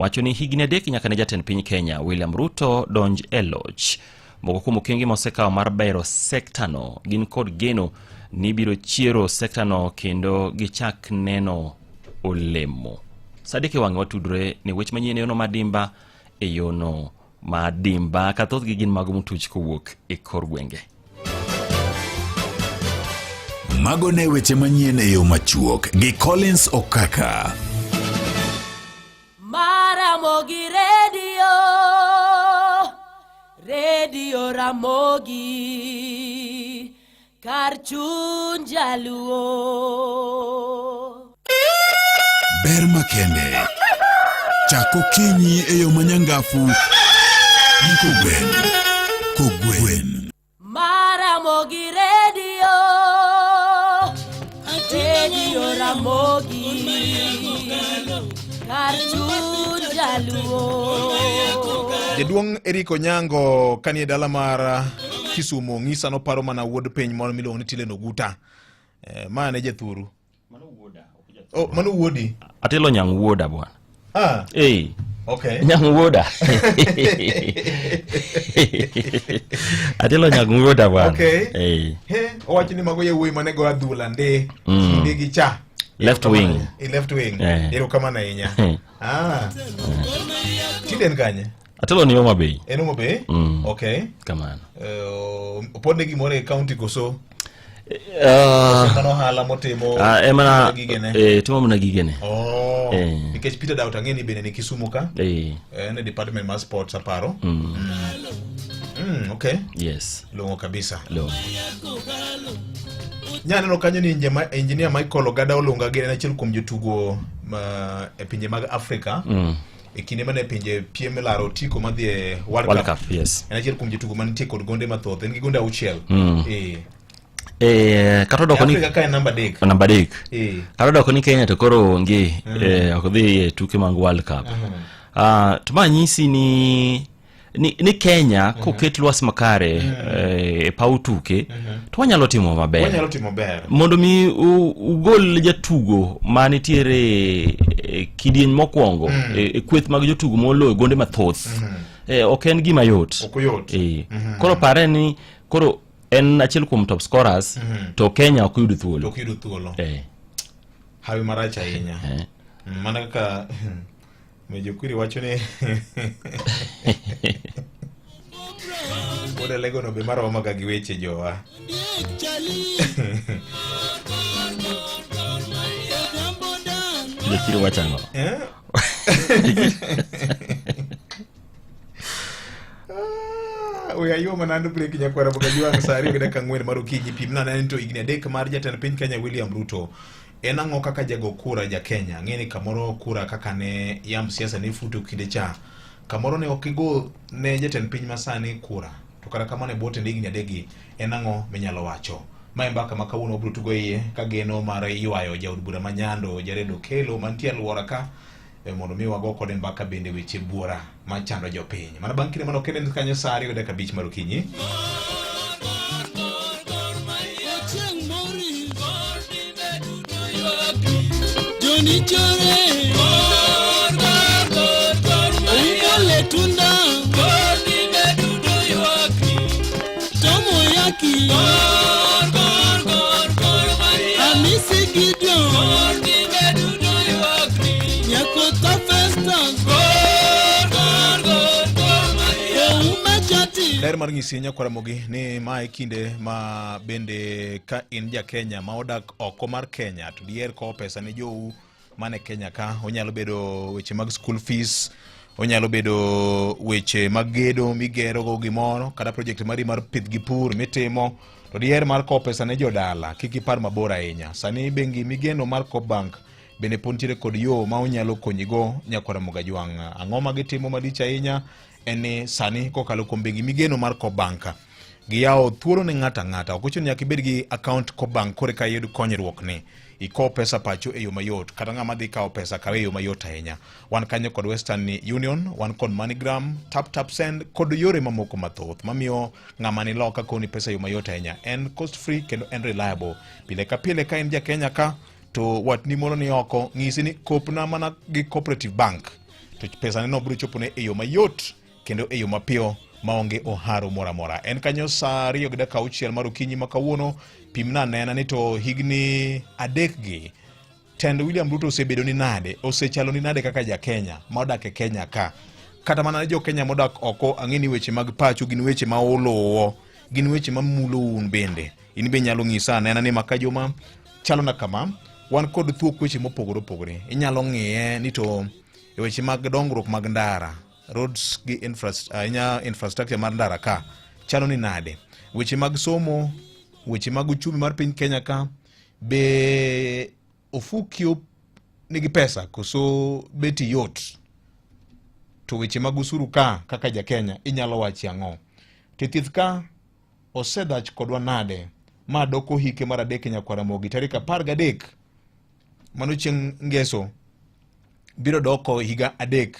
Wacho ni higni adek nyaka ne jatend piny Kenya William Ruto donj e loch. Moko kuom okenge mosekawo mar bero sektano gin kod geno ni biro chiero sektano kendo gichak neno olemo. Sadek e wang'e watudore ne wech manyien e yono madimba e yono madimba ka thothgi gin mago motuch kowuok e kor gwenge. Mago ne weche manyien e yo machuok gi Collins Okaka. Maramogi Radio, Radio Ramogi, kar chuny jaluo. Ber makende. Chak okinyi e yo manyangafu gi kogwen. Kogwen. Maramogi Radio, Radio Ramogi, kar chuny jaluo. Jaduong' Eric Onyango kanie dala mar Kisumu ng'isa noparo mana wuod piny moro miluongo ni Tilen Oguta. Eh, ma ne jathuru. Oh, mano wuodi. Atelo nyang' wuoda bwana. Ah. Eh. Okay. Nyang' wuoda. Atelo nyang' wuoda bwana. Okay. Eh. He, owacho ni mago yawuoyi mane go adhula ndi. Mm. Kinde gi cha. Left wing. E left wing. Eh. Erokamano ahinya. Ah. Tinde en kanye? Atelo ni Homa Bay. En Homa Bay? Mm. Okay. Kamano. Opodne gimoro e county koso? Mano ohala motimo Emana gigene. Timo mana gigene. Oh. Eh. Nikech Peter Doubt ang'e ni bende ni Kisumu ka. Eh. En e department mar sports aparo. Mm. Mm, okay. Yes. Long'o kabisa. Long'o. Nyaneno kanyo ni engineer Michael Ogada Olunga gin en achiel kuom jotugo ma e pinje mag Afrika. E kinde mane pinje piem laro otiko madhi e World, World Cup, yes. En achiel kuom jotugo manitie kod gonde mathoth, en gi gonde auchiel. Eh. Eh, kata odoko ni Afrika ka en namba 3. Namba 3. Eh. Kata odoko ni Kenya to koro onge ok dhi e tuke mag World Cup. Ah, to ma nyisi ni ni Kenya koket lwasi makare e paw tuke to wanyalo timo maber. Wanyalo timo ber. Mondo mi ugol jatugo ma nitiere e kidieny mokwongo e kweth mag jotugo moloyo gonde mathoth ok en gima yot. Ok oyot. Koro pare ni koro en achiel kuom top scorers to Kenya ok yud thuolo. Ok yud thuolo. Hawi marach ahinya. Mana kaka Mejo Kwiri wacho ni Wuod Alego no be maromo ga gi weche jowa. Jakiri wacho ang'o? Eh? We ayuo mana hand break nyakwara boka juang' saa ariyo gi dakika ang'wen mar okinyi pim na neno to higni adek mar jatend piny Kenya William Ruto En ang'o kaka jago kura ja Kenya ng'e ni kamoro kura kaka ne yamb siasa ne futo kinde cha kamoro ne ok igo ne jatend piny masani kura to kata kamano e bwo tend higni adekgi en ang'o minyalo wacho? Ma e mbaka ma kawuono wabiro tugo iye ka geno mar ywayo jaod bura ma Nyando Jared Okello mantie aluora ka eh, mondo mi wago kode mbaka bende weche buora machando jopiny. Mana bang' kinde manok kende kanyo saa 2:05 mar okinyi. Johnny Chore Ungole Tunda Tomoyaki Hamisi Gideon Nyakota Festus Ouma Chati Ler mar nyisi nyakwaramogi ni ma e kinde ma bende ka in ja Kenya ma odak oko mar Kenya to diher kowo pesa ne jou man e Kenya ka onyalo bedo weche mag school fees onyalo bedo weche mag gedo migerogo gimoro kata project mari mar pith gi pur mitimo to diher mar kowo pesa ne jodala kik ipar mabor ahinya sani bengi migeno mar Coop Bank bende pod nitiere kod yo ma onyalo konyigo nyakwara Mogajwang' ang'o ma gitimo malich ahinya en ni sani kokalo kuom bengi migeno mar Coop Bank giyawo thuolo ne ng'ato ang'ata ok ochuno nyaka ibed gi account Coop Bank koro eka iyud konyruok ni ikow pesa pacho e yo mayot kata ng'ama dhi kawo pesa kawe e yo mayot ahinya wan kanyo kod Western Union wan kod MoneyGram Tap Tap Send kod yore mamoko mathoth mamiyo ng'ama ni loka koni pesa e yo mayot ahinya en cost free kendo en reliable pile ka pile ka in ja Kenya ka to watni moro ni oko ng'isi ni kopna mana gi Cooperative Bank to pesane no biro chopone e yo mayot kendo e yo mapiyo maonge oharo moro amora. En kanyo saa 2:06 mar okinyi ma kawuono. Pimna anena ni to higni adekgi tend William Ruto osebedo ni nade, osechalo ni nade kaka ja Kenya ma odak e Kenya ka. Kata mana jo Kenya modak oko, ang'e ni weche mag pacho gin weche ma uluwo, gin weche ma mulo un bende. In be inyalo ng'isa anena ni maka joma chalo na kama, wan kod thuok weche mopogore opogore. Inyalo ng'iye ni to e weche mag dongruok mag ndara, roads gi ahinya infrastructure mar ndara ka chalo ni nade. Weche mag somo, weche mag uchumi mar piny Kenya ka, be ofuki nigi pesa koso beti yot? To weche mag usuru ka kaka ja Kenya inyalo wachi ang'o? To thieth ka osedhach kodwa nade? Ma doko hike mar adek e Nyakwar Ramogi tarik 13 mano chieng' ngeso biro doko higa 3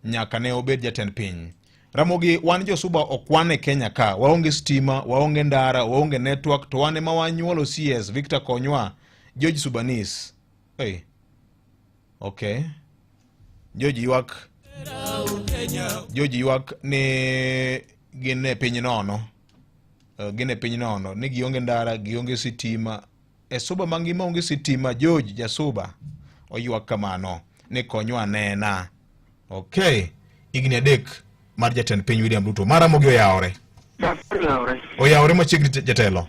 nyaka ne obed jatend piny. Ramogi, wan josuba ok wan e Kenya ka, waonge stima, waonge ndara, waonge network, to wan ema wanyuolo CS Victor Konywa, George Subanis. Hey. Okay. George ywak. George ywak ni gin e piny nono. Gin e piny nono ni gionge ndara, gionge sitima. E suba mangima onge sitima. George Jasuba oywak kamano ni konywa anena. Okay, higni 3 mar jatend piny William Ruto. Mara Ramogi oyawore. Oyawore. Oyawore machiegni jatelo.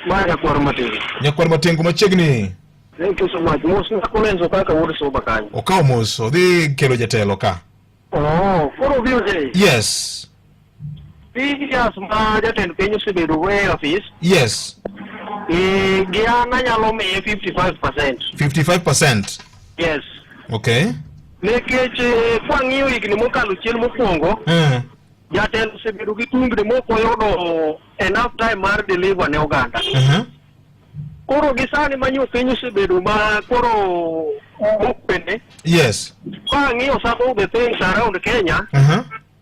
Ma Nyakwar Matengo. Nyakwar Matengo machiegni. Thank you so much. Mos na Kolenzo kaka wuod Suba kanyo. Okawo mos, odhi kelo jatelo ka. Oh, koro obiro. Yes. Previous ma jatend piny osebedo go e office. Yes. Gi an anyalo miye 55%. 55%. Yes. Okay. Nikech kwang'iyo higni mokalo chien mokwongo, jatelo osebedo gi tungni mok oyudo enough time mar deliver ne oganda. Koro gi sani ma nyo piny osebedo ma koro mokwene. Yes. Ka ang'iyo some of the things around Kenya,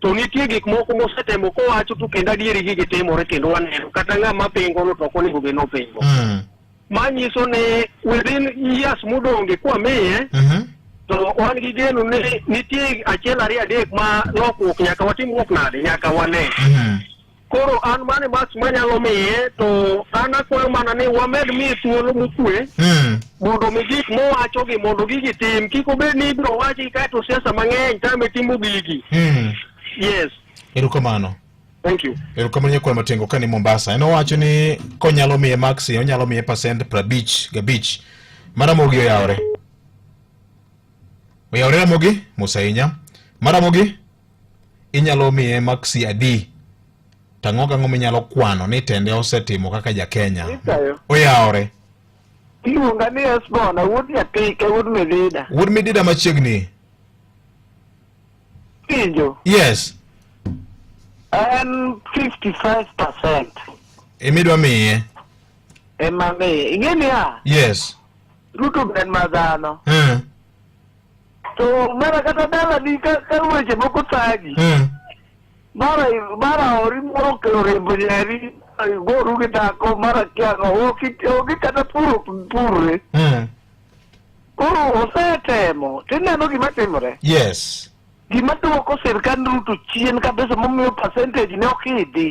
to nitie gik moko mosetemo kowacho to kendo adieri gigi timore kendo waneno kata ng'ama pingo no to ok onego bed nopingo. Manyiso ni within years modonge kwamiye, to wan gi geno ni nitie achiel ariyo adek ma lokruok nyaka watim ruok nade nyaka wane. Koro an mane marks manyalo miye, to an akwayo mana ni wamed miye thuolo mokwe mondo mi gik mowachogi mondo gigi tim, kik obed ni ibiro wachi kaeto siasa mang'eny tame timo gigi. Yes. Erokamano. Thank you. Erokamano Nyakwar Matengo ka ni Mombasa. En owacho ni konyalo miye maksi, onyalo miye pasent 55. Maramogi oyawore. Oyawore Ramogi? Mos ahinya. Maramogi? Inyalo miye maksi adi? To ang'o gang'o minyalo kwano ni tende osetimo kaka ja Kenya? Oyawore. Iluonga ni Esbon, wuod Nyapike, wuod Midida. Wuod Midida machiegni. Winjo? Yes. En 55%. Emidwa miye. Ema miye. Ing'e niya? Yes. Ruto ber ma dhano. To mana kata dalani ka weche moko thagi. Mara ori moro okelo rembo nyari, igoru gi dhako, mara kia ang'o, onge kata puro purre. Koro osetemo, tineno gima timore. Yes. Gima duoko sirkand Ruto chien kabisa momiyo percentage ne ok idhi.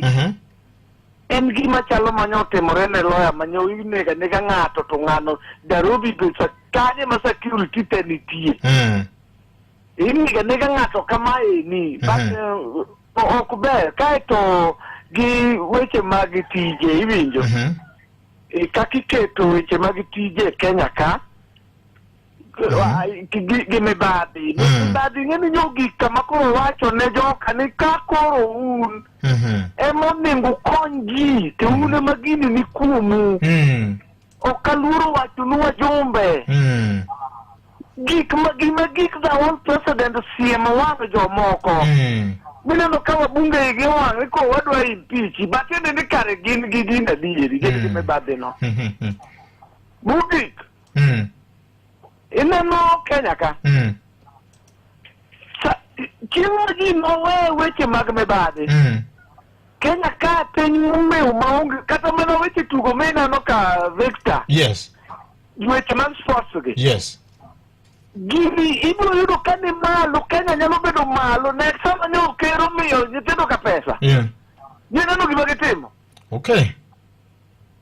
En gima chalo manyo otimore ne lawyer manyo inego anega ng'ato to ng'ano Nairobi be kanye ma security te nitie. Inego anega ng'ato kama eni. But ok ber. Kaeto gi weche mag tije iwinjo. Kaka iketo weche mag tije e Kenya ka, gi mibadhi. Mibadhi ing'e ni nyo gik kama koro wacho ne joka ni ka koro un ema onego kony ji to un ema gini ni kuomu. Ok aluoro wachonu wajumbe. Gik ma gima gik the old president siemo wang' jomoko. Mineno ka wabunge igi owang' ni ko wadwa impeach, but tiende ni kare gin gi gin adieri, gin gi mibadhi no. Mogik, ineno Kenya ka, chieng' ma ji nowe weche mag mibadhi, Kenya ka piny momew maonge kata mana weche tugo mineno ka Victor. Yes. Weche mag sports gi. Yes. Gini ibiro yudo ka ni malo, Kenya nyalo bedo malo. Ne sama ne ker omiyo nyithindo ka pesa. Ni neno gima gitimo.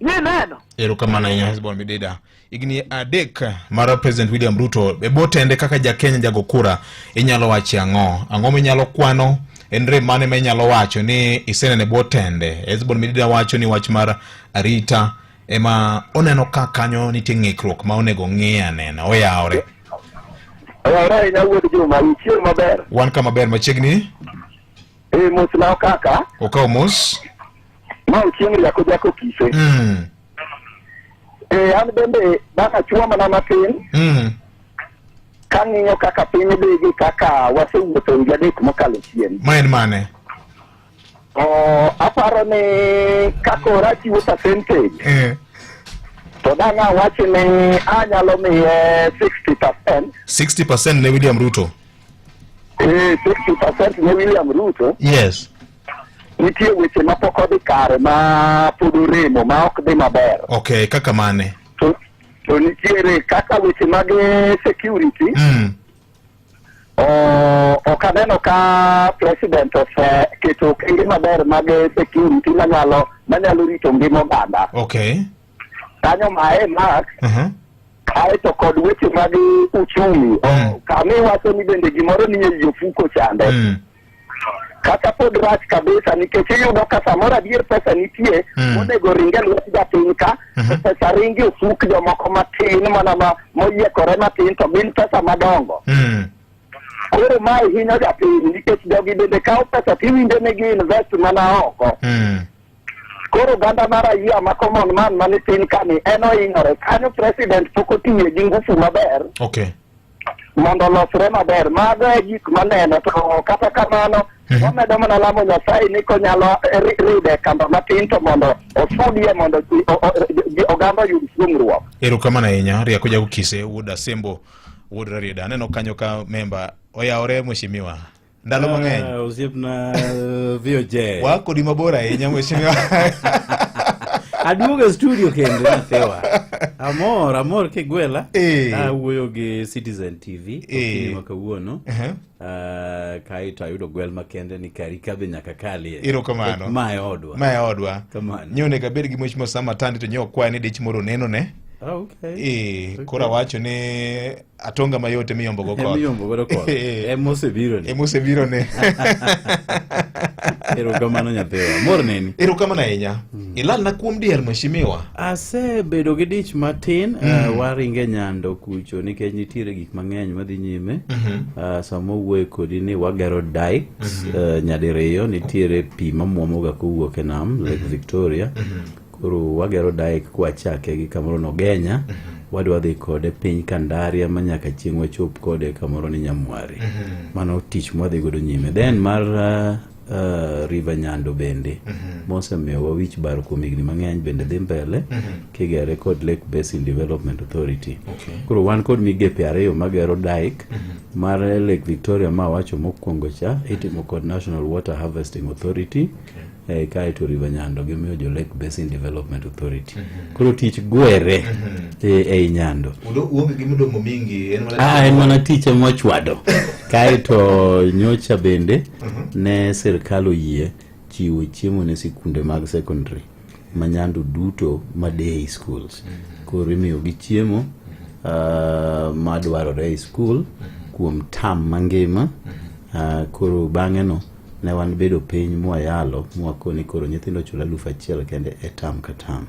Ni neno. Erokamano ahinya Hesbon Midida. Higni 3 mar President William Ruto e bwo tende kaka ja Kenya jago kura, inyalo wacho ang'o? Ang'o minyalo kwano? En rem mane ma inyalo wacho ni iseneno e bwo tende? Hesbon Midida wacho ni wach mar arita ema oneno ka kanyo nitie ng'ikruok ma onego ng'i anena oyawre. Oyawre ahinya wuod Juma, ichieng' maber. Wan kama ber machiegni. Eh, mos na okaka. Okaw mos. Ma ochieng' riako jako kise. Eh, an bende bang' achuo mana matin. Kang'iyo kaka piny dhi gi kaka wasewuotho higa 3 mokalo chien. Ma en mane? Aparo ni kakoro achiwo percentage. To dang' awach ni anyalo miye 60%. 60% ne William Ruto. 60% ne William Ruto. Yes. Nitie weche ma pok odhi kare ma pod oremo ma ok dhi maber. Okay, kaka mane? To nitiere kaka weche mag security. Ok aneno ka president oseketo okenge maber mag security manyalo rito ngima oganda. Okay. Kanyo mae Mark. Kaeto kod weche mag uchumi. Kama iwacho ni bende gimoro ni e ofuko chande. Kata pod rach kabisa nikech iyudo ka samoro adier pesa nitie monego ringe lwet japiny ka, to pesa ringe ofuk jomoko matin mana ma moyiekore matin to gin pesa madongo. Koro mae hinyo japiny nikech jogi bende kawo pesa tiwinjo ni gi invest mana oko. Koro oganda mar raia ma common man mani piny kani en ohinyore. Kanyo president pok otiye gi ngufu maber. Okay. Mondo olosre maber. Mago e gik maneno to kata kamano wamedo mana lamo Nyasaye ni konyalo ride kamba matin to mondo osudie mondo oganda oyud sungruok. Erokamano ahinya Rieko Jago Kise wuod Asembo wuod Rarieda. Aneno kanyo ka memba oyawore mheshimiwa. Ndalo mang'eny. Osiepna VOJ. Wa kodi mabor ahinya mheshimiwa. Aduogo e studio kendo nyathiwa. Amor kigwela. Awuoyo gi Citizen TV okinyi ma kawuono. Kaeto ayudo gwel makende ni kari ka be nyaka kalie. Erokamano. Ma e odwa. Ma e odwa. Kamano. Nyo onego abed gi mheshimiwa Sam Atandi to nyo okwaye ni dich moro onenone. Okay. Koro awacho ni atonga mayot emiyombo go koth. Emiyombo godo koth. Emosebiro ni. Emosebiro ni. Erokamano nyathiwa. Amor neni. Erokamano ahinya. Ilalna kuom diel mheshimiwa. Asebedo gi dich matin, waringe Nyando kucho nikech nitiere gik mang'eny madhi nyime. Sama wuoye kodi ni wagero dikes, nyadiriyo nitiere pi mamuomoga kowuok e nam Lake Victoria. Koro wagero dike kwachake gi kamoro Nogenya, wadwa dhi kode piny Kandaria ma nyaka chieng' wachop kode kamoro ni Nyamwari. Mano tich mwadhi godo nyime. Then mar River Nyando bende mosemiyowa wich bar kuom higni mang'eny bende dhi mbele kigere kod Lake Basin Development Authority. Koro wan kod migepe ariyo magero dike mar Lake Victoria ma awacho mokwongo cha itimo kod National Water Harvesting Authority. Kaeto River Nyando gimiyo jo Lake Basin Development Authority. Koro tich gwere ei Nyando. Uonge gi mdomo mingi, en mana En mana tich ema wachwado. Kaeto nyocha bende ne sirkal oyie chiwo chiemo ne sikunde mag secondary ma Nyando duto ma day schools. Koro imiyogi chiemo madwarore e school kuom term mangima. Koro bang'e no ne wan bedo piny mwayalo mwakoni koro nyithindo chulo 1000 kende e term ka term.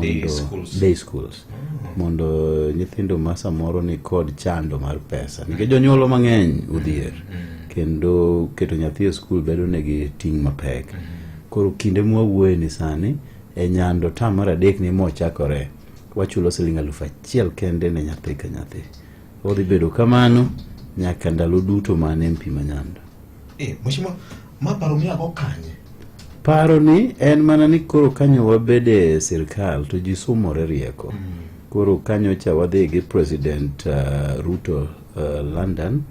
Day schools. Day schools. Mondo nyithindo ma samoro ni kod chando mar pesa nikech jonyuol mang'eny odhier kendo keto nyathi e skul bedo negi ting' mapek. Koro kinde mwawuoye ni sani e Nyando term mar 3 ni mochakore wachulo siling 1000 kende ne nyathi ka nyathi. Odhi bedo kamano nyaka ndalo duto ma an MP ma Nyando. Mheshimiwa, ma paro miago kanye? Paro ni en mana ni koro kanyo wabede e sirkal to ji sumore rieko. Koro kanyo cha wadhi gi President Ruto London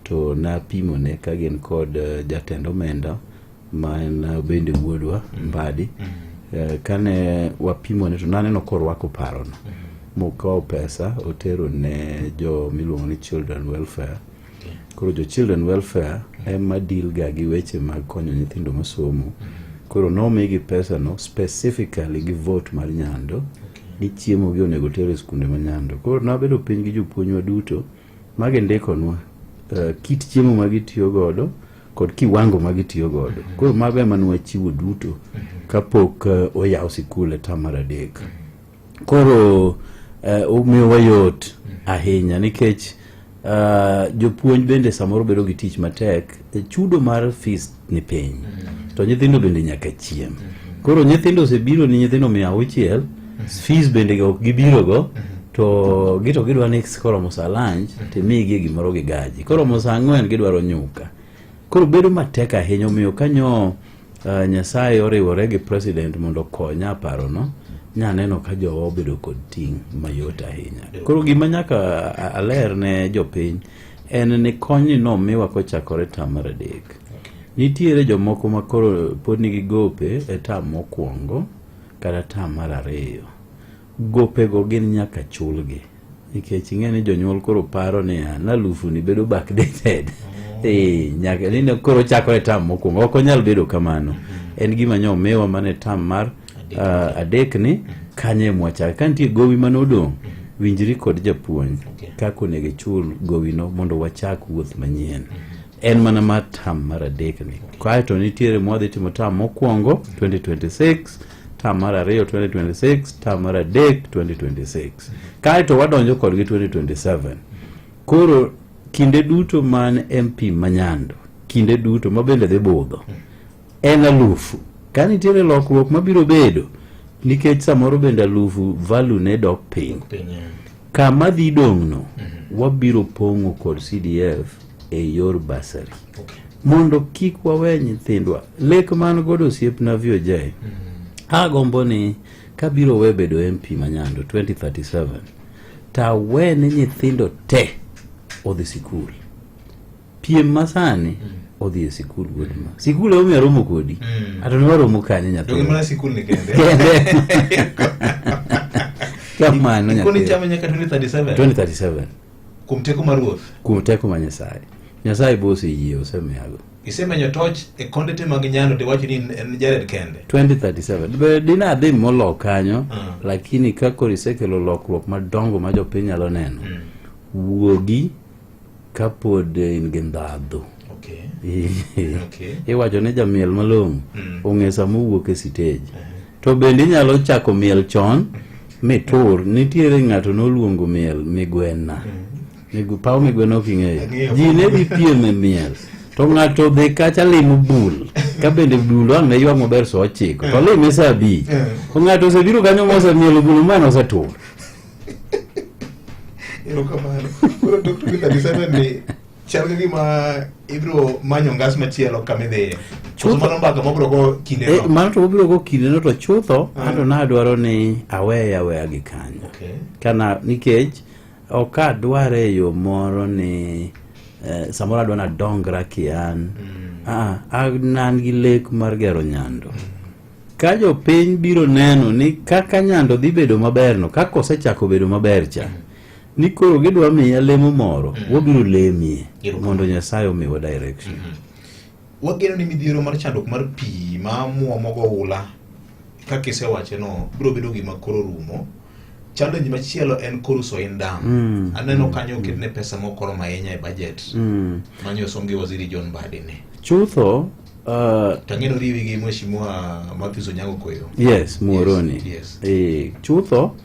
to napimone ka gin kod jatend omenda ma en bende wuodwa Mbadi. Kane wapimone to naneno korwako parono. Mokawo pesa otero ne jo miluongo ni Children Welfare. Koro jo Children Welfare ema deal ga gi weche mag konyo nyithindo masomo. Koro nomigi pesa no specifically gi vote mar Nyando ni chiemo gi onego ter e skunde ma Nyando. Koro nabedo piny gi jopuonjwa duto ma gindikonwa kit chiemo ma gitiyo godo kod kiwango ma gitiyo godo. Koro mago ema ne wachiwo duto kapok oyaw sikul e tam mar adek. Koro omiyowa yot ahinya nikech jopuonj bende samoro bedo gi tich matek, chudo mar fees ni piny to nyithindo bende nyaka chiem. Koro nyithindo osebiro ni nyithindo 600, fees bende ok gibiro go to gito gidwa ni koromo sa lunch to imigi gimoro gi gaji, koromo sa 4 gidwaro nyuka. Koro bedo matek ahinya. Omiyo kanyo Nyasaye oriwore gi president mondo okonya parono, nyaneno ka jowa obedo kod ting' mayot ahinya. Koro gima nyaka aler ne jopiny en ni konyni nomiwa kochakore tam mar adek. Nitiere jomoko ma koro pod nigi gope e tam mokwongo kata tam mar ariyo. Gopego gin nyaka chulgi nikech ing'e ni jonyuol koro paro niya na alufu ni bedo backdated. Nyaka ni koro chakore tam mokwongo ok onyal bedo kamano. En gima nyo omiwa mana e tam mar adek ni kanye mwachake. Ka nitie gowi mane odong', winjri kod japuonj kaka onego ichul gowino mondo wachak wuoth manyien. En mana mar tam mar adek ni. Kaeto nitiere mwadhi timo tam mokwongo 2026, tam mar ariyo 2026, tam mar adek 2026. Kaeto wadonjo kodgi 2027. Koro kinde duto man MP Manyando, kinde duto ma bende dhi budho, en alufu. Ka nitiere lokruok mabiro bedo, nikech samoro bende alufu value ne dok piny. Kama dhi dong'no, wabiro pong'o kod CDF e yor bursary. Mondo kik wawe nyithindwa. Lek man godo osiepna VOJ, agombo ni kabiro we bedo MP Manyando 2037, tawe ni nyithindo te odhi sikul. Piem masani odhi e sikul wuod ma. Sikul ema aromo kodi. Ato ne waromo kanye nyathi? Donge mana sikul ni kende. Kende. Kamano Ikoni nyathi. chame nyaka 2037. 2037. Kuom teko mar Ruoth. Kuom teko mar Nyasaye. Nyasaye bo oseyie osemiyago. Isemenyo toch e konde te mag Nyando to iwacho ni en Jared kende. 2037. Be dine adhi molo kanyo, lakini ka koro isekelo lokruok madongo ma jopiny nyalo neno, wuogi kapod in gi ndhadhu. Iwacho ni jamiel malong'o ong'e sama owuok e sitej. To bende inyalo chako miel chon mitur. Nitiere ng'ato noluongo miel Migwena. Paw Migwena ok ing'eyo. Ji ne dhi piem e miel. To ng'ato dhi kacha limo bul. Ka bende bul wang' ne ywak maber sa 9. To lime sa 5. To ng'ato osebiro kanyo mosemielo bul mano osetur. Erokamano. Koro tok 2037 ni chal ka gima ibiro manyo ngas machielo kama idhiye. Koso mano mbaka mabiro go kinde no. Mano to wabiro go kindeno to chutho anto nadwaro ni aweye aweya gi kanyo. Kana nikech ok adware e yo moro ni samoro adwa nadongra kian. An an gi lek mar gero Nyando. Ka jopiny biro neno ni kaka Nyando dhi bedo maberno, kaka osechako bedo maber cha, ni koro gidwa miya lemo moro, wabiro lemie mondo Nyasaye omiwa direction. Wageno ni midhiero mar chandruok mar pi ma muomo go oula kaka isewache no biro bedo gima koro rumo. Challenge machielo en koro Soin Dam. Aneno kanyo oketne pesa mokoromo ahinya e budget. Manyo osom gi Waziri John Mbadi ni. Chutho Tang'eno riwi gi Mheshimiwa Matthews Onyango Koyo. Yes, Muoroni. Yes. Chutho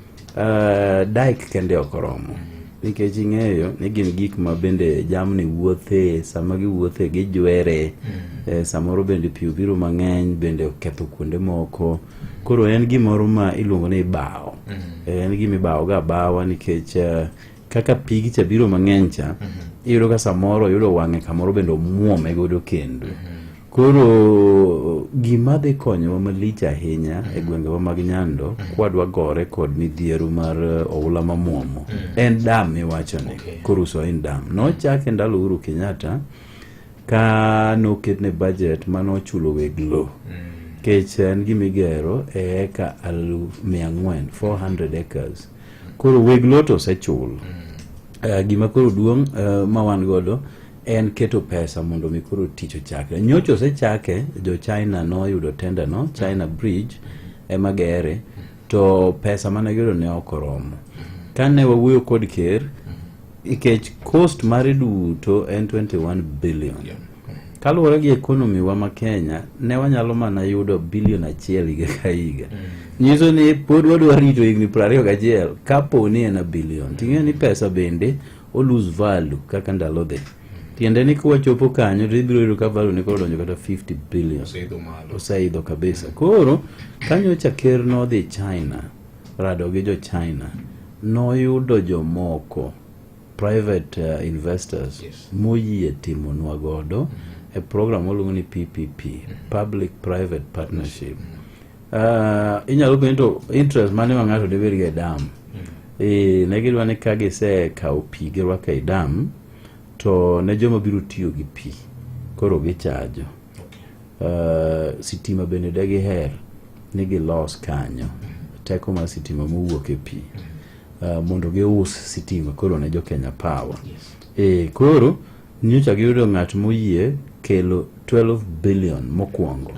dike kende ok oromo. Nikech ing'eyo ni gin gik ma bende jamni wuothe, sama giwuothe gijwere, samoro bende pi obiro mang'eny bende oketho kuonde moko. Koro en gimoro ma iluongo ni ibawo. En gima ibawo ga abawa nikech kaka pigi cha biro mang'eny cha, iyudo ka samoro oyudo wang'e kamoro bende omuome godo kendo. Koro gima dhi konyowa malich ahinya e gwengewa mag Nyando kwadwa gore kod midhiero mar oula mamuomo en dam miwachoni. Koro Soin Dam nochake ndalo Uhuru Kenyatta ka noketne budget manochulo weg lowo. Nikech en gima igero e eka 400,000, 400 acres. Koro weg lowo to osechul. Gima koro duong' ma wan godo en keto pesa mondo mi koro tich ochakre. Nyocha osechake, jo China noyudo tender no, China Bridge ema gere, to pesa mane giyudo ne ok oromo. Kane wawuoyo kod ker, nikech cost mare duto en 21 billion. Kaluwore gi economy wa ma Kenya, ne wanyalo mana yudo bilion achiel higa ka higa. Nyiso ni pod wadwa rito higni 21 kapo ni en a billion. Ting'eyo ni pesa bende o lose value kaka ndalo dhi. Tiende ni kwachopo kanyo to ibiro yudo ka value ne koro odonjo kata 50 billion. Oseidho malo. Oseidho kabisa. Koro kanyocha ker nodhi China rado gi jo China noyudo jomoko private investors Yes. moyie timonwa godo e program waluongo ni PPP, Public Private Partnership. Inyalo penjo to interest mane ma ng'ato dibed go e dam? Ne gidwa ni ka gisekawo pi girwako ei dam to ne joma biro tiyo gi pi koro gichajo. Sitima bende de giher ni gilos kanyo teko mar sitima mowuok e pi mondo gius sitima koro ne jo Kenya Power. Koro nyocha giyudo ng'at moyie kelo 12 billion mokwongo.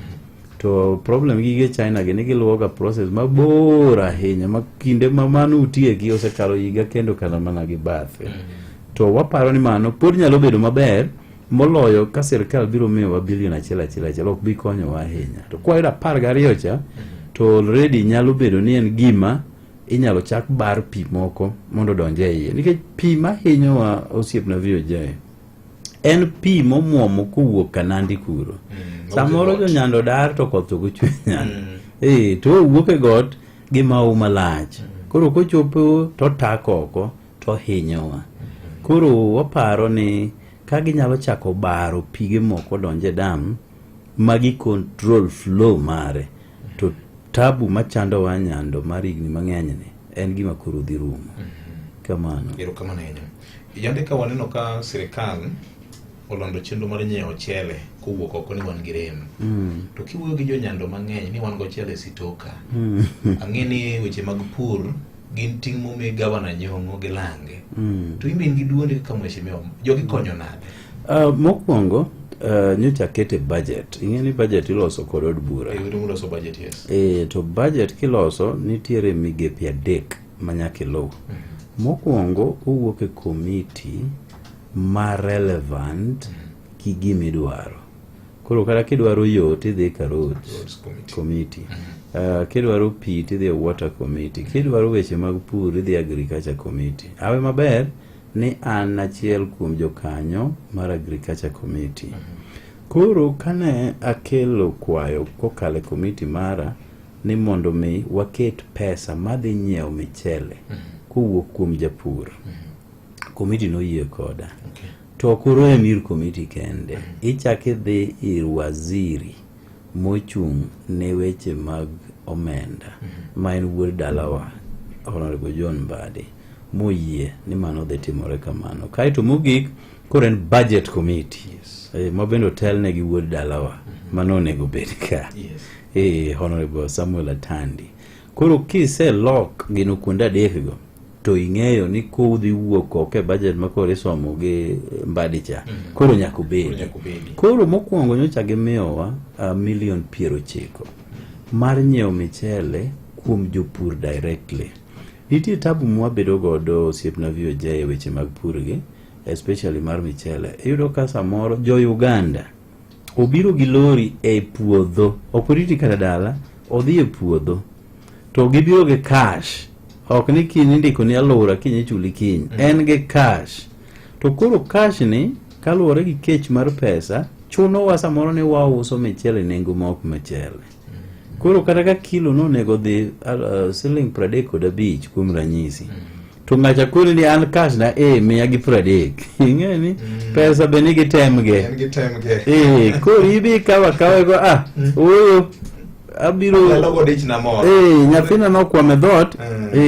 To problem gi gige China gi ni giluwoga process mabor ahinya ma kinde ma mano utieki osekalo higa kendo kata mana gi bathe. To waparo ni mano pod nyalo bedo maber moloyo ka sirkal biro miyowa bilion achiel achiel achiel ok bi konyowa ahinya. To kwayudo 12 cha to already nyalo bedo ni en gima inyalo chak bar pi moko mondo odonj e iye nikech pi mahinyowa osiepna VOJ en pi momwomo kowuok Kanandi kuro. Samoro jonyando dar to koth ok ochwe nyando. To owuok e got gi mau malach. Koro kochopo to otak oko to hinyowa. Koro waparo ni ka ginyalo chako baro pige moko donj e dam ma gi control flow mare to tabu machandowa nyando mar higni mang'eny ni en gima koro dhi rumo. Kamano. Erokamano ahinya. Yande ka waneno ka sirikal olando chenro mar nyiewo ochele kowuok oko ni wan gi rem. To kiwuoyo gi jonyando mang'eny ni wan gochele e sitoka. Ang'e ni weche mag pur gin ting' momi gavana Nyong'o gi lange. To in be in gi duondi kaka mheshimiwa, jogi konyo nade? Mokwongo nyocha akete budget. Ing'e ni budget iloso kod od bura. E uloso budget, yes. To budget kiloso nitiere migepe adek ma nyaka iluw. Mokwongo owuok e komiti ma relevant gi gima idwaro. Koro kata kidwaro yo tidhi ka roads committee. Kidwaro pi tidhi e water committee. Kidwaro weche mag pur idhi agriculture committee. Awe maber ni an achiel kuom jokanyo mar agriculture committee. Koro kane akelo kwayo kokalo e komiti mara ni mondo mi waket pesa madhi nyiewo michele kowuok kuom japur. Komiti noyie koda. To ok oroem ir komiti kende. Ichak idhi ir waziri mochung' ne weche mag omenda ma en wuod dalawa Honorable John Mbadi moyie ni mano dhi timore kamano. Kaeto mogik koro en budget committee. Ma bende otelne gi wuod dalawa mano onego bed ka. Honorable Samuel Atandi. Koro kise lock gino kuonde adekgo to ing'eyo ni kodhi wuok oko e budget ma koro isomo gi Mbadi cha koro nyaka obedi. Koro mokwongo nyocha gimiyowa milion 90 mar nyiewo michele kuom jopur directly. Nitie tabu mwabedo godo osiepna VOJ e weche mag pur gi especially mar michele. Iyudo ka samoro jo Uganda obiro gi lori e puodho, ok oriti kata dala, odhi e puodho to gibiro gi cash, ok ni kiny indiko ni alura kiny ichuli kiny, en gi cash. To koro cash ni kaluwore gi kech mar pesa chunowa samoro ni wauso michele e nengo ma ok michele. Koro kata ka kilo no onego dhi siling 35 kuom ranyisi, to ng'acha koni ni an cash na miya gi 30. Ing'e ni pesa be nigi temge. En gi temge. Koro ibi ikawo akawa go ooyo abiro Lalo dichna moro. Nyathina nokwamo e dhoot,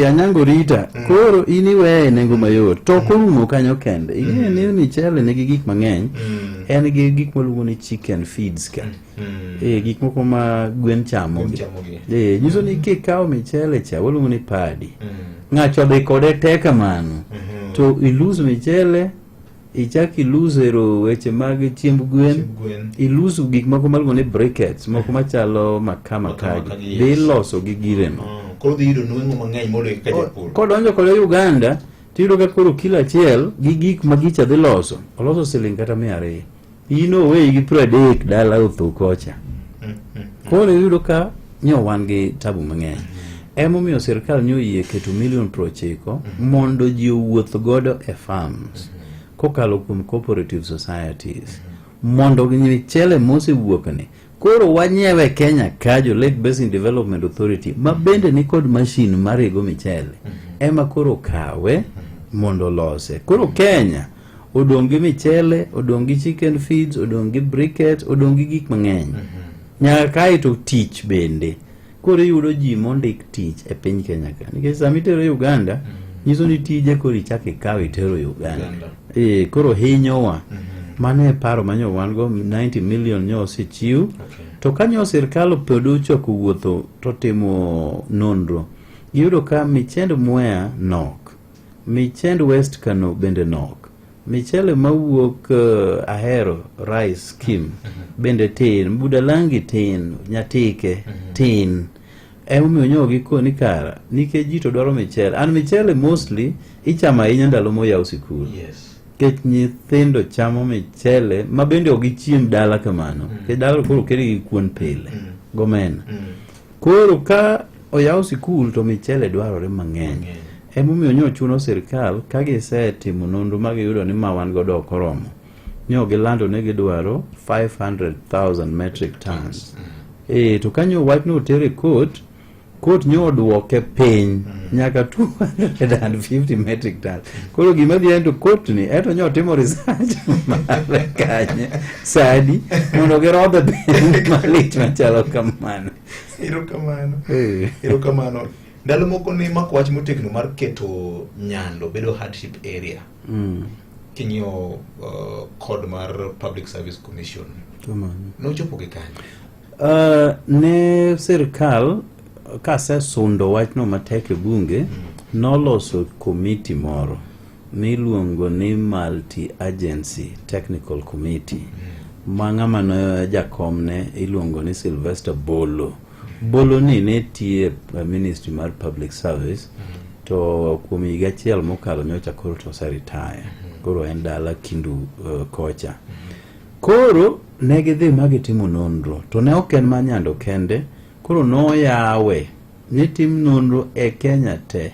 Anyango rita. Koro in iweye e nengo mayot. To ok orumo kanyo kende. Ing'eyo ni michele nigi gik mang'eny. En gi gik maluongo ni chicken feeds ka. Eh, gik moko ma gwen chamo. Gwen chamogi. Eh, nyiso ni kikawo michele cha waluongo ni padi. Ng'ato odhi kode te kamano. To ilus michele ichak ilus ero weche mag chiemb gwen. Chiemb gwen. Ilus gik moko maluongo ni briquettes, moko machalo makaa Makaa makagi. makagi, Dhi yes. loso gi gireno. Koro dhi yudo nweng'o mang'eny moloyo kaka japur. Kodonjo kode Uganda, tiyudo ka koro kilo achiel gi gik ma gicha dhi loso, oloso siling kata 200. In oweyi gi 30 dala otho kocha. Koro iyudo ka nyo wan gi tabu mang'eny. Emomiyo sirkal nyo oyie keto milion 90 mondo ji owuoth godo e farms kokalo kuom cooperative societies mondo michele mosewuok ni koro wanyiewe Kenya ka jo Lake Basin Development Authority ma bende ni kod mashin marego michele ema koro kawe mondo olose. Koro Kenya odong' gi michele, odong' gi chicken feeds, odong' gi briquettes, odong' gi gik mang'eny. Nyaka kae to tich bende. Koro iyudo ji mondik tich e piny Kenya ka. Nikech sama itero Uganda, nyiso ni tije koro ichak ikaw itero Uganda. Uganda. Eh, koro hinyowa. Mano e paro ma nyo wan go 90 million nyo osechiw. To ka nyo sirkal pod ochako wuotho to timo nonro, giyudo ka michend Mwea nok. Michend West Kano bende nok. Michele mawuok Ahero Rice Scheme bende tin, Budalangi tin, Nyatike tin. Emomiyo nyo gikoni kara nikech ji to dwaro michele. An michele mostly ichamo ahinya ndalo moyaw sikul. Yes. Nikech nyithindo chamo michele ma bende ok gichiem dala kamano. Nikech dala koro okelgi gi kuon pile gomena. Koro ka oyaw sikul to michele dwarore mang'eny. Emomiyo nyo chuno sirkal ka gisetimo nonro ma giyudo ni ma wan godo ok oromo. Nyo gilando ni gidwaro 500,000 metric tons. Eh, to ka nyo wachno oter e court, court nyo oduoke piny nyaka 250 metric tons. Koro gima dhi en to court ni eto nyo otimo research mare kanye sadi mondo girodhe piny malich machalo kamano. Erokamano. Eh. Erokamano. Ndalo moko ne mako wach motegno mar keto Nyando bedo hardship area. King'iyo code mar Public Service Commission. Kamano. Nochopo gi kanye? Ne sirkal kasesundo wachno matek e bunge noloso komiti moro miluongo ni Multi Agency Technical Committee ma ng'ama ne jakomne iluongo ni Sylvester Bolo. Bolo ni ne tiyo e Ministry mar Public Service to kuom higa achiel mokalo nyocha koro to oseretire. Koro en dala Kindu kocha. Koro ne gidhi ma gitimo nonro to ne ok en mar Nyando kende, koro noyawe ni tim nonro e Kenya te.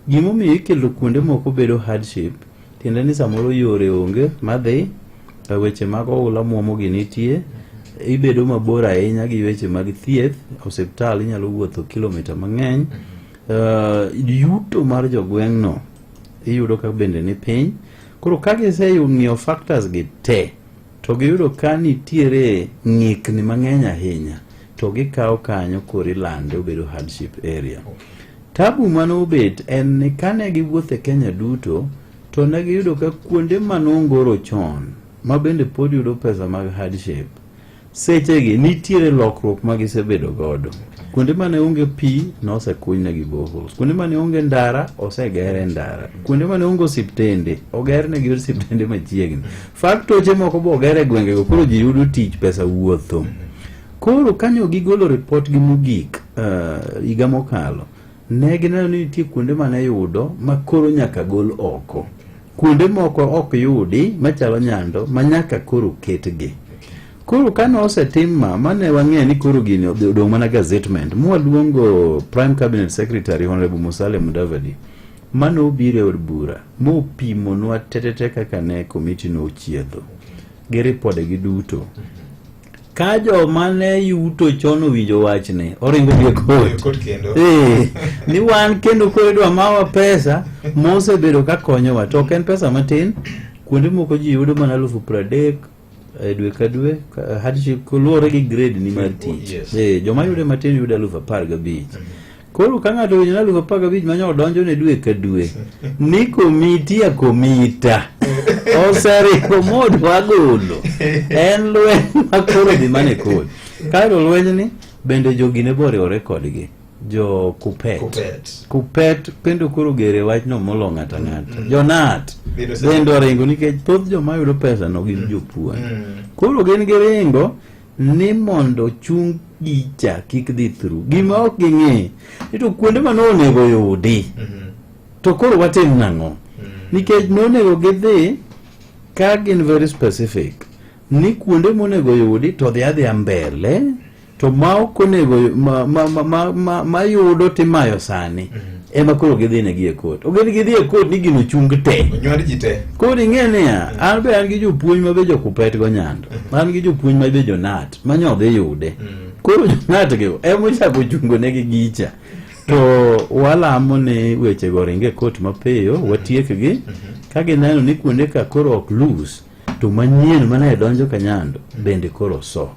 Gimomiyo ikelo kuonde moko bedo hardship tiende ni samoro yore onge madhi, weche mag oula muomo gi nitie, ibedo mabor ahinya gi weche mag thieth, osiptal inyalo wuotho kilomita mang'eny, yuto mar jogweng'no iyudo ka bende ni piny. Koro ka giseng'iyo factors gi te to giyudo ka nitiere ng'ikni mang'eny ahinya to gikawo kanyo koro ilande obedo hardship area. Tabu mane obet en ni kane giwuotho e Kenya duto to ne giyudo ka kuonde manongoro chon ma bende pod yudo pesa mag hardship sechegi nitiere lokruok ma gisebedo godo. Kuonde mane onge pi nosekuny negi boreholes, kuonde mane onge ndara osegere ndara, kuonde mane onge osiptende ogernegi osiptende machiegni. Faktoche moko be oger e gwengego koro ji yudo tich pesa wuotho. Koro kanyo gigolo report gi mogik higa mokalo, ne gineno ni nitie kuonde mane yudo ma koro nyaka gol oko. Kuonde moko ok yudi machalo Nyando ma nyaka koro ketgi. Koro kane osetim ma, mane wang'eyo ni koro gini odong' mana gazettement, mwaluongo Prime Cabinet Secretary Honorable Musalia Mudavadi, mane obiro e od bura mopimonwa tetete kaka ne komiti no ochiedho gi ripode gi duto. Ka joma ne yuto chon owinjo wachni, oringo gi e court. Court kendo. Ni wan kendo koro idwa mawa pesa mosebedo ka konyowa, to ok en pesa matin. Kuonde moko ji yudo mana 30,000 e dwe ka dwe, hardship luwore gi grade ni mar tich. Yes. Joma yude matin yudo 15,000. Koro ka ng'ato owinjo ni 15,000 manyo odonjo ne dwe ka dwe, ni komiti ya komita. Oseringo modwa golo. En lweny ma koro dhi mana e court. Kaeto lwenyni bende jogi ne boriwore kodgi. Jo Kupet. Kupet. Kupet kendo koro gere wachno molo ng'ato ang'ata. Jonat Bende ose- bende oringo nikech thoth joma yudo pesa no gin jopuonj. Koro gin giringo ni mondo chung gicha kik dhi through. Gima ok ging'e ni to kuonde ma nonego yudi to koro watim nang'o? Nikech nonego gidhi ka gin very specific ni kuonde monego yudi to dhi adhiya mbele to ma ok onego ma, ma, ma, ma, ma, ma yudo timayo sani ema koro gidhi negi e court. Ok gin gidhi e court ni gino chung te. Onywand ji te. Koro ing'e niya, an be an gi jopuonj ma be jokupet go nyando. An gi jopuonj ma be jonat ma nyodhi yude. Koro jonat gi ema ochako chungo negi gicha. To walamo ni wechego ringe e court mapiyo, watiekgi. Ka gineno ni kuonde ka koro ok loose, to manyien mane donjo ka nyando bende koro so.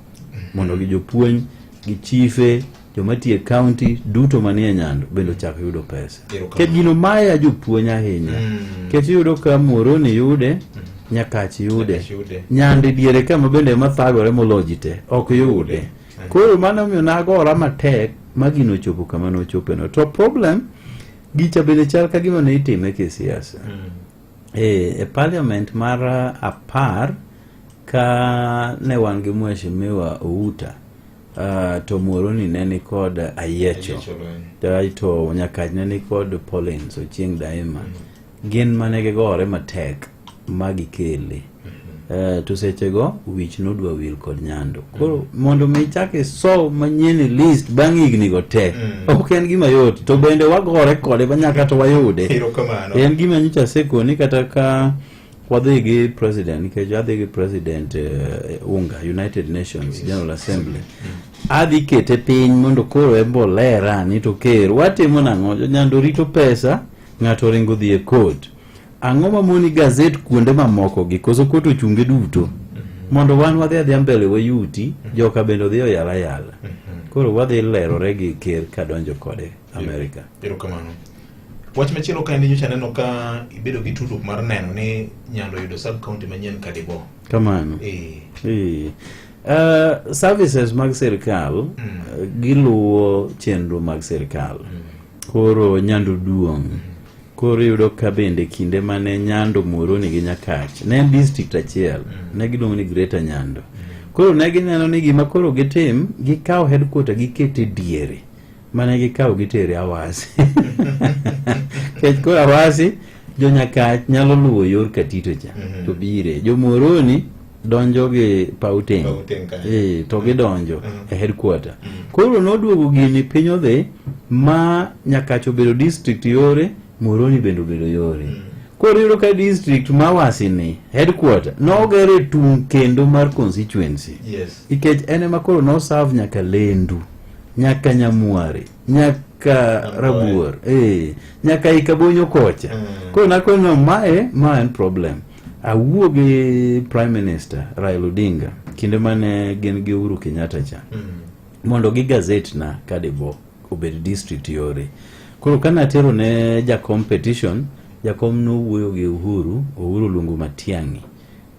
Mondo gi jopuonj, gi chife, joma tiyo e county duto manie nyando bende ochak yudo pesa. Erokamano. Nikech gino maya jopuonj ahinya. Nikech iyudo ka Muhoroni yude, Nyakach yude. Nyakach yude. Nyando e diere kama bende ema thagore moloyo ji te, ok yude. Koro mano omiyo nagora matek ma gino ochopo kama nochopeno. To problem, gicha bende chal ka gima ne itime kisiasa. E, e parliament mar apar ka ne wan gi mheshimiwa Outa to Muhoroni ne ni kod Ayiecho. Ayiecho lweny. Aeto Nyakach ne ni kod Paulins Ochieng' Daima. Gin mane gigore matek ma gikele. To sechego wich nodwa wil kod Nyando. Koro mondo mi ichak iso manyien e list bang' higni go te, ok en gima yot. To bende wagore kode ma nyaka to wayude. Erokamano. En gima nyocha asekoni kata ka wadhi gi president nikech adhi gi president UNGA, United Nations General Assembly. Adhi kete piny mondo koro en be olera ni to ker watimo nang'o? Nyando rito pesa, ng'ato oringo dhi e court. Ang'o mamoni gazet kuonde mamoko gi koso court ochunge duto? Mondo wan wadhi adhiya mbele wayuti, joka bende odhi oyal ayala. Koro wadhi lerore gi ker kadonjo kode Amerika. Erokamano. Wach machielo ka en nyocha neno ka ibedo gi tudruok mar neno ni Nyando oyudo sub county manyien Kadibo. Kamano. Eh. Eh. Services mag sirkal giluwo chenro mag sirkal. Koro Nyando duong'. Koro iyudo ka bende kinde mane Nyando Muhoroni gi Nyakach ne en district achiel, ne giluongo ni Greater Nyando. Koro ne gineno ni gima koro gitim, gikaw headquarter giket e diere mane gikawo gitere Awasi. Nikech koro Awasi jo Nyakach nyalo luwo yor Katito cha to bire. Jo Muhoroni donjo gi Pauteng. Pauteng kanyo. Eh, to gidonjo e headquarter. Koro noduogo gini piny odhi ma Nyakach obedo district yore, Muhoroni bende obedo yore. Koro iyudo ka district ma Awasi ni headquarter noger e tung' kendo mar constituency. Yes. Nikech en ema koro noserve nyaka Lendu, nyaka Nyamware, nyaka Rabuor, nyaka Ikabonyo kocha. Koro nakono mae ma en problem. Awuo gi Prime Minister Raila Odinga kinde mane gin gi Uhuru Kenyatta cha mondo gi gazette na Kadibo obed district yore. Koro kane atero ne jakom petition, jakom nowuoyo gi Uhuru, Uhuru oluongo Matiang'i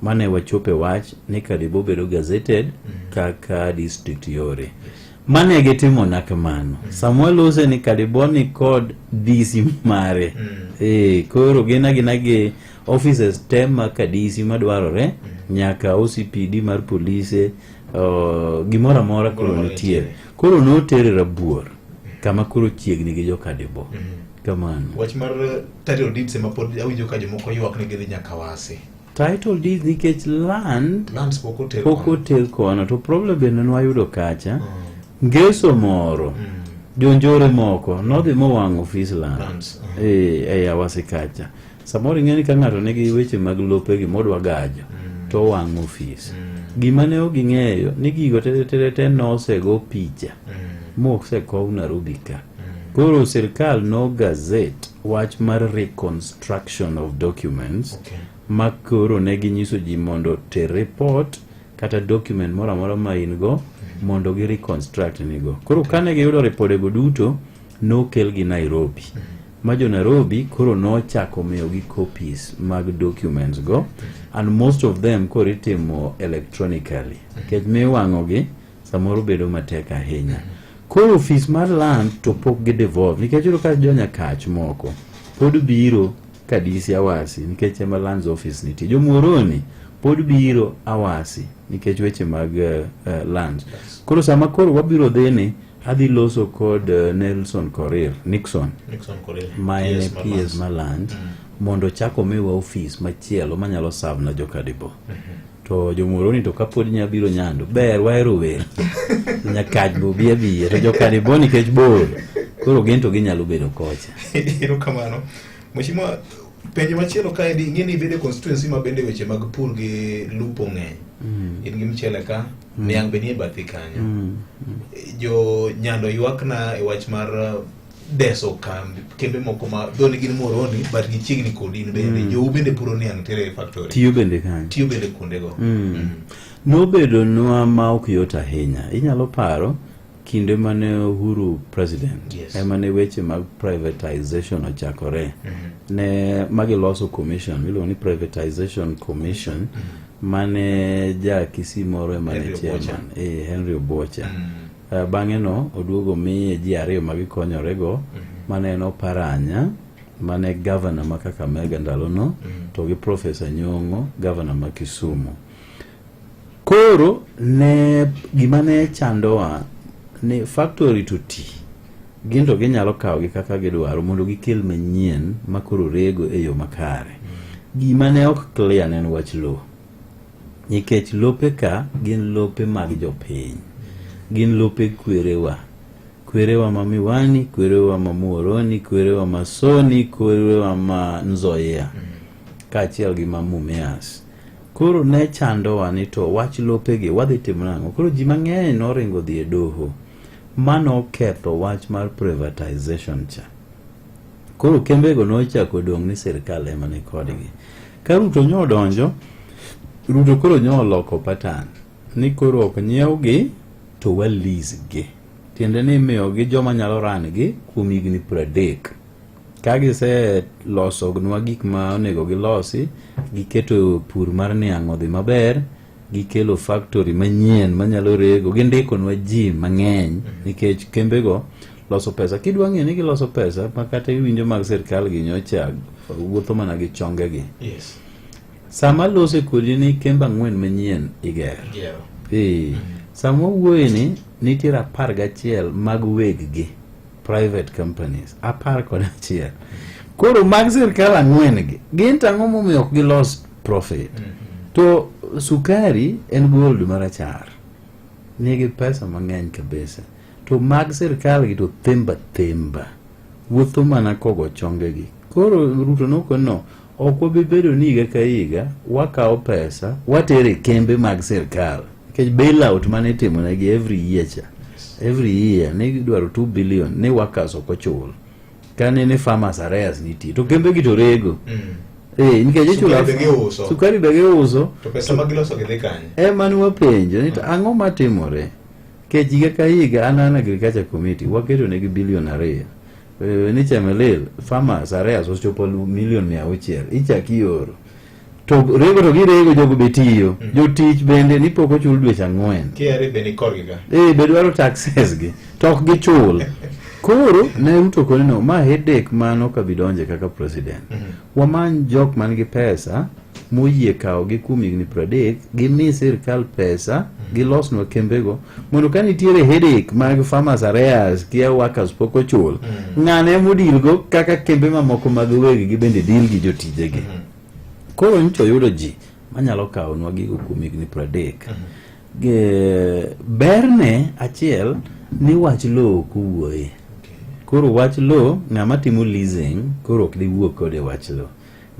mane wachope wach ni Kadibo bedo gazetted kaka district yore. Mane gitimona kamano. Sama walose ni Kadibo ni kod DC mare. Koro gin agina gi offices te ma ka DC madwarore nyaka OCPD mar polise gimoro amora koro nitie. Koro notere Rabuor kama koro chiegni gi jo Kadibo. Kamano. Wach mar title deeds ema pod awinjo ka jomoko ywak ni gidhi nyaka Awasi. Title deeds nikech land Lands pok oter pok kono. oter kono to problem bende nwayudo kacha ngeso moro jonjore moko nodhi mowang'o ofis land Lands, e Awasi kacha. Samoro ing'e ni ka ng'ato nigi weche mag lopegi modwa gajo to owang'o ofis. Gima ne ok ging'eyo ni gigo te te te nosego picha mosekow Nairobi ka. Koro sirkal no gazette wach mar reconstruction of documents ma koro ne ginyiso ji mondo ter report kata document moro amora ma in go mondo gi reconstruct nigo. Koro kane giyudo ripodego duto nokelgi Nairobi. Ma jo Nairobi koro nochako miyogi copies mag documents go and most of them koro itimo electronically nikech miwang'ogi samoro bedo matek ahinya. Koro ofis mar land to pok gi devolve nikech iyudo ka jo Nyakach moko pod biro Kadisi Awasi nikech ema lands office nitie. Jo Muhoroni pod biro Awasi nikech weche mag lands. Koro sama koro wabiro dhini adhi loso kod Nelson Korir, Nixon, Nixon Korir. ma en PS mar PS Lands. mar land mondo ochak omiwa ofis machielo manyalo serve na jo Kadibo. To jo Muhoroni to kapod nya biro Nyando, ber wahero wer. Nyakach be obi abiya to jo Kadibo nikech bor. Koro gin to ginyalo bedo kocha. Erokamano. Mheshimiwa, penjo machielo kaendi, ing'e ni ibedo e constituency ma bende weche mag pur gi lupo ng'eny. In gi mchele ka, niang' be nie bathi kanyo. Jo Nyando ywakna e wach mar deso kambi, kembe moko ma dho ni gin Muhoroni but gichiegni kodi in bende. Jou bende puro niang' tere e factory. Tiyo bende kanyo. Tiyo bende kuondego. Nobedonwa ma ok yot ahinya. Inyalo paro kinde mane Uhuru president ema ne weche mag privatization ochakore. Ne magiloso commission miluongo ni privatization commission mane ja Kisii moro ema ne Henry Obuocha. chairman, Henry Obuocha. Bang'e no oduogo miye ji ariyo ma gikonyorego mane en Oparanya mane governor ma Kakamega ndalono to gi Professor Nyong'o governor ma Kisumu. Koro ne gima ne chandowa ni factory to ti gin to ginyalo kawogi kaka gidwaro mondo gikel manyien ma koro rego e yo makare. Gima ne ok clear ne en wach lowo. Nikech lope ka gin lope mag jopiny. Gin lope kwerewa. Kwerewa ma Miwani, kwerewa ma Muhoroni, kwerewa ma Soni, kwerewa ma Nzoia. Kaachiel gi ma Mumias. Koro ne chandowa ni to wach lopegi wadhi timo nang'o? Koro ji mang'eny noringo dhi e doho. Ma noketho wach mar privatization cha. Koro kembego nochako dong' ni sirkal ema ni kodgi. Ka Ruto nyo odonjo, Ruto koro nyo oloko pattern ni koro ok nyiewgi to wa lease gi. Tiende ni imiyogi joma nyalo run gi kuom higni 30. Ka giselosonwa gik ma onego gilosi, giketo pur mar niang' odhi maber, gikelo factory manyien manyalo rego, gindikonwa ji mang'eny nikech kembego loso pesa. Kidwa ng'eyo ni giloso pesa ma kata iwinjo mag sirkal gi nyocha wuotho mana gi chongegi. Sama lose kodi ni kembe ang'wen manyien igero. Sama wawuoye ni nitiere 11 mag weggi private companies 11. Koro mag sirkal ang'wen gi gin to ang'o momiyo ok gilos profit? To sukari en gold marachar nigi pesa mang'eny kabisa. To mag sirkal gi to themba themba wuotho mana kogo chongegi. Koro Ruto nokoni no ok wabi bedo ni higa ka higa wakawo pesa watere e kembe mag sirkal nikech bailout mane itimo negi every year cha every year ne gidwaro 2 billion ni workers ok ochul kane ni farmers arrears nitie to kembe gi to rego nikech ichulo Sukari be giuso. sukari be giuso To pesa ma giloso gi dhi kanye? ema ne wapenjo ni to ang'o matimore nikech higa ka higa an an agriculture committee waketo negi bilion 2 ni Chemelil farmers arrears ochopo milion 600 ichak ioro to rego to girego jogo be tiyo jotich bende ni pok ochul dweche 4 KRA be ni korgi ka. Be dwaro taxes gi to ok gichul. Koro ne Ruto koni no ma headache mano ka bidonje kaka president. Wamany jok man gi pesa moyie kawo gi kuom higni 30 gimi sirkal pesa gilosnwa kembego mondo ka nitiere headache mag farmers arrears kia workers pok ochul ng'ane emodilgo kaka kembe mamoko mag weggi bende deal gi jotijegi. Koro nyocha oyudo ji manyalo kawonwa gigo kuom higni 30. Berne achiel ni wach lowo ok owuoye. Koro wach lowo ng'ama timo leasing koro ok diwuo kode wach lowo.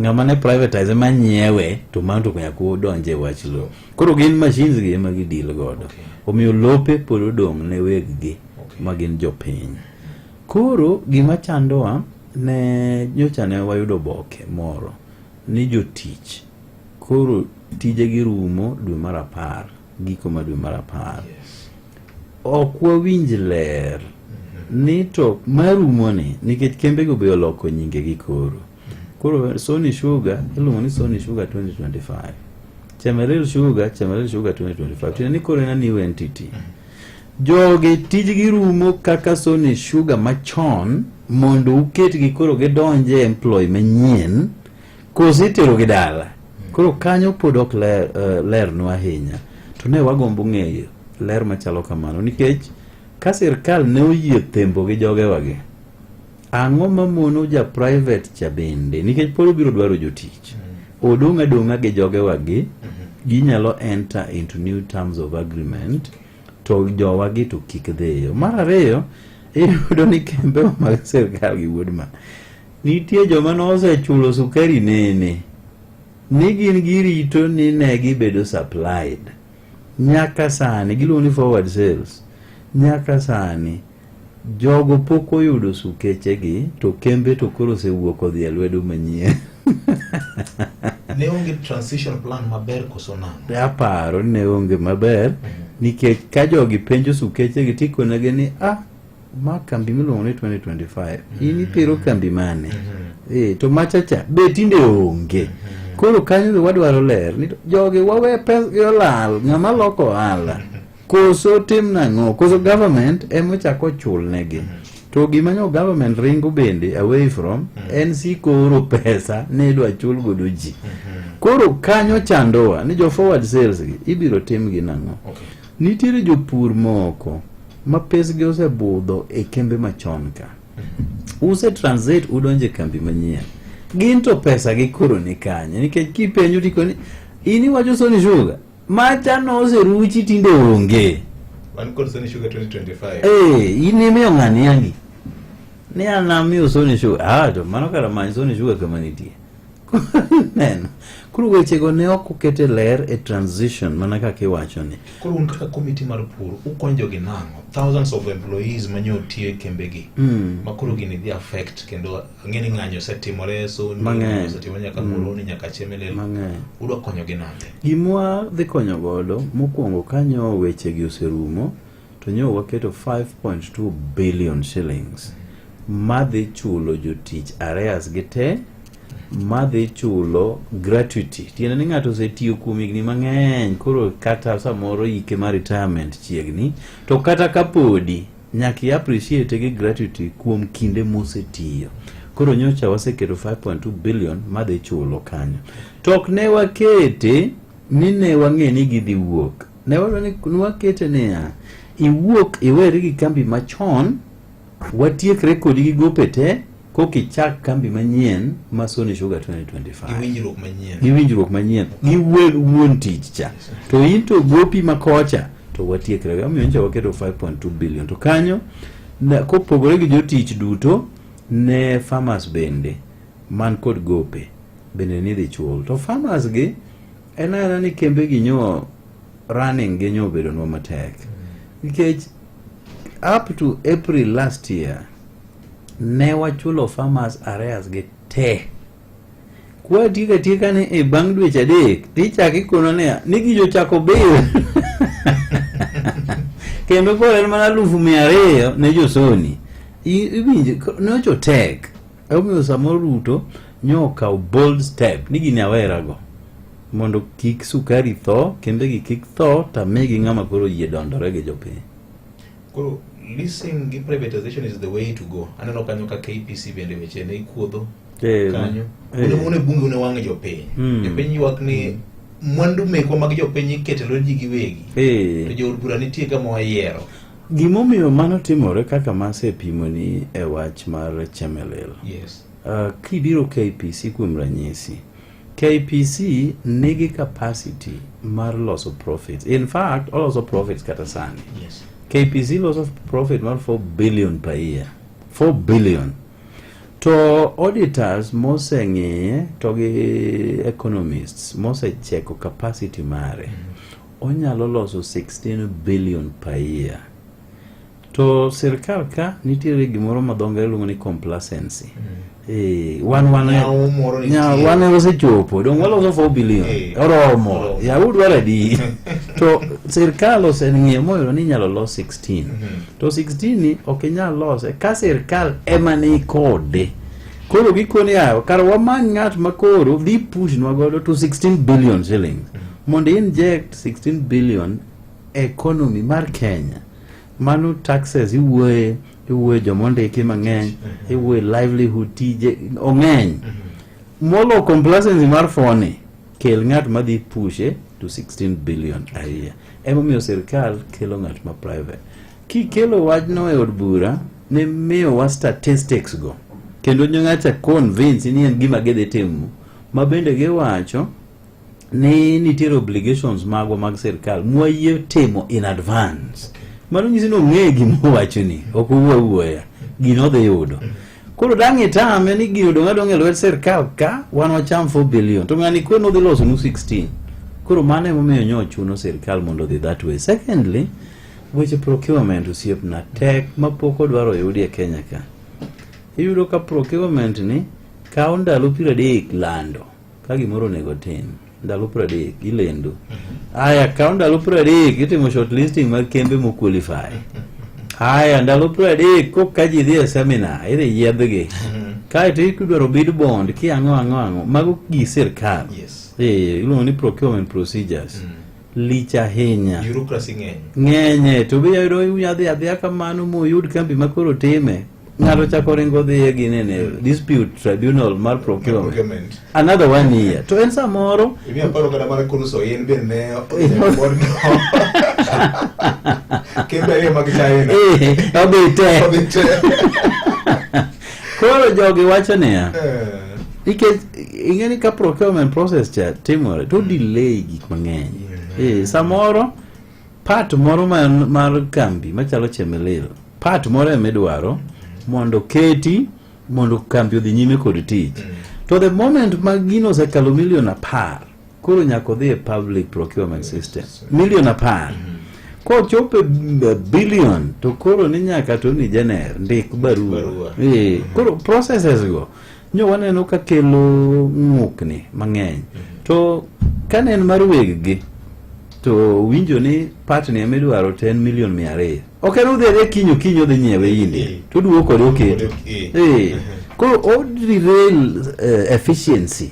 Ng'ama ne privatize ema nyiewe to mano to nyaka udonje e wach lowo. Koro gin machines gi ema gideal godo. Omiyo lope pod odong' ne weggi ma gin jopiny. Koro gima chandowa ne nyocha ne wayudo oboke moro ni jotich koro tijegi rumo dwe mar 10, giko mar dwe mar 10. Ok wawinj ler. Ni to marumoni nikech kembego be oloko nyingegi koro. Koro Sony Sugar iluongo ni Sony Sugar 2025. Chemelil Sugar, Chemelil Sugar 2025. Tiende ni koro en a new entity. Jogi tijgi rumo kaka Sony Sugar machon mondo uketgi koro gidonje employ manyien koso iterogi dala. Koro kanyo pod ok ler, uh, lernwa ahinya. To ne wagombo ng'eyo ler machalo kamano nikech ka sirkal ne oyie thembo gi jogewagi, ang'o mamono ja private cha bende nikech pod obiro dwaro jotich odong' adong'a gi jogewagi ginyalo enter into new terms of agreement to jowagi to kik dhiyo. Mar ariyo, iyudo ni kembe mag sirkal gi wuod ma nitie joma nosechulo sukari nene ni gin girito ni ne gibedo supplied nyaka sani giluongo ni forward sales nyaka sani jogo pok oyudo sukechegi to kembe to koro osewuok odhi e lwedo manyien ne onge transition plan maber koso nang'o aparo ni ne onge maber nikech ka jogi penjo sukechegi tikonegi ni ah ma kambi miluongo ni 2025 in ipiro kambi mane eh to machacha be tinde onge koro kanyo be wadwaro ler ni jogi wawe pesgi olal ng'ama loko ohala koso tim nang'o koso government emochako chulnegi to gima nyo government ringo bende away from en siko oro pesa ni idwa chul godo ji koro kanyo chandowa ni jo forward sales gi ibiro timgi nang'o Okay. nitiere jopur moko ma pesgi osebudho e kembe machon ka use transit udonje kambi manyien gin to pesa gi koro ni kanye nikech kipenjo tikoni in iwacho Sony Sugar macha noseruchi tinde onge wan kod Sony Sugar 2025 eh in imiyo ng'ani yangi ni an amiyo Sony Sugar ah to mano kara many Sony Sugar kama nitie neno koro wechego ne ok okete ler e transition mana kaka iwacho ni koro un kaka committee mar pur ukonyo jogi nang'o thousands of employees manyo tiyo e kembegi ma koro gini dhi affect kendo ang'e ni ng'anyo osetimore so Mang'eny. osetimore nyaka Muhoroni nyaka Chemelil Mang'eny. udwa konyogi nade Gimwa dhi konyo godo mokwongo kanyo wechegi oserumo to nyo waketo 5.2 billion shillings madhi chulo jotich arrears gi te madhi chulo gratuity tiende ni ng'ato osetiyo kuom higni mang'eny koro kata samoro hike mar retirement chiegni to kata kapodi nyaka i appreciate gi gratuity kuom kinde mosetiyo koro nyocha waseketo 5.2 billion madhi chulo kanyo to ok ne wakete ni ne wang'e ni gidhi wuok ne wadwa ni wakete niya iwuok iweri gi kambi machon watiekre kodi gi gope te koka ichak kambi manyien ma Sony Sugar 2025 gi winjruok manyien gi winjruok manyien gi wuon tich cha to in to gopi ma kocha to watiekre omiyo nyocha waketo 5.2 billion to kanyo na, kopogore gi jotich duto ne farmers bende man kod gope bende nidhi chul to farmers gi en aena ni kembe gi nyo running gi nyo obedonwa matek nikech up to April last year ne wachulo farmers arrears gi te kwatieko atieka ni e bang' dweche adek tichako ikono niya ni gijo chako bil kendo koro en mana 200,000 ne josoni iwinjo nocho tek emomiyo samoro Ruto nyo okawo bold step ni gini awerago mondo kik sukari tho kembe gi kik tho tamigi ng'ama koro oyie dondore gi jopiny Koro leasing gi privatization is the way to go. Aneno kanyo ka KPC bende weche ne ikuodho kanyo. Une bunge une wang' jopiny. Jopiny ywak ni mwandu mekwa mag jopiny iketo e lwet ji giwegi. To jood bura nitie kama wayiero. Gimomiyo mano timore kaka masepimoni e wach mar Chemelil. Yes. Kibiro KPC kuom ranyisi, KPC nigi capacity mar loso profits. In fact, oloso profits kata sani. Yes. KPC loso profit mar 4 billion per year. 4 billion. To auditors moseng'iye to gi economists mosecheko capacity mare, onyalo loso 16 billion per year. To sirkal ka nitiere gimoro ma dho ngere luongo ni complacency. Wan wan Nyawo moro nitie. wan osechopo dong waloso 4 billion Eh, oromo oromo. yawu dwaro adi to To sirkal oseng'iyo moyudo ni inyalo los 16. To 16 ni ok inyal lose ka sirkal ema ni kode. Koro gikoni yawa kar wamany ng'at ma koro dhi push nwa godo to 16 billion shillings mondo inject 16 billion economy mar Kenya. Mano taxes iwuoye, iwuoye joma ondiki mang'eny, iwuoye livelihood tije ong'eny. Molo complacency mar foni kel ng'at ma dhi pushe to 16 billion a year. Emomiyo sirkal kelo ng'at ma private. Kikelo wachno e od bura ne miyowa statistics go kendo ng'acha convince ni en gima gidhi timo ma bende giwacho ni nitiere obligations magwa mag sirkal mwayie timo in advance. Mano nyiso ni ong'e gima owachoni, ok owuo awuoya, gino odhi yudo. Koro dang' itame ni gino dong' adong' e lwet sirkal ka wan wacham 4 billion to ng'ani kwe nodhi losonu 16. Koro mano emomiyo nyo ochuno sirkal mondo odhi that way. Secondly, weche procurement osiepna tek mapok odwaro oyudi e Kenya ka. Iyudo ka procurement ni kawo ndalo 30 lando ka gimoro onego tim ndalo 30 ilendo. Aya kawo ndalo 30 itimo shortlisting mag kembe mo qualify. Aya ndalo 30 koka ji dhi e seminar idhi yiedhgi. Kaeto idwaro bid bond ki ang'o ang'o ang'o mago gi sirkal. Yes. Eh, iluongo ni procurement procedures. Lich ahinya. Bureaucracy ng'eny. Ng'enye to be yudo unyadhi adhiya kamano muyud kambi ma koro time. Ng'ato chako ringo dhi e ginene dispute tribunal mar procurement. Procurement. Another one year. To en samoro Imiya paro kata mar Kunuso in bende ne odhi e board no. Kembe ariyo mag China. eh, odhi te. Odhi te. Koro jogi wacho niya, Eh. nikech ing'e ni ka procurement process cha timore to delay gik mang'eny. Eh, samoro part moro mar kambi machalo Chemelil, part moro emidwaro mondo keti mondo kambi odhi nyime kod tich. To the moment ma gino osekalo milion 10, koro nyaka odhi e public procurement system. Milion 10. Kochopo e billion to koro ni nyaka to ni jener ndik barua. Barua. Eh, koro processes go nyo waneno ka kelo ng'ukni mang'eny. To kane en mar weg gi to winjo ni partni emidwaro to en milion 200. Ok en odhi adhiya kiny okinyi odhi nyiewe India to oduogo kode oketo. Eh, koro o derail efficiency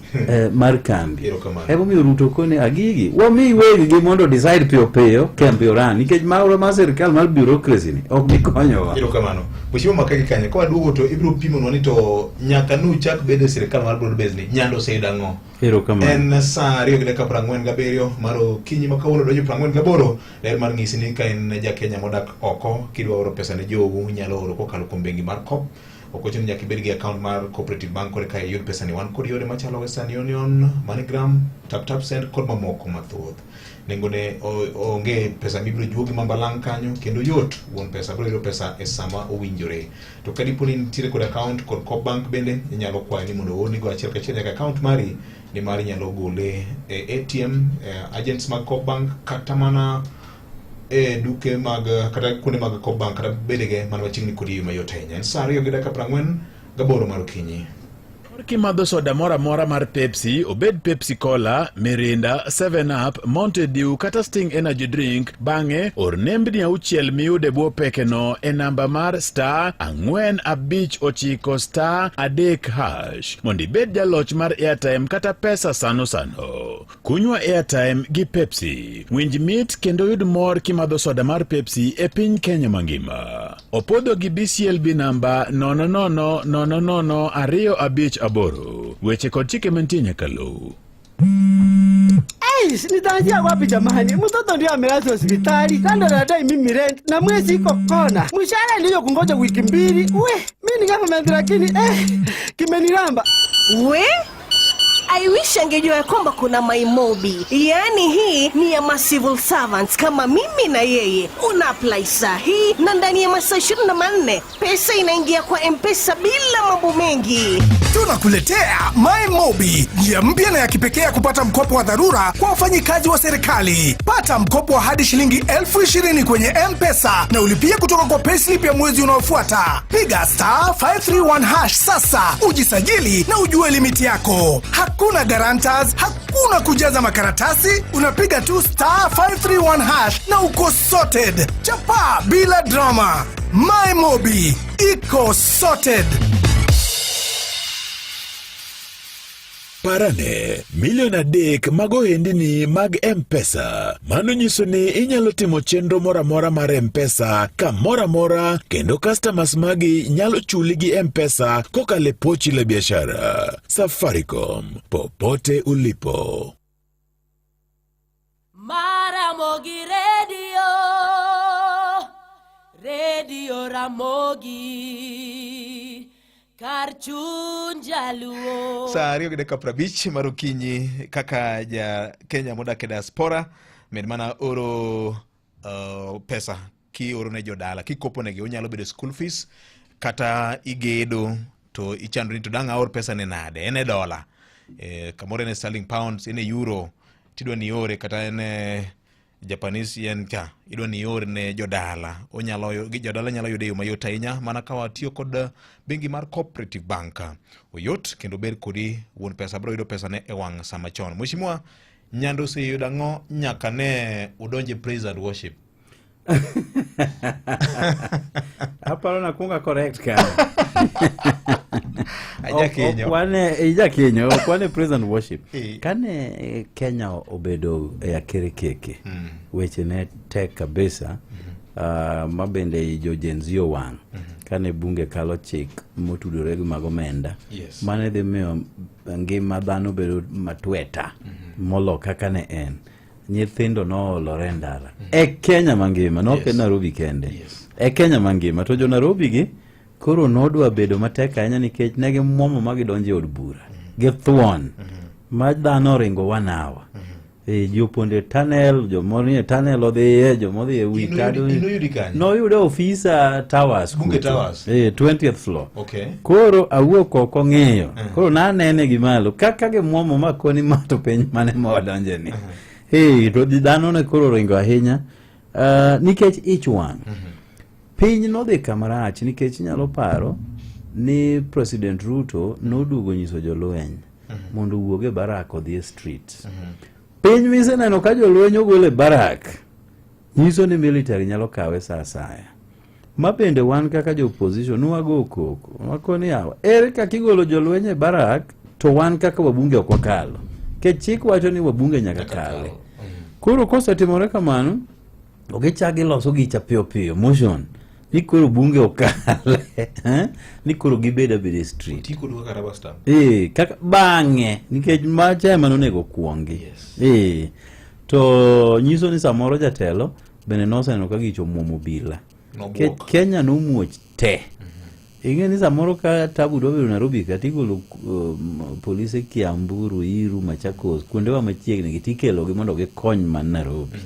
mar kambi. Erokamano. Emomiyo Ruto kone agigi wami weg gi mondo decide piyo piyo kambi oran nikech marwa mar sirkal mar bureaucracy ni ok bi konyowa. Erokamano. Mheshimiwa Makagi kanyo, ka waduogo to ibiro pimonwa ni to nyaka nuchak bedo e sirkal mar broad base ni Nyando oseyudo ang'o? Erokamano. En saa 2:47 mar okinyi ma kawuono donjo 48 ler mar ng'isi ni ka in ja Kenya modak oko kidwa oro pesa ne jou inyalo oro kokalo kuom bengi mar COP. Ok ochuno ni nyaka ibed gi account mar Cooperative Bank koro eka iyud pesa ni. Wan kod yore machalo Western Union, MoneyGram, TapTap Send kod mamoko mathoth. Nengone onge pesa mibiro juogi mambalang' kanyo kendo yot wuon pesa biro yudo pesa e sama owinjore. To ka dipo ni nitiere kod account kod Coop Bank bende inyalo kwayo ni mondo oornigo achiel kachiel nyaka account mari nimar inyalo gole e ATM, agents mag Coop Bank kata mana e duke mag kata kuonde mag Coop Bank kata bedege man machiegni kodi e yo mayot ahinya. En saa 2:48 mar okinyi. Kimadho soda moro amora mar Pepsi, obed Pepsi Cola, Mirinda, 7 Up, Mountain Dew kata Sting Energy Drink, bang'e or nembni 6 miyudo e bwo pekeno e namba mar star 4 5 9 star 3 hash mondo ibed jaloch mar airtime kata pesa sano sano. Kunywa airtime gi Pepsi. Winj mit kendo yud mor kimadho soda mar Pepsi e piny Kenya mangima. Opodho gi BCLB namba 0000258. Weche kod chike mantie nyaka luw. Eish, nitaanzia wapi jamani? Mtoto ndio amelazwa hospitali, kando anadai mimi rent na mwezi iko kona. Mshahara ndiyo kungoja wiki 2. We, mimi ni government lakini kimeniramba. We? I wish angejua ya kwamba kuna MyMobi. Yaani hii ni ya ma civil servants kama mimi na yeye. Una apply saa hii na ndani ya masaa 24 pesa inaingia kwa M-Pesa bila mambo mengi. Tunakuletea MyMobi, njia mpya na ya kipekee ya kupata mkopo wa dharura kwa wafanyikazi wa serikali. Pata mkopo wa hadi shilingi 20,000 kwenye M-Pesa na ulipie kutoka kwa payslip ya mwezi unaofuata. Piga star 531 hash sasa, ujisajili na ujue limiti yako. Hakuna Hakuna guarantors, hakuna kujaza makaratasi, unapiga tu star 531 hash na uko sorted. Chapa bila drama. MyMobi iko sorted. Parane, milion adek mag ohendini mag M-Pesa. Mano nyiso ni inyalo timo chenro moro amora mar M-Pesa kamoro amora kendo customers magi nyalo chuli gi M-Pesa kokalo e pochi la biashara. Safaricom, popote ulipo. Maramogi Radio, Radio Ramogi, kar chuny jaluo. Saa ariyo gi dakika prabich mar okinyi kaka ja Kenya modak e diaspora med mana oro uh, pesa kioro ne jodala kikoponegi onyalo bedo school fees kata igedo to ichando ni to dang' aor pesa ne nade en e dola e, kamoro en e sterling pounds en e euro tidwa ni iore kata en e Japanese yen cha idwa ni ior ne jodala onyalo jodala nyalo yude e yo mayot ahinya mana ka watiyo kod eh, bengi mar Cooperative Bank oyot kendo ber kodi wuon pesa biro yudo pesa ne e wang' sama chon mheshimiwa Nyando oseyudo ang'o nyaka ne udonje praise and worship Aparo nakwongo correct ka. Ajakinyo. Ok wane ijakinyo, ok wane praise and worship. Eh. Kane Kenya obedo e akirikeke, Mm. weche ne tek kabisa. Uh, ma bende jo Gen Z owang' kane bunge kalo chik motudore gi mag omenda Yes. mane dhi miyo ngima dhano bedo matweta molo kaka ne en nyithindo noolore e ndara e Kenya mangima nok e Nairobi kende e Kenya mangima to jo Nairobi gi koro nodwa bedo matek ahinya nikech ne gimwomo ma gidonjo e od bura gi thuon ma dhano oringo one hour e, ji opondo e tunnel jomoro ni e tunnel odhiye jomodhi e wi Inoyudi- kado inoyudi kanye? noyudo ofisa towers Bunge kucho. Towers? Eh, 20th floor Okay. koro awuok oko ng'iyo koro nanene gi malo kaka gimwomo ma koni ma to piny mane ma wadonje ni Eh, to dhano ne koro oringo ahinya Ah, nikech ich wang' piny nodhi kamarach nikech inyalo paro ni president ruto noduogo nyiso jolweny mondo owuog e barak odhi e street piny miseneno ka jolweny ogol e barak nyiso ni military nyalo kawe sa asaya ma bende wan kaka jo opposition nwago koko wakoni yawa ere kaka igolo jolweny e barak to wan kaka wabunge ok wakalo nikech chik wacho ni wabunge nyaka kale koro kosetimore kamano to gichak giloso gicha piyo piyo motion ni koro bunge okale eh? ni koro gibed abeda e street Ti kodwa kaka rubber stamp. Eh, kaka bang'e nikech macha ema nonego kuongi eh, to nyiso ni samoro jatelo bende noseneno ka gicho omuomo obila Nobuok. Nikech Kenya nomuoch te ing'e ni samoro ka tabu dwa bedo Nairobi ka tigolo um, polise Kiambu, Ruiru, Machakos kuondewa machiegni gi tikelogi mondo gikony man Nairobi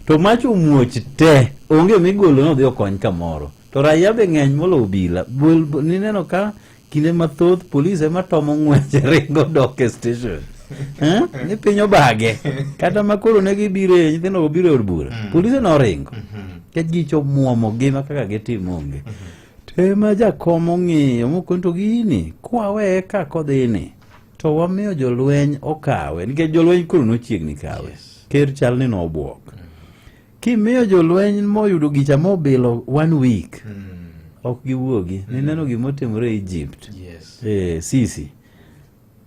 to macho omuoch te onge migolo nodhi okony kamoro to raia be ng'eny molo obila Bol- bo- nineno ka kinde mathoth polis ema tomo ng'wech ringo dok e station Eh? ni piny obage kata ma koro ne gibiro e nyithindo obiro e od bura polise noringo nikech gicho muomo gi ma kaka gitimo onge to ema jakom ong'iyo mokoni to gini kwaweye ka kodhini to wamiyo jolweny okawe nikech jolweny koro nochiegni kawe ker chal ni nobwok kimiyo jolweny moyudo gicha mobilo one week ok giwuogi nineno gimotimore Egypt Yes. eh, Sisi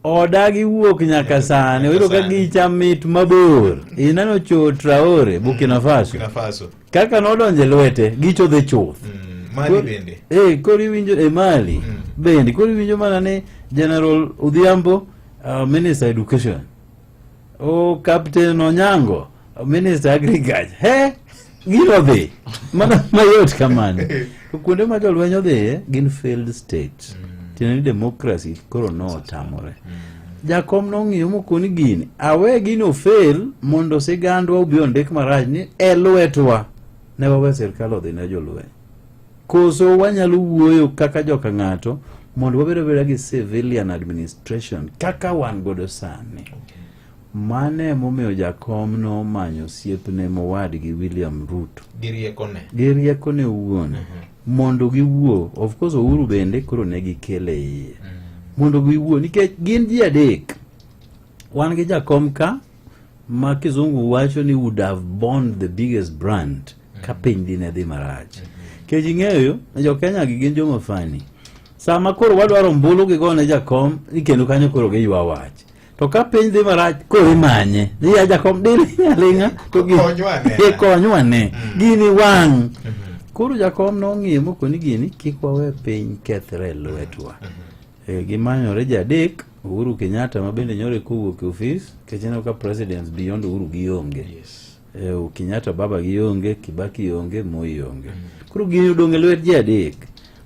odagi wuok nyaka sani oyudo ka sani. gicha mit mabor ineno cho Traore Burkina Faso Burkina Faso. kaka nodonjo e lwete gicho dhi chuth Mali bende. Eh, koro iwinjo e Mali bende koro iwinjo mana ni General Odhiambo uh, Minister Education o Captain Onyango Minister Agriculture he gino dhi mana mayot kamano to kuonde ma jolweny odhiye gin failed state tiende ni democracy koro notamore jakom nong'iyo mokoni gini awe gino fail mondo sigandwa obi ondik marach ni e lwetwa ne wawe sirkal odhi ne jolweny koso wanyalo wuoyo kaka joka ng'ato mondo wabed abeda gi civilian administration kaka wan godo sani mano emomiyo jakom nomanyo osiepne mowadgi William Ruto Gi riekone. gi riekone owuon mondo giwuo of course Uhuru bende koro ne gikele iye mondo giwuo nikech gin ji adek Wan gi jakom ka ma kizungu wacho ni would have borne the biggest brand ka piny dine dhi marach. Kech ing'eyo jo Kenya gi gin joma fani. Sama koro wadwaro ombulu gigone jakom ni kendo kanyo koro giywa wach. To ka piny dhi marach koro imanye. Ni ya jakom diling' aling'a to gi Konywa ane. Eh, konywa ane. Gini wang'. Koro jakom nong'iyo mokoni gini kik wawe piny kethre e lwetwa. E, gimanyore ji adek Uhuru Kenyatta ma bende nyoro eka owuok e ofis nikech ineno ka presidents beyond Uhuru gionge. Yes. E, Kenyatta baba gionge, Kibaki onge, Moi onge. Koro gini odong' e lwet ji adek.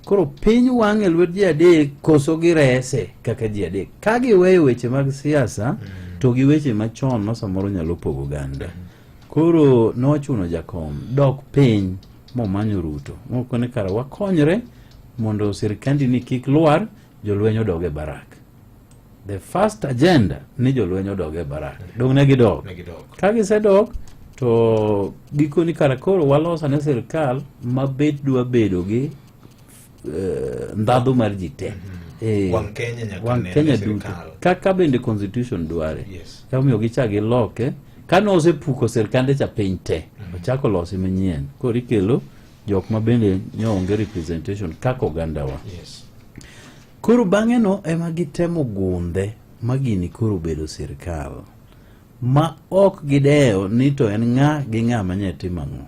Koro piny wang' e lwet ji adek koso girese kaka ji adek. Ka giweyo weche mag siasa to gi weche machon ma samoro nyalo pogo oganda. Koro nochuno jakom dok piny momanyo Ruto. Mokone kara wakonyre mondo sirkandi ni kik lwar, jolweny odog e barak. The first agenda ni jolweny odog e barak. Dong ne gidok. Ne gidok. Ka gisedok to gikoni kara koro walos ane sirkal ma bet dwa bedo gi eh, ndhadhu mar ji te. Eh, Wang' Kenya nyaka wang' ne Kenya ne duto. sirkal. Kaka bende constitution dware. Yes. Emomiyo gichak giloke. Kane osepuko sirkande cha piny te, ochako lose manyien. Koro ikelo jok ma bende ne onge representation kaka ogandawa. Yes. Koro bang'e no ema gitemo gundhe ma gini koro obedo sirkal ma ok gidewo ni to en ng'a gi ng'a manye timo ang'o.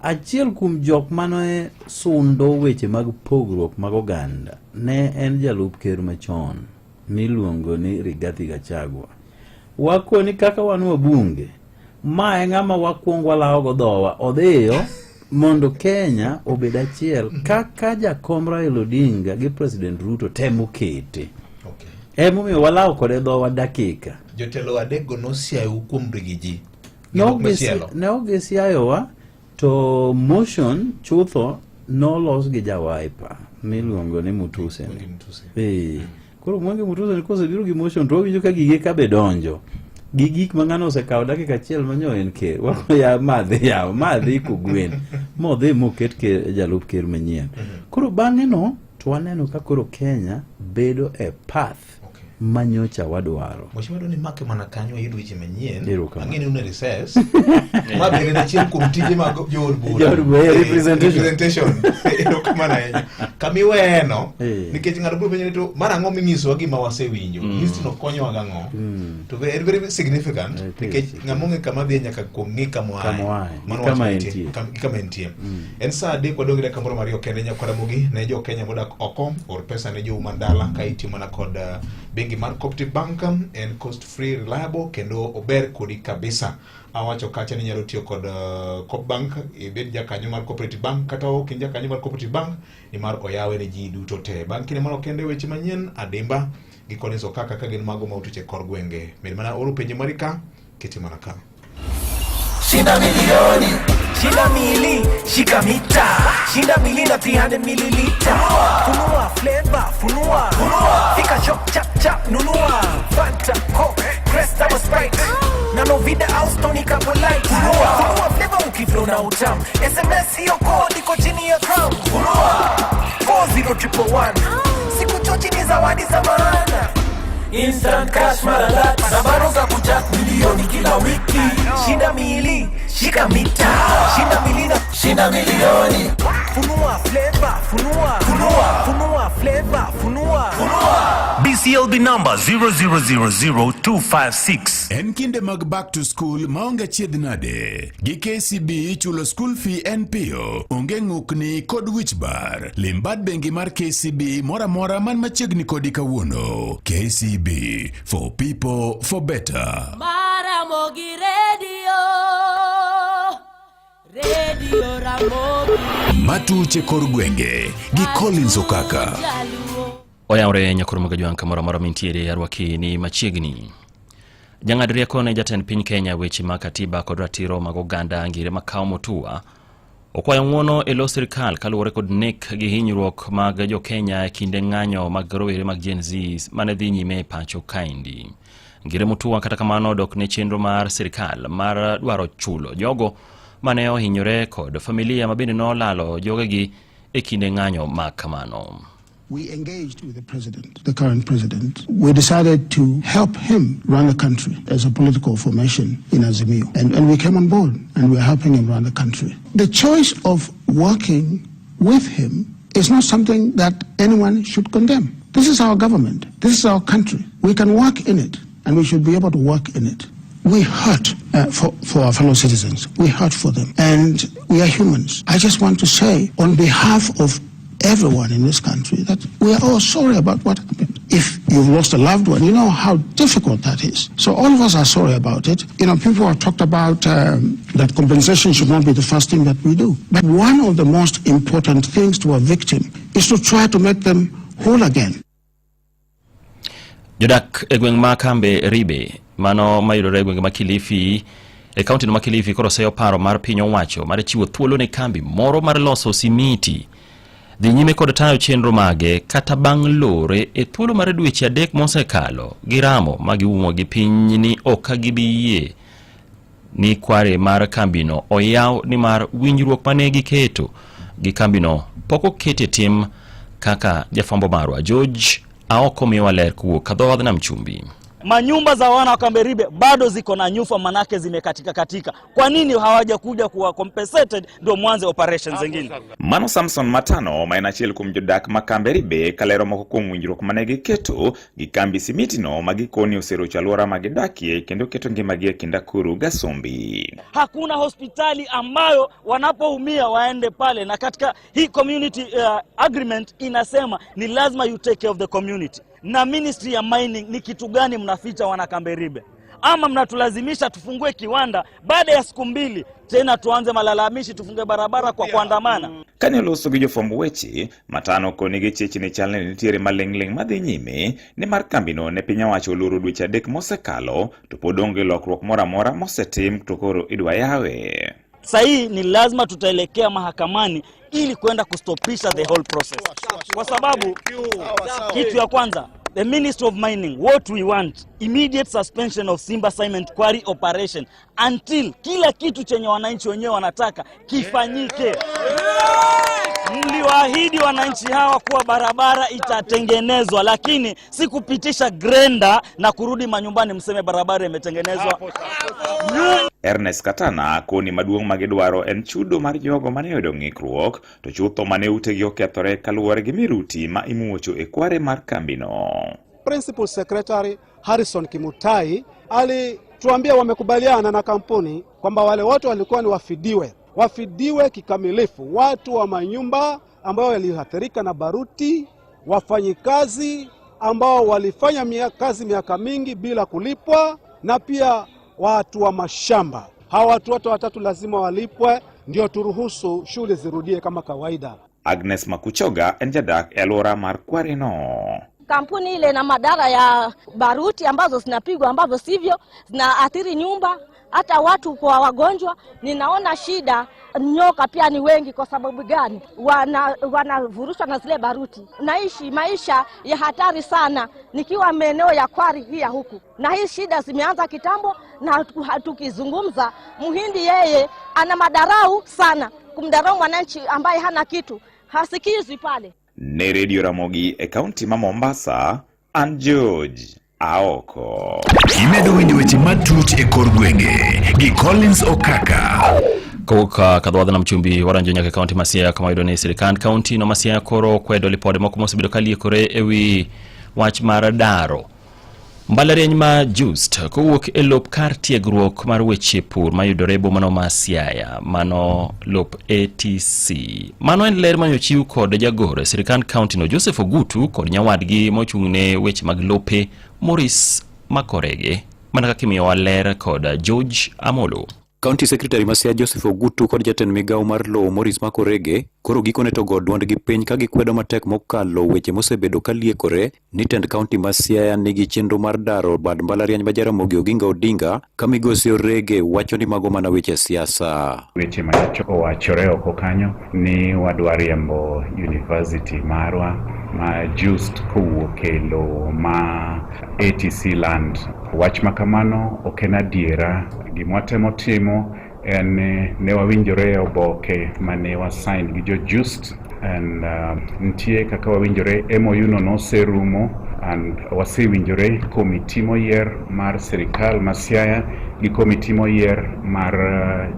Achiel kuom jok mane sundo weche mag pogruok mag oganda ne en jalup ker machon miluongo ni Rigathi Gachagua. Wakoni kaka wan wabunge, ma e ng'ama wakwong walawogo dhowa odhiyo mondo Kenya obed achiel kaka jakom Raila Odinga gi President Ruto temo kete. Okay. Emomiyo walawo kode dhowa dakika. Jotelo adekgo nosiayou kuom rigi ji. Ne ok gisi- Ne ok gisiayowa to motion chutho nolos gi jawaipa miluongo ni Mutuse. ni. Eh, Koro Mwangi Mutuse ni kosebiro gi motion to wawinjo ka gige ka be donjo. Gi gik ma ng'ano osekawo dakika achiel ma nyo en ker. Wako ya madhi yawo, madhi kogwen. Modhi moket ker jalup ker manyien. Koro bang'e no to waneno ka koro Kenya bedo e path Okay. ma nyocha wadwaro. Mheshimiwa dwani make mana kanyo wayud weche manyien. Erokamano. Ang'e ni un e recess. Ma bende en achiel kuom tije mag jood bura. Jood bura, eh, Eh, representation. Representation. Erokamano ahinya. Kama iweyeno, Eh. nikech ng'ato biro penjo ni to mar ang'o minyisowa gima wasewinjo? History no konyowa gang'o? To be en very significant It is, nikech it ng'ama ong'e kama dhiye nyaka kuong ng'i kama oaye. Kama oaye, Mano gi kama wach mantie. entie. Gi kama entie. En saa adek wadong' gi dakika moro mariyo kende nyakwar Ramogi ne jo Kenya modak oko or pesa ne jou man dala ka itiyo mana kod eh, bengi mar Cooperative Bank en cost free reliable kendo ober kodi kabisa. Awacho kacha ni inyalo tiyo kod eh, Coop Bank ibed jakanyo mar Cooperative Bank kata ok in jakanyo mar Cooperative Bank nimar oyawe ne ji duto te. Bang' kinde moro kende weche manyien adimba gi Collins Okaka ka gin mago ma otuch e kor gwenge. Med mana oro penjo mari ka kete mana ka. Shinda milioni, shinda mili, shika mita, shinda mili na 300 mililita. Funua flavor, funua, fika shop chap chap nunua. Fanta, Coke, Crest ama Sprite. Na Novida au Stony Couple Light. Funua flavor ukiflow na utam. SMS hiyo code iko chini ya crown. Funua 40111. Siku chochi ni zawadi za maana. Instant cash mara lati na baro za kuchat milioni kila wiki. Shinda mili, shika mita, shinda mili na shinda milioni. Funua flavor, funua, funua, funua flavor, funua, funua. BCLB number 0000256. En kinde mag back to school maonge chiedh nade. Gi KCB chulo school fee en piyo, onge ng'ukni kod wich bar. Lim bad bengi mar KCB moro amora man machiegni kodi kawuono. KCB for people for better. Maramogi Radio. Radio Ramogi. Matuche kor gwenge gi Collins Okaka. Jaluo. Oyawre nyakoro mag ajwang' kamoro amora mintiere arwaki ni machiegni. Jang'ad rieko ne jatend piny Kenya weche mag katiba kod ratiro mag oganda Ngire Makau Mutua okwayo ng'uono e lo sirkal kaluwore kod nek gi hinyruok mag jo Kenya e kinde ng'anyo mag rowere mag Gen Z mane dhi nyime e pacho kaendi. Ngire Mutua kata kamano odok ne chenro mar sirkal mar dwaro chulo jogo mane ohinyore kod familia ma bende nolalo jogegi e kinde ng'anyo ma kamano. We engaged with the president, the current president. We decided to help him run the country as a political formation in Azimio. And, and we came on board and we're helping him run the country. The choice of working with him is not something that anyone should condemn. This is our government. This is our country. We can work in it and we should be able to work in it. We hurt uh, for, for our fellow citizens. We hurt for them. And we are humans. I just want to say, on behalf of everyone in this country, that we are all sorry about what happened. If you've lost a loved one, you know how difficult that is. So all of us are sorry about it. You know, people have talked about um, that compensation should not be the first thing that we do. But one of the most important things to a victim is to try to make them whole again. Jodak e gweng' ma Kambe Ribe mano mayudore e gwenge ma Kilifi e kaunti no ma Kilifi koro seyo paro mar piny owacho mar chiwo thuolo ne kambi moro mar loso simiti dhi nyime kod tayo chenro mage kata bang' lore e thuolo mar dweche adek mosekalo gi ramo ma giumo gi piny ni ok gibi yie ni kware mar kambino oyaw nimar winjruok mane giketo gi kambino pok oket e tim kaka jafwambo marwa George Aoko miyowa ler kowuok kadho nam chumbi. Manyumba za wana wa Kamberibe bado ziko na nyufa, manake zimekatika katika. Kwa nini hawajakuja kuwa compensated ndio mwanze operations zingine? Mano Samson Matano ma en achiel kuom jodak ma Kamberibe kalero moko kuom winjruok mane giketo gi kambi simitino ma gikoni oserocho alwora ma gidakie kendo keto ngimagi e kind akuru gasumbi. Hakuna hospitali ambayo wanapoumia waende pale, na katika hii community uh, agreement inasema ni lazima you take care of the community. Na ministry ya mining ni kitu gani mnaficha wana Kamberibe? Ama mnatulazimisha tufungue kiwanda baada ya siku mbili tena tuanze malalamishi, tufunge barabara kwa kuandamana? Kane oloso gi jofwamb weche, Matano koni gi chich ni chal ni nitiere maling'ling' madhi nyime nimar kambino ne piny owacho oloro dweche adek mosekalo to pod onge lokruok moro amora mosetim to koro idwa yawe. Sahii ni lazima tutaelekea mahakamani ili kwenda kustopisha the whole process, kwa sababu kitu ya kwanza the Ministry of Mining, what we want immediate suspension of Simba Cement Quarry operation until kila kitu chenye wananchi wenyewe wanataka kifanyike. Mliwaahidi wananchi hawa kuwa barabara itatengenezwa, lakini si kupitisha grenda na kurudi manyumbani mseme barabara imetengenezwa. Ernest Katana koni maduong' ma gidwaro en chudo mar jogo mane oyudo ng'ikruok to chutho mane utegi okethore kaluwore gi miruti ma imuocho e kware mar kambino. Principal Secretary Harrison Kimutai alituambia wamekubaliana na kampuni kwamba wale watu walikuwa ni wafidiwe, wafidiwe kikamilifu, watu wa manyumba ambao waliathirika na baruti, wafanyikazi ambao walifanya mia, kazi miaka mingi bila kulipwa, na pia watu wa mashamba. Hawa watu wote watatu lazima walipwe, ndio turuhusu shughuli zirudie kama kawaida. Agnes Makuchoga en jadak e alwora mar Kwareno. Kampuni ile na madhara ya baruti ambazo zinapigwa ambavyo sivyo, zinaathiri nyumba, hata watu kwa wagonjwa. Ninaona shida, nyoka pia ni wengi. Kwa sababu gani? Wanavurushwa na zile baruti. Naishi maisha ya hatari sana nikiwa maeneo ya Kwari hii ya huku, na hii shida zimeanza kitambo, na tukizungumza, Muhindi yeye ana madarau sana, kumdarau mwananchi ambaye hana kitu, hasikizwi pale. Ne Radio Ramogi e kaunti ma Mombasa, an George Aoko. Imedo winjo weche matut e kor gwenge gi Collins Okaka. Kowuok kadhodh nam chumbi waranjo nyaka e kaunti ma Siaya kama yudo ni sirikand kaunti no ma Siaya koro kwedo lipode moko mosebedo ka liekore e wi wach mar daro Mbalariany ma Just kowuok e lop kar tiegruok mar weche pur mayudore e bomano ma Siaya, mano lop ATC. Mano en ler mane ochiw kod jagoro e sirikand kaunti no Joseph Ogutu kod nyawadgi mochung' ne weche mag lope Maurice Makorege, mana kaka imiyowa ler kod George Amolo. County Secretary ma Siaya Joseph Ogutu kod jatend migawo mar lowo Maurice Makorege koro gikone to go duondgi piny ka gikwedo matek mokalo weche mosebedo ka liekore ni tend kaunti ma Siaya nigi chenro mar daro bad mbalariany ma Jaramogi Oginga Odinga ka migosi Orege wacho ni mago mana weche siasa. Weche manyocha owachore oko kanyo ni wadwa riembo university marwa ma JUST kowuok e lowo ma ATC land. Wach ma kamano ok en adiera. Gima watemo timo En ni ne wawinjore e oboke mane wasign gi jo Just and nitie kaka wawinjore MOU no noserumo and wasewinjore komiti moyier mar sirikal ma Siaya gi komiti moyier mar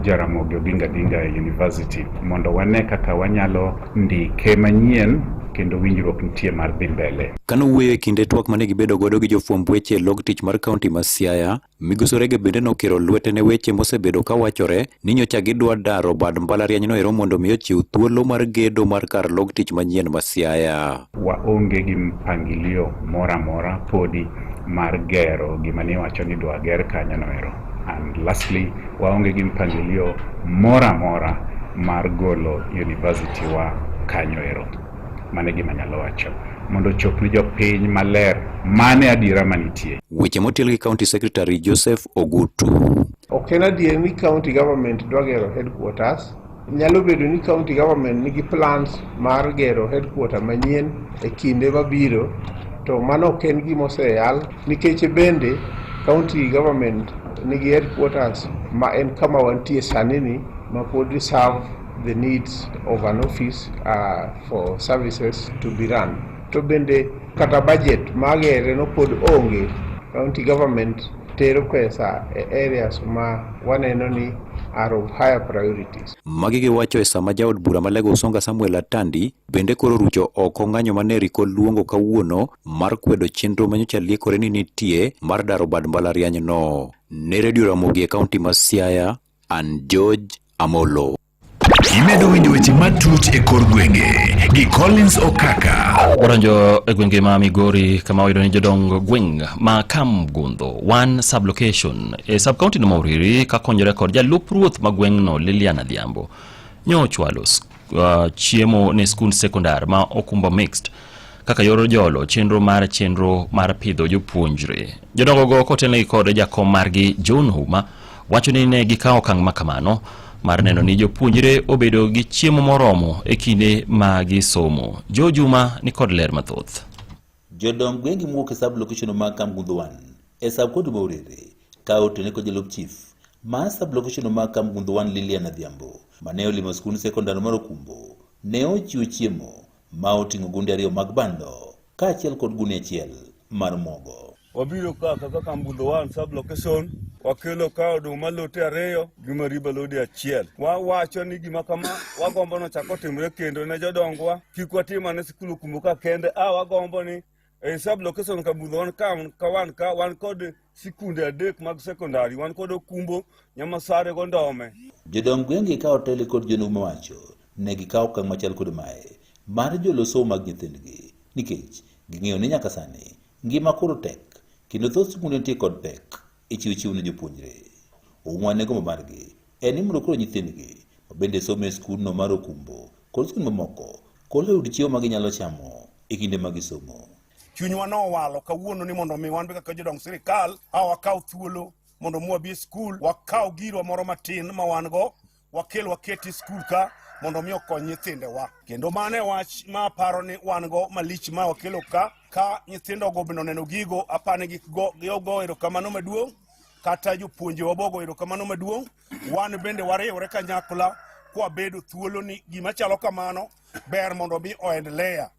Jaramogi Oginga Odinga University mondo wane kaka wanyalo ndike manyien kendo winjruok nitie mar dhi mbele. Kanowuoyo e kinde twak mane gibedo godo gi jofwamb weche e log tich mar kaunti ma Siaya, Migosi Orege bende nokiro lwete ne weche mosebedo kawachore ni nyocha gidwa daro bad mbalariany no ero mondo mi ochiw thuolo mar gedo mar kar log tich manyien ma Siaya. Waonge gi mpangilio moro amora podi mar gero gima ne iwacho ni idwa ger kanyo no ero. And lastly, waonge gi mpangilio moro amora mar golo university wa kanyo ero. Mano e gima anyalo wacho mondo ochop ne jopiny maler mane adiera manitie. Weche motiel gi County Secretary Joseph Ogutu. Ok en adier ni county government dwa gero headquarters. Nyalo bedo ni county government nigi plans mar gero headquarter manyien e kinde mabiro, to mano ok en gima oseyal nikech bende county government nigi headquarters ma en kama wantie sani ni ma pod serve the needs of an office for services to be run. To bende kata budget magere no pod onge. County government tero pesa e areas ma waneno ni are of higher priorities. Magi giwacho e sama jaod bura ma Lego Usonga Samuel Atandi bende koro rucho oko ng'anyo mane riko luongo kawuono mar kwedo chenro manyocha liekore ni nitie mar daro bad mbalariany no. Ne Radio Ramogi e kaunti ma Siaya, an George Amolo. Imedo winjo weche matut e kor gwenge gi Collins Okaka. Wadonjo e gwenge ma Migori kama wayudo ni jodong gweng' ma Kamgundho one sublocation e sub-county no ma Uriri kakonyore kod jalup ruoth ma gweng'no Lilian Adhiambo nyo ochwalo chiemo ne skund sekondar ma Okumba Mixed kaka yor jolo chenro mar chenro mar pidho jopuonjre. Jodongo go kotelnegi kod jakom margi John Huma wacho ni ne gikawo okang' ma kamano mar neno ni jopuonjre obedo gi chiemo moromo e kinde ma gisomo. Joe Juma ni kod ler mathoth. Jodong gwenge mowuok e sub location mag Kamgundho 1 e sub county ma Uriri ka otene kod jalup chief mar sub location mag Kamgundho 1 Lilian Adhiambo mane olimo skund sekondar mar Okumbo ne ochiwo chiemo ma oting'o gunde ariyo mag bando kaachiel kod gunia achiel mar mogo. Wabiro ka kaka Kamgundho 1 sub location, wakelo ka oduma lote ariyo gi mariba lodi achiel. Wawacho ni gima kama wagombo nochak otimre kendo ne jodongwa, kik watim mana sikul Okumbo ka kende, a wagombo ni e sub location Kamgundho 1 ka wan ka wan kod sikunde adek mag sekondari, wan kod Okumbo, Nyamasare go Ndome. Jodong gwenge ka oteli kod John Ouma wacho ne gikawo okang' machal kod mae mar jolo somo mag nyithindgi nikech ging'eyo ni nyaka sani ngima koro tek kendo thoth sikunde nitie kod pek e chiwo chiemo ne jopuonjre. Ouma ne gombo margi en ni mondo koro nyithindgi ma bende somo e skundno mar Okumbo kod skunde mamoko koro oyud chiemo ma ginyalo chamo e kinde ma gisomo. Chunywa nowalo kawuono ni mondo mi wan be kaka jodong sirikal a wakaw thuolo mondo mi wabi e skul, wakaw girwa moro matin ma wan go, wakel waket e skul ka mondo mi okony nyithindewa. Kendo mano e wach ma aparo ni wan go malich ma wakelo ka, ka nyithindogo bende oneno gigo, aparo ni gigo erokamano maduong', kata jopuonjewa bogo erokamano maduong'. Wan bende wariwre kanyakla kwabedo thuolo ni gima chalo kamano ber mondo mi oendelea.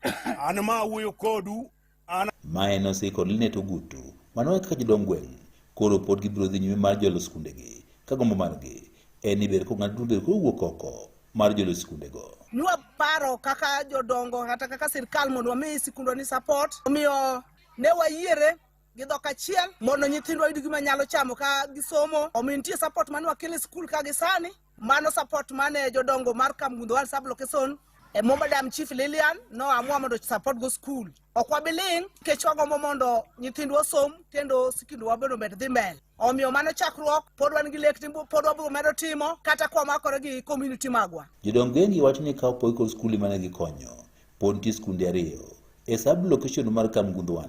An ma awuoyo kodu an Mae nosiko Linet Ogutu mano kaka jodong gweng' koro pod gibiro dhi nyime mar jolo skundegi ka gombo margi en ni ber kong'ad ber kowuok oko mar jolo skundego. Nwa paro kaka jodongo kata kaka sirkal mondo wami sikundwa ni support, omiyo ne wayiere gi dhok achiel mondo nyithindwa oyud gima nyalo chamo ka gisomo. Omiyo nitie support mane wakelo e skul ka gi sani, mano support mane jodongo mar Kamgundho 1 sub location e Madam Chief Lilian no amua mondo support go skul. Ok wabiling nikech wagombo mondo nyithindwa osom kendo sikundwa bende omed dhi mbele. Omiyo mano chakruok, pod wan gi lek ni pod wabiro medo timo kata kwa makore gi community magwa. Jodong gwenge wacho ni ka opogi kod skunde mane gikonyo, pod nitie skunde ariyo e sub location mar Kamgundho 1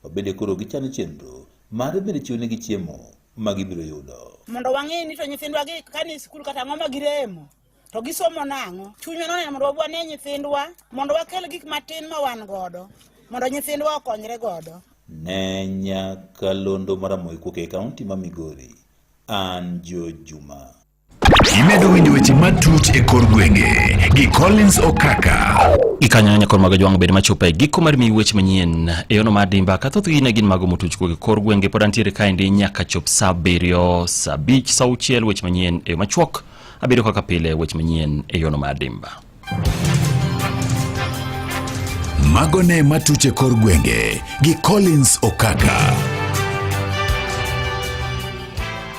ma bende koro gichano chenro mar bende chiwo negi chiemo ma gibiro yudo. Mondo wang'e ni to nyithindwa gi ka ni skul kata ang'o ma giremo to gisomo nang'o. Chunywa noneno mondo wane nyithindwa mondo wakel gik matin ma wan godo mondo nyithindwa okonyre godo. Ne nyakalondo mar Ramogi kuok e kaunti ma Migori, an Joe Juma. Imedo winjo weche matuch e kor gwenge gi Collins Okaka. Gikanyo nyakor mag jwang' bed machopo e giko mar miyi weche manyien e yono mar dimba ka thothgi ne gin mago motuch kuog e kor gwenge pod antiere kaendi nyaka chop sa abiriyo sa abich sa auchiel weche manyien e yo machuok abiriyo kaka pile weche manyien e yono mar dimba. Mago ne matuch e kor gwenge gi Collins Okaka.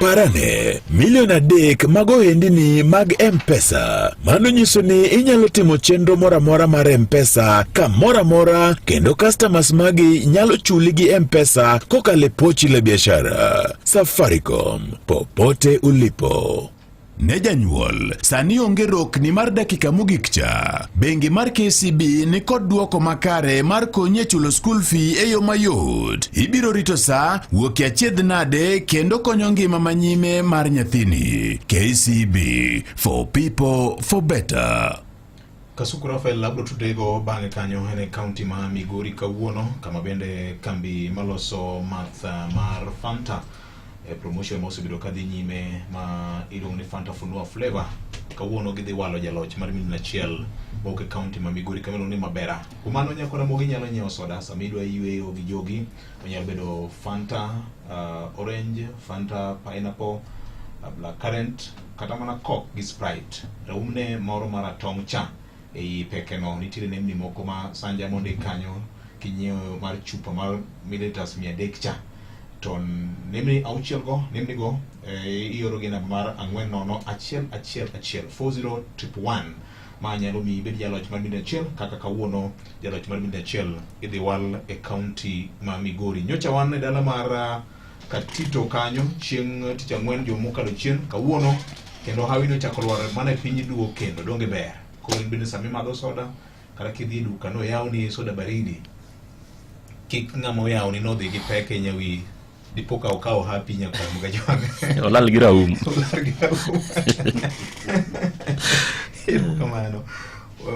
Parane, milion adek mag ohendini mag M-Pesa. Mano nyiso ni inyalo timo chenro moro amora mar M-Pesa kamoro amora kendo customers magi nyalo chuli gi M-Pesa kokalo e pochi la biashara. Safaricom, popote ulipo. Ne janyuol, sani onge rokni mar dakika mogik cha. Bengi mar KCB ni kod duoko makare mar konyi e chulo school fee e yo mayot. Ibiro rito sa, wuok e achiedh nade kendo konyo ngima manyime mar nyathini. KCB, for people, for better. Kasuku Rafael abro tudego bang'e kanyo en e kaunti ma Migori kawuono kama bende kambi maloso math mar Fanta e promotion ma osebedo kadhi nyime ma iluongo ni Fanta Funua Flavor kawuono gidhi walo jaloch mar milion achiel mowuok e kaunti ma Migori kama iluongo ni Mabera. Kuom mano nyako Ramogi nyalo nyiewo soda sama idwa yueyo gi jogi onyalo bedo Fanta orange, Fanta pineapple, black currant kata mana Coke gi Sprite. Raumne moro maratong' cha ei pekeno nitiere nembni moko ma sanja mondik kanyo kinyiewo mar chupa mar milliliters 300 cha to nembni auchiel go nembni go eh, ioro gi namba mar ang'wen nono achiel achiel achiel 40111 ma nyalo miyi ibed jaloch mar milion achiel kaka kawuono jaloch mar milion achiel idhi wal e kaunti ma Migori. Nyocha wan e dala mar ah, Katito kanyo chieng' tich ang'wen juma mokalo chien kawuono kendo hawi nochako lwar mana e piny duo kendo donge ber koro in bende sama imadho soda kata kidhi e duka noyawni soda baridi kik ng'ama oyawni nodhi gi pek e nyawi dipo ka okawo hapi nyakwar Mugajwang'. Olal gi raum. Olal gi raum. Erokamano.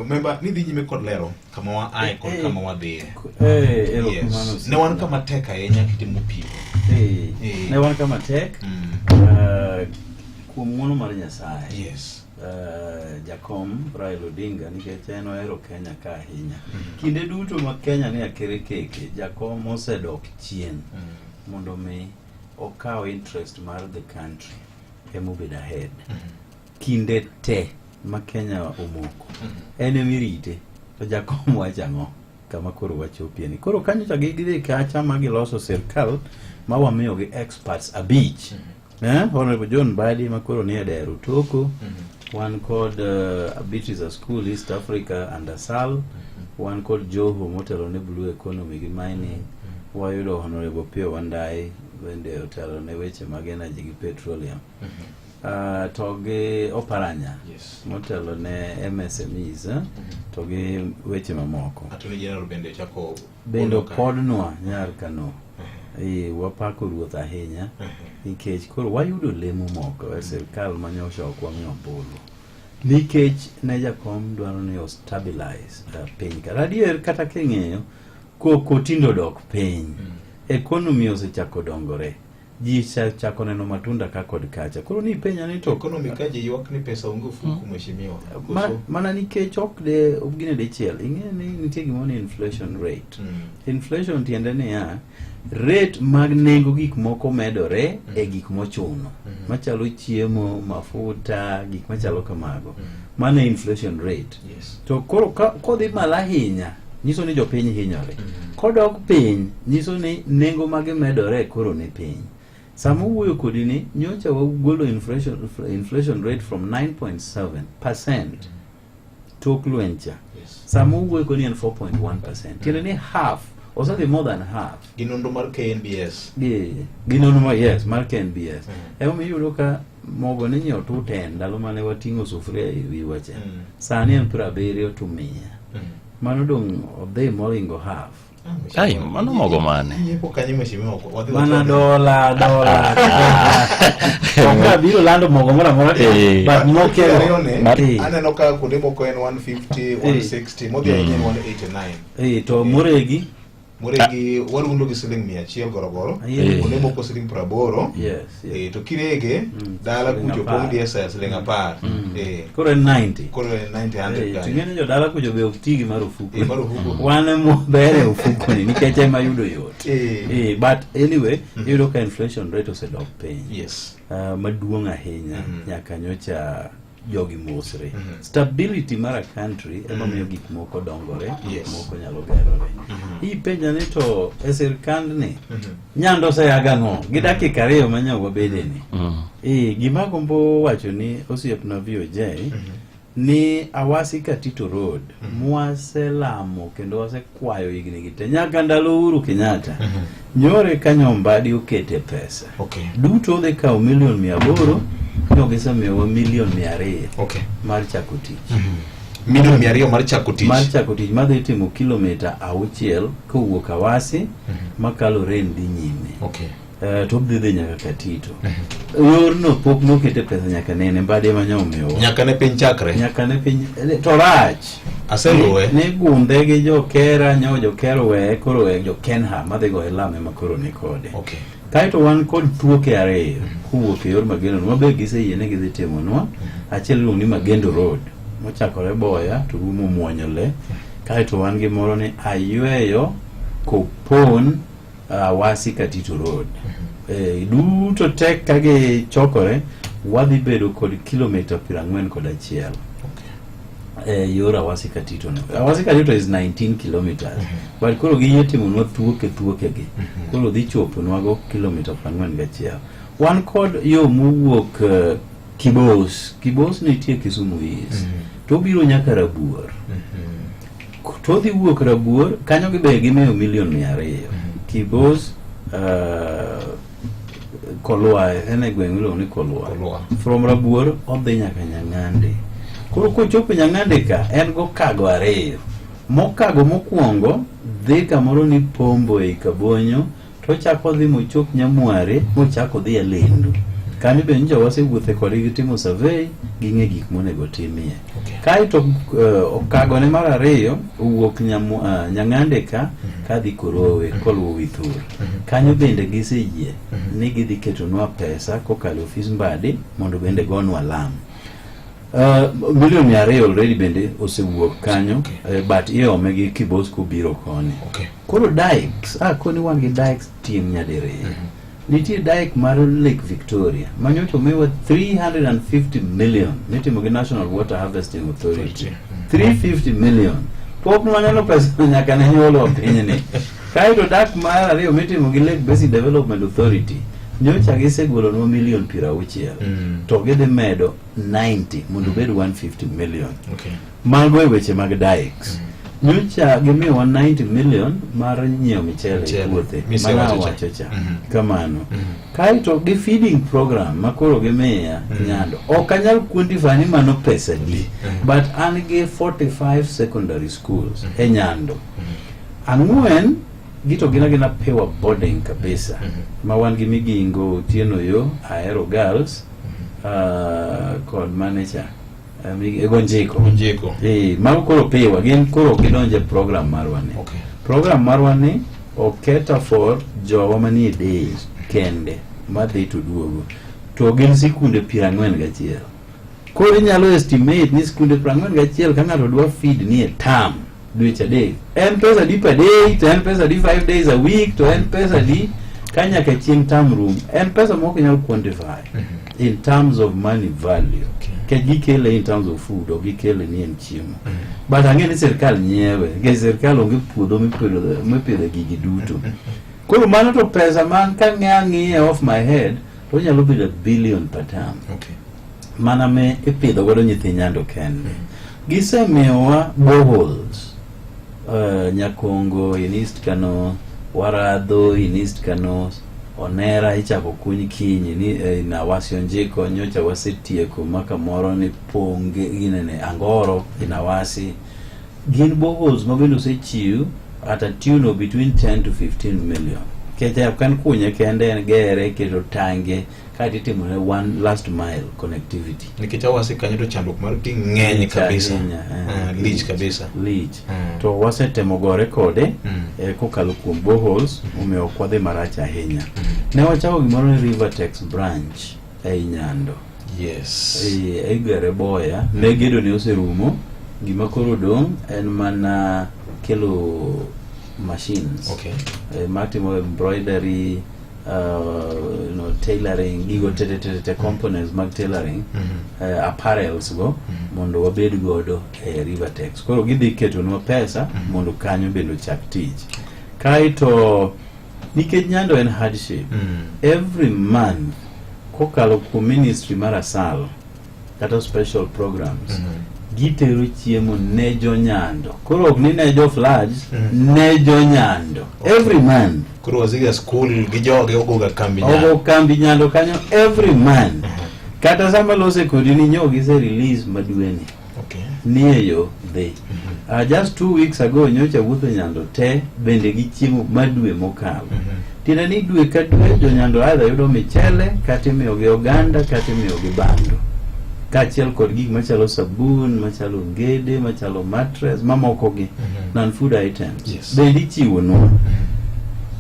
Memba ni dhi nyime kod lero kama wa ae kod kama wadhiye. Eh, erokamano. Yes. Ne wan kama tek ahinya kitimo pimo. Eh, Eh. ne wan kama tek. Eh, kuom ng'wono mar Nyasaye. Yes. Eh, jakom Raila Odinga nikech en ohero Kenya ka ahinya. Kinde duto ma Kenya ni akere keke, jakom osedok chien mondo mi okaw interest mar the country emobedo ahead. Kinde te ma Kenya omoko en emirite to jakom wacho ang'o kama koro wachopie ni koro kanyo cha gidhi kacha ma giloso sirkal ma wamiyogi experts abich eh, Honorable John Mbadi ma koro nie dero Toko wan kod Beatrice Askul East Africa and Asal wan kod Joho motelo ne Blue Economy gi mining wayudo Honorable Opiyo Wandayi bende otelo ne weche mag energy gi petroleum to gi Oparanya Yes. motelo ne MSMEs to gi weche mamoko Attorney General bende ochako bende golo ka. opodnwa nyar kano Eh, wapako ruoth ahinya nikech koro wayudo lemo moko e sirkal manyocha ok wamiyo ombulu nikech ne jakom dwaro ni o stabilize piny ka adier kata king'iyo koko tinde odok piny economy osechako dongore ji chako neno matunda ka kod kacha koro ni penja ni to Economy ka ji ywak ni pesa onge ofuku mheshimiwa. Mana nikech ok de ok gine dichiel ing'e ni nitie gimoro ni inflation rate inflation tiende niya rate mag nengo gik moko medore e gik mochuno machalo chiemo mafuta gik machalo kamago mano e inflation rate Yes. to koro kodhi malo ahinya nyiso ni jopiny hinyore kodok piny nyiso ni nengo mage medore koro ni piny sama owuoyo kodi ni nyocha wagolo inflation rate from 9.7% tok lweny cha sama owuoyo kodi en 4.1% tiende ni half osedhi more than half Gi nonro mar KNBS. gi nonro mar yes mar KNBS emomiyo iyudo ka mogo ne inyiewo 210 ndalo mane wating'o sufuria e wiwa cha sani en 70 to 100 mano dong' odhi moringo half Ai, mano mogo mane? Nyiepo kanyo mheshimiwa ok wadhi mana dola dola ok abiro lando mogo moro amora but mokelo Ariyo ni, aneno ka kuonde moko en 150, 160, modhi ahinya en 189. Eh, to moregi Moregi warundo gi siling 100 gorogoro. Yeah. Kuonde moko siling 80. Yes, yes. Eh, to kirege dala Siling kucho apar. pong' diesel siling 10. Eh. Koro en 90. Koro en 90 100 Eh, to kanyo. ing'e ni jodala kucho be ok ti gi marufuku. Eh, marufuku. Wan ema ber e ofuku ni nikech ema yudo yot. Eh. Eh, but anyway, iyudo ka inflation rate osedok piny. Yes. Maduong' ahinya nyaka nyocha jogi mosre. Stability mar a country ema miyo gik moko dongore, gik moko nyalo gerore. Ipenja ni to e sirkandni Nyando oseyaga ang'o? Gi dakika ariyo ma nyo wabede ni. Eh, gima agombo wacho ni osiepna VOJ ni Awasi Katito Road mwaselamo kendo wasekwayo higni gi te nyaka ndalo Uhuru Kenyatta nyore ka Nyombadi okete pesa duto odhi kawo milion 800 nyo gisemiyowa milion 200 mar chako tich. Milion 200 mar chako tich. Mar chako tich madhi timo kilomita 6 kowuok Awasi makalo Ren dhi nyime. To odhi dhi nyaka Katito. Yorno pok nokete pesa nyaka nene Mbadi ema nyo omiyowa. Nyaka ne piny chakre. Nyaka ne piny to rach. Aseluwe. Ni gundhe gi jokera nyo jokera oweye koro owe jo Kenha madhi goye lam ema koro ni kode. Kaeto wan kod thuoke ariyo kowuok e yor Magendo ma be giseyie ni gidhi timonwa. Achiel iluongo ni Magendo Road mochakore Boya to rumo Muonyole. Kaeto wan gi moro ni Ayweyo Kopon Awasi Katito Road. Duto tek ka gichokore wadhi bedo kod kilomita 41 yor Awasi Katito no. Awasi Katito is 19 kilometers. But koro giyie timonwa thuoke thuoke gi. Koro dhi choponwa go kilomita 41. Wan kod yo mowuok Kibos. Kibos nitie Kisumu East. To obiro nyaka Rabuor. To odhi wuok Rabuor, kanyo gibe gimiyo milion 200. Kibos Kolwa, en e gweng' miluongo ni Kolwa. From Rabuor odhi nyaka Nyang'ande. Koro kochopo Nyang'ande ka, en gokago ariyo. Mokago mokwongo dhi kamoro ni Pombo ei Kabonyo, to ochako odhi mochop Nyamware, mochako odhi e Lendu. Kanyo be nyocha wasewuothe kodgi gitimo survey, ging'e gik monego timie. Kaeto okagone mar ariyo owuok Nyang'ande ka kadhi Korowe koluwo Withur. Kanyo bende giseyie ni gidhi ketonwa pesa kokalo ofis Mbadi mondo bende gonwa lam. Milion 200 already bende osewuok kanyo, but iome gi Kibos kobiro koni. Koro dikes, koni wan gi dikes tieng' nyadiriyo. Nitie dike mar Lake Victoria ma nyocha omiwa 350 million mitimo gi National Water Harvesting Authority. 350 million. Pok nwanyalo pesa nyaka ne nyuolwa pinyni. Kaeto dak mar ariyo mitimo gi Lake Basin Development Authority nyocha gisegolonwa milion 60 to gidhi medo 90 mondo obed 150 million. Mago e weche mag dikes. Nyocha gimiyowa 90 million mar nyiewo michele e Michele. puothe Misewacho mana cha. wacho cha kamano. Kaeto gi feeding program ma koro gimiya Nyando ok anyal quantify ni mano pesa di but an gi 45 secondary schools e Nyando. Ang'wen gi to gin agina pure boarding kabisa ma wan gi Migingo, Otieno Yo, Ahero Girls kod mane cha Gonjiko. Gonjiko. Mago koro piwa, gin koro ok gidonj e program marwa ni. Program marwa ni oketa for jowa manie day kende madhi to duogo. To gin sikunde 41. Koro inyalo estimate ni sikunde 41 ka ng'ato dwa feed ni e term dweche adek. En pesa di per day, to en pesa di 5 days a week, to en pesa di ka nyaka chieng' term room. En pesa ma ok inyal quantify in terms of money value. Nikech gikele in terms of food, ok gikele ni en chiemo. But ang'e ni sirkal nyiewe, nikech sirkal onge puodho mipidhe gigi duto. Koro mano to pesa man ka ang'iye off my head, to onyalo bedo a billion per term. Mana me ipidho godo nyithi Nyando kende. Gisemiyowa boreholes Nyakongo in East Kano, Waradho in East Kano, Onera ichako kuny kiny ni in Awasi Onjiko nyocha wasetieko ma kamoro ni Ponge ginene Angoro in Awasi. Gin boreholes ma bende osechiw at a tune of between 10 to 15 million. Nikech ok en kunye kende, en gere, keto tange, kaeto itimone one last mile connectivity. Nikech awasi kanyo to chandruok mar pi ng'eny Lich kabisa. ahinya, eh. Lich kabisa. Lich. To wasetemo gore kode kokalo kuom boreholes, omiyo ok wadhi marach ahinya. Ne wachako gimoro ni Rivertex branch ei Nyando. Yes. Igere boya, ne gedo ne oserumo, gima koro dong' en mana kelo machines. Okay. Matimo embroidery, tailoring, gigo te te te te components mag tailoring, apparels go mondo wabed godo e Rivertex. Koro gidhi ketonwa pesa mondo kanyo bende ochak tich. Kaeto nikech Nyando en hardship, every month kokalo kuom ministry mar ASAL kata special programs gitero chiemo ne jonyando. Koro ok ni ne jo floods, ne jonyando. Every month. Koro waziri ya skul gi joge ogoga kambi Nyando. Ogo kambi Nyando kanyo every month. Kata sama lose kodi ni nyo gise release madweni. Okay. Nie yo dhi. Just 2 weeks ago nyocha wuotho Nyando te bende gi chiemo madwe mokalo. Tiende ni dwe ka dwe jo Nyando either yudo michele kata imiyogi oganda kata imiyogi bando. Kaachiel kod gik machalo sabun, machalo ngede, machalo mattress, mamoko gi non food items. Bende ichiwonwa.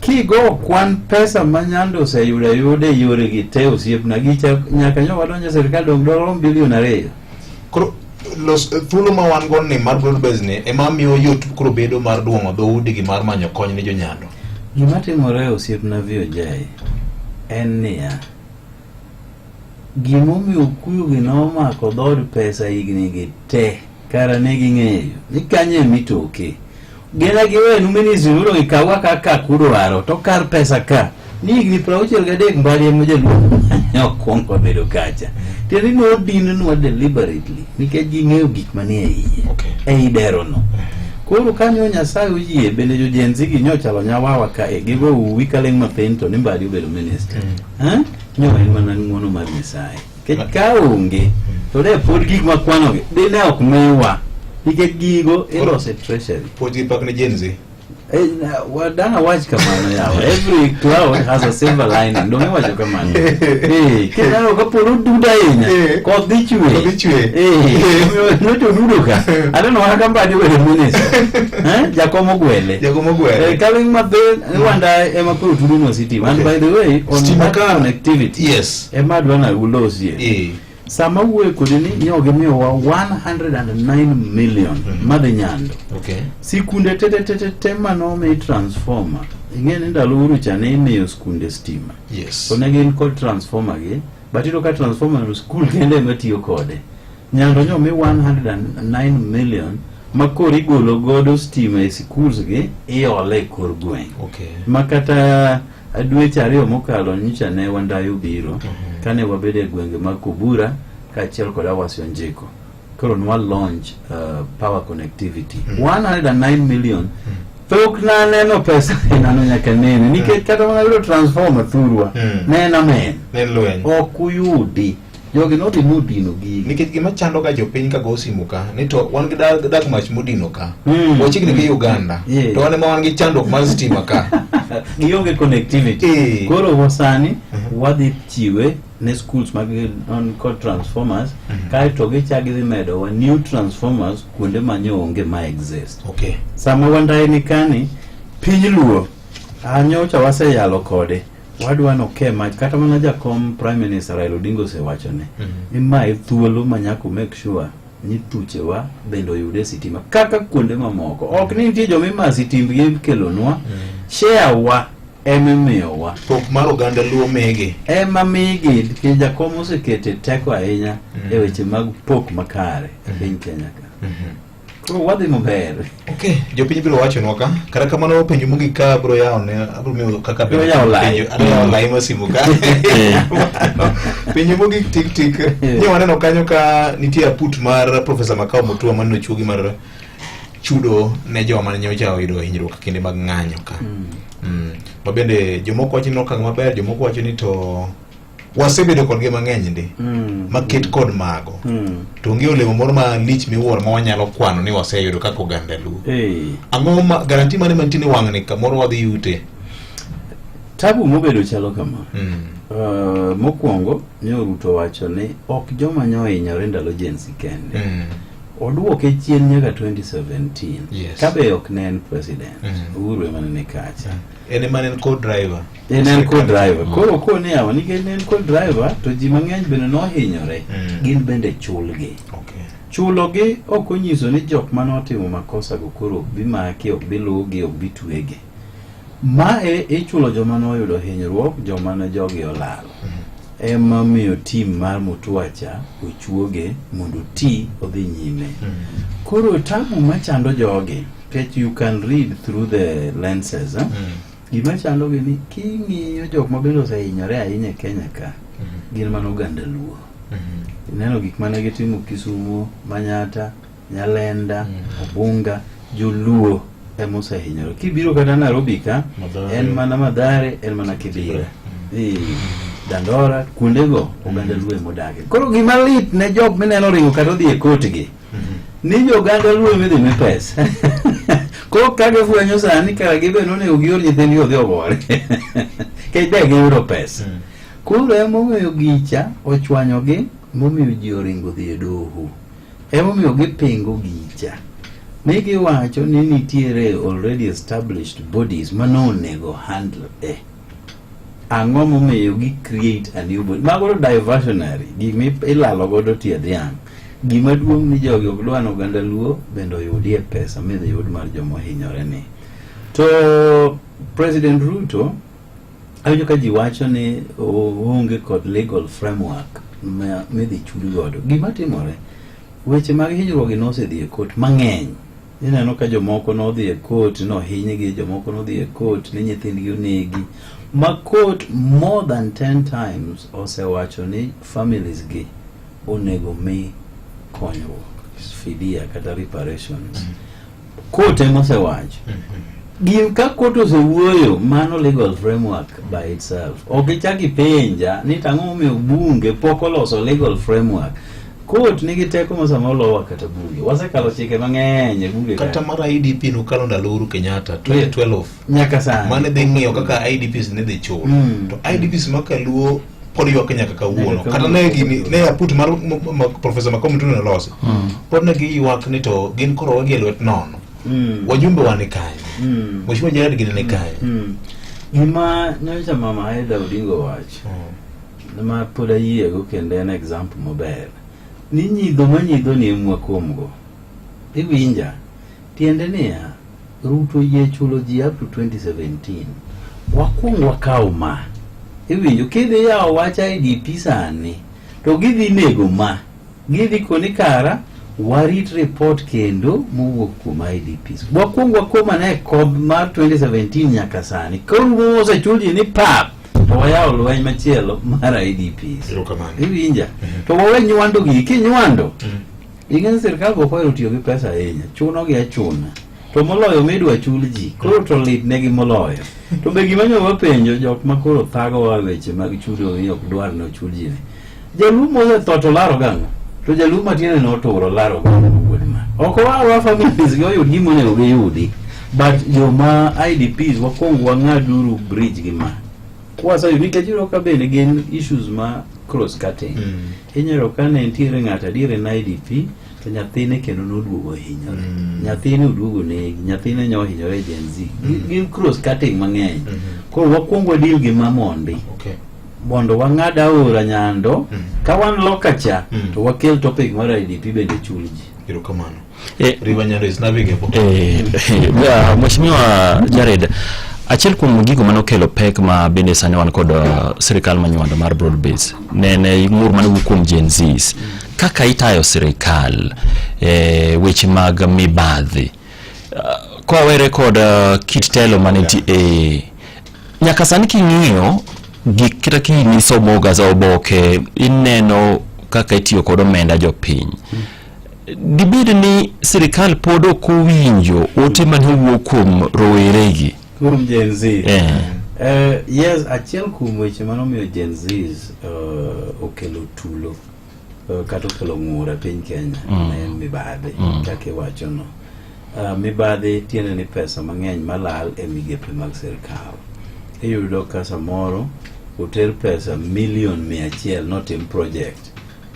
Kigo kwan pesa ma Nyando oseyudo ayuda e yoregi te osiepna gicha nyaka nyo wadonjo e sirikal dong' dorom bilion 2. Koro los thuolo ma wan go ni mar broad base ni ema miyo yot koro bedo mar duong'o dhoudi gi mar manyo kony ne jonyando. Gima timore osiepna VOJ en niya, gimomiyo okuyu gi nomako dhood pesa higni gi te kara ne ging'eyo ni kanye emitoke. Gin giwenu ministry mondo gikawwa kaka kudwaro to kar pesa ka ni higni 63 Mbadi ema jaluo ne okwongo bedo kacha. Tiende ni nodinnwa deliberately nikech ging'eyo gik manie iye ei derono. Koro kanyo Nyasaye oyie bende jo Gen Z gi nyochalo nyawawa kae gigo uwi kaling' mathin to ni Mbadi obedo minister. Eh? Nyo en mana ng'uono mar Nyasaye. Nikech ka onge to de pod gik makwanogi dine ok miwa nikech gigo iloso e treasury. Puonj gi pak ne Gen Z. Dang' awach kamano yawa. Every cloud has a silver lining. Dong' iwacho kamano. Kineno ka polo odudo ahinya, koth dhi chwe. Koth dhi chwe. Nyocha odudo ka. Aneno mana ka Mbadi obedo minister. Jakom ogwele. Jakom ogwele. Kaling' mathin, Rwanda ema koro tudonwa sitima. And by the way, on Stima that ka- connectivity. Yes. Ema adwa na ulosie. Sama wuoyo kodi ni nyo gimiyowa 109 million madhi Nyando. Okay. Sikunde te te te te te manomi transformer. Ing'e ni ndalo Uhuru cha ne imiyo skunde stima. Yes. To ne gin kod transformer gi, but iyudo ka transformer no skul kende ema tiyo kode. Nyando nyomi 109 million ma koro igolo godo stima e schools gi iole e kor gweng'. Okay. Ma kata dweche 2 mokalo nyocha ne Wandayi obiro kane wabedo e gwenge mag Kobura kaachiel kod Awasi Onjiko. Koro nwa launch power connectivity. 109 million. Pok naneno pesa nano nyaka nene nikech kata mana yudo transformer thurwa ne en amen. Ne en lweny. Ok uyudi. Jogi nodhi modino gigi. Nikech gima chando ga jopiny ka go simu ka ni to wan gi dag mach modino ka. Wachiegni gi Uganda. To wan ema wan gi chandruok mar stima ka. Gionge connectivity. Koro sani wadhi chiwe ne schools mag on kod transformers kaeto gichak gidhi medowa new transformers kuonde ma nyo onge ma exist. Okay. Sama Wandayi ni kani piny Luo nyocha waseyalo kode wadwa noke mach kata mana jakom Prime Minister Raila Odinga osewachone ni mae thuolo ma nyaka make sure ni thuchewa bende oyude sitima kaka kuonde mamoko. Ok ni nitie joma ima sitimbgi kelonwa, share wa ema imiyowa. Pok mar oganda Luo mege. Ema migi nikech jakom osekete teko ahinya e weche mag pok makare e piny Kenya ka. Koro wadhi maber. Okay, jopiny biro wachonwa ka. Kata kamano penjo mogik ka abiro yawo ne abiro miyo kaka Abiro yawo lai. penjo abiro yawo lai mar simu ka. Penjo mogik tik tik. Ne waneno kanyo ka nitie aput mar Professor Makau Mutua mane ochuogi mar chudo ne joma mane nyocha oyudo hinyruok kinde mag ng'anyo ka. Ma bende jomoko wacho ni okang' maber, jomoko wacho ni to wasebedo kodgi mang'eny ndi maket kod mago. To onge olemo moro malich miwuoro ma wanyalo kwano ni waseyudo kaka oganda Luo. Ang'o ma garanti mane mantie ni wang'ni kamoro wadhi yute? Tabu mobedo chalo kama. Mokwongo nyo Ruto wacho ni ok joma nyo ohinyore ndalo Gen Z kende. Oduoke chien nyaka 2017. Kabe ok ne en president. Uhuru ema ne ni kacha. En ema ne en co-driver. En en co-driver. Koro koni yawa nikech ne en co-driver to ji mang'eny bende nohinyore. Gin bende chulgi. Chulogi ok onyiso ni jok mane otimo makosa go koro ok bi maki, ok bi luwgi, ok bi twegi. Mae ichulo joma noyudo hinyruok, joma ne jogi olal. Ema miyo team mar Mutua cha ochuoge mondo oti odhi nyime. Koro tabu machando jogi, nikech you can read through the lenses, eh? Gima chandogi ni king'iyo jok ma bende osehinyore ahinya e Kenya ka, gin mana oganda Luo. Ineno gik mane gitimo Kisumo, Manyata, Nyalenda, Obunga, Joluo ema osehinyore. Kibiro kata Nairobi ka, Mathare. en mana Mathare, en mana Kibera. Eh, Dandora, kuondego oganda Luo ema odake. Koro gima lit ne jok mineno ringo kata odhi e kotgi, ni jo oganda Luo ema idhi mi pesa. Koro ka gifwenyo sani kara gibe nonego gior nyithindgi odhi ogore. Nikech de giyudo pesa. Koro emomiyo gicha ochwanyogi momiyo ji oringo dhi e doho. Emomiyo gipingo gicha. Ni giwacho ni nitiere already established bodies manonego handle e. Ang'o momiyo gi create a new body? Mago diversionary, gik milalo godo tie dhiang'. Gima duong' ni jogi ok dwa ni oganda Luo bende oyudie pesa midhi yud mar joma ohinyore ni. To President Ruto awinjo ka ji wacho ni oonge kod legal framework ma midhi chud godo. Gima timore, weche mag hinyruok gi nosedhi e court mang'eny. Ineno ka jomoko nodhi e court nohinygi, jomoko nodhi e court ni nyithindgi onegi. Ma court more than 10 times osewacho ni families gi onego mi konyruok, fidia kata reparations. Court ema osewacho. Gin ka court osewuoyo, mano legal framework by itself. Ok ichak ipenja ni tang'o momiyo bunge pok oloso legal framework. Court nigi teko ma sama olowa kata bunge. Wasekalo chike mang'eny e bunge Kata ka. mar IDP nukalo ndalo Uhuru Kenyatta 2012. Nyaka sani. Mane dhi ng'iyo kaka IDPs ne dhi chul. To IDPs ma kaluo pod ywak nyaka kawuono. Nyaka Kata kawuono ne pod gini ywak. ne aput mar Professor Makomo Mutune nolosi. Pod ne giywak ni to gin koro wagi e lwet nono. Wajumbe wa ni kanye? Mheshimiwa Jared gini ni kanye? Gima nyocha mama Aida Odinga owacho ma pod ayiego kendo en example maber ni nyidho ma nyidho ni emwa kuomgo iwinja tiende niya Ruto yie chulo ji up to 2017 wakuong wakaw ma iwinjo kidhi yawo wach IDP sani to gidhi nego ma gidhi koni kara warit report kendo mowuok kuom IDPs wakuong wakom ane kob mar 2017 nyaka sani koro osechul ji ni pap to wayawo lweny machielo mar IDPs iwinja to wawe nywando gigi kinywando ing'e ni sirkal be ok ohero tiyo gi pesa ahinya chuno gi achuna to moloyo midwa chul ji koro to lit negi moloyo to be gima nyo wapenjo jok ma koro thagowa weche mag chudo ni ok dwar ni ochul ji ni jaluo mosetho to laro gang'o to jaluo matiende noturo laro gang'o wuod ma ok owawa families gi oyud gima onego giyudi but joma IDPs wakwong wang'aduru bridge gi ma kwaseyudo nikech iyudo ka bende gin issues ma cross cutting inyalo ka ne nitiere ng'ato adier en IDP to nyathine kendo noduogo ohinyore nyathine oduogo negi nyathine nyo ohinyore e Gen Z gin cross cutting mang'eny koro wakwong wadeal gi ma mondi mondo wang'ad aora nyando ka wan loka cha to wakel topic mar IDP bende chul ji erokamano Eh, River Nyando is navigable. Mheshimiwa Jared, achiel kuom gigo mane okelo pek ma bende sani wan kod sirikal manywando mar broad base ne en ng'ur mane wuok kuom Gen Zs kaka itayo sirikal weche mag mibadhi kowere kod kit telo mane nitie nyaka sani king'iyo gik kata kinisomo gaza oboke ineno kaka itiyo kod omenda jopiny dibed ni sirikal pod ok owinjo ote mane owuok kuom roweregi kuom Gen Z yes achiel kuom weche manomiyo Gen Zs okelo tulo kata okelo ng'ur e piny Kenya ne en mibadhi kaka iwachono mibadhi tiende ni pesa mang'eny malal e migepe mag sirikal. Iyudo ka samoro oter pesa milion 100 notim project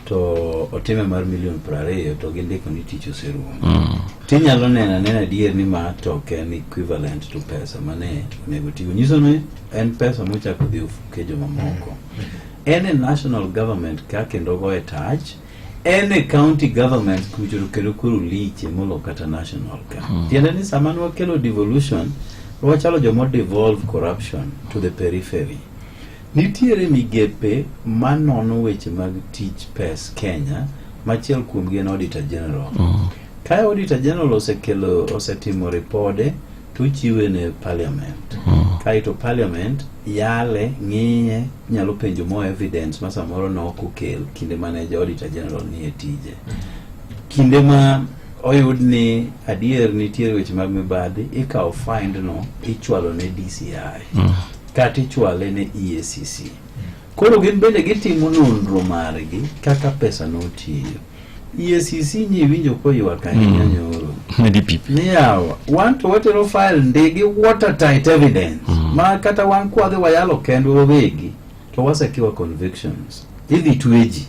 to otime mar milion 20 to gindiko ni tich oserumo. Tinyalo neno anena adier ni ma to ok en equivalent to pesa mane onego tigo. Nyiso ni en pesa mochako dhi ofuke jomamoko. En e national government ka kendo goye tach en e county government kucho to kendo koro liche molo kata national ka. Tiende ni sama nwakelo devolution, wachalo joma devolve corruption to the periphery. Nitiere migepe manono weche mag tich pes Kenya, machiel kuomgi en Auditor General. Ka Auditor General osekelo osetimo ripode to ochiwe ne Parliament. Kaeto Parliament yale, ng'iye, nyalo penjo more evidence ma samoro ne ok okel kinde mane ja Auditor General nie tije. Kinde ma oyud ni adier nitiere weche mag mibadhi, ikawo find no ichwalo ne DCI. Kata ichwale ne EACC. Koro gin bende gitimo nonro margi kaka pesa notiyo. EACC nyi winjo koywak ahinya nyoro. Ne DPP. Ni yawa, wan to watero file ndi gi watertight evidence. Ma kata wan kwadhi wayalo kendwa wawegi to wasekiwa convictions. Idhi twe ji.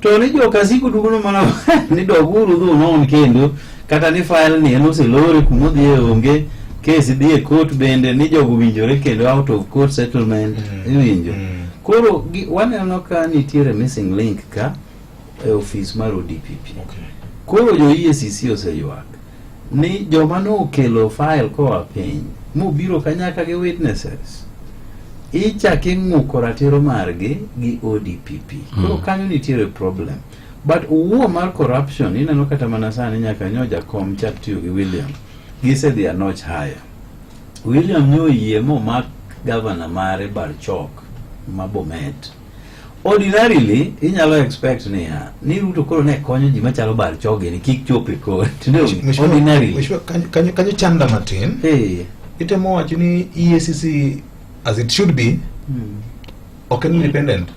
To ni joka Kasiko duogo mana ni doguru dhi unon kendo kata ni file ni en oselore kuma odhiye onge kes dhi e court bende ni jogo winjore kendo out of court settlement iwinjo. Koro waneno ka nitiere missing link ka e ofis mar ODPP. Koro jo EACC oseywak ni joma nokelo file koa piny mobiro kanyaka gi witnesses ichak ing'uko ratiro margi gi ODPP. Koro kanyo nitiere problem. But wuo mar corruption ineno kata mana sani nyaka nyo jakom chak tiyo gi William. Gisedhi a notch higher. William nyo oyie momak governor mare Barchok ma Bomet. Ordinarily inyalo expect niya ni Ruto koro ne konyo ji machalo Barchok gini kik chop e court. No, ordinarily. Mheshimiwa, kanyo chanda matin. Itemo wacho ni EACC as it should be ok en independent.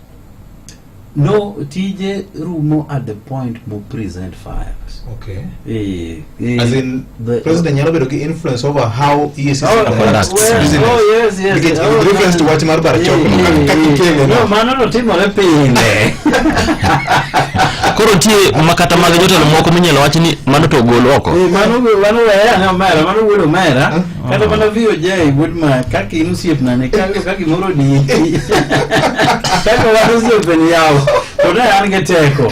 No, tije rumo at the point mo present files. Okay. Eh, As in, president nyalo bedo gi influence over how EACC Oh, conducts well, business. oh, yes. Nikech Oh, with reference to wach mar Barchok no, kaka ikele No, no. mano to timore pile. Koro nitie makata mag jotelo moko minyalo wach ni mano to ogol oko. Mano weya ne omera, mano wuod omera. Kata mana VOJ wuod ma kaka in osiepna ni kaka gimoro odiyi. Kaka wan osiepeni yawo. To ne an gi teko.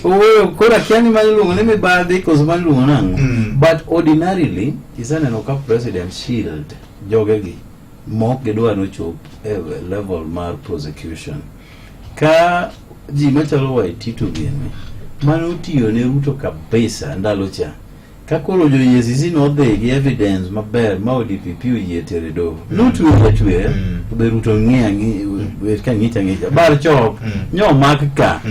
Owuoyo koro akia ni mano iluongo ni mibadhi koso mano iluongo nang'o. But ordinarily iseneno ka president shield jogegi mok gidwa nochop e level mar prosecution. Ka ji machalo Waititu gini mane otiyo ne Ruto kabisa ndalo cha ka koro jo EACC nodhi gi evidence maber ma ODPP oyie tere doho notwe atweya to be Ruto ng'iya bet ka ng'icha ng'icha bar chok nyo mak ka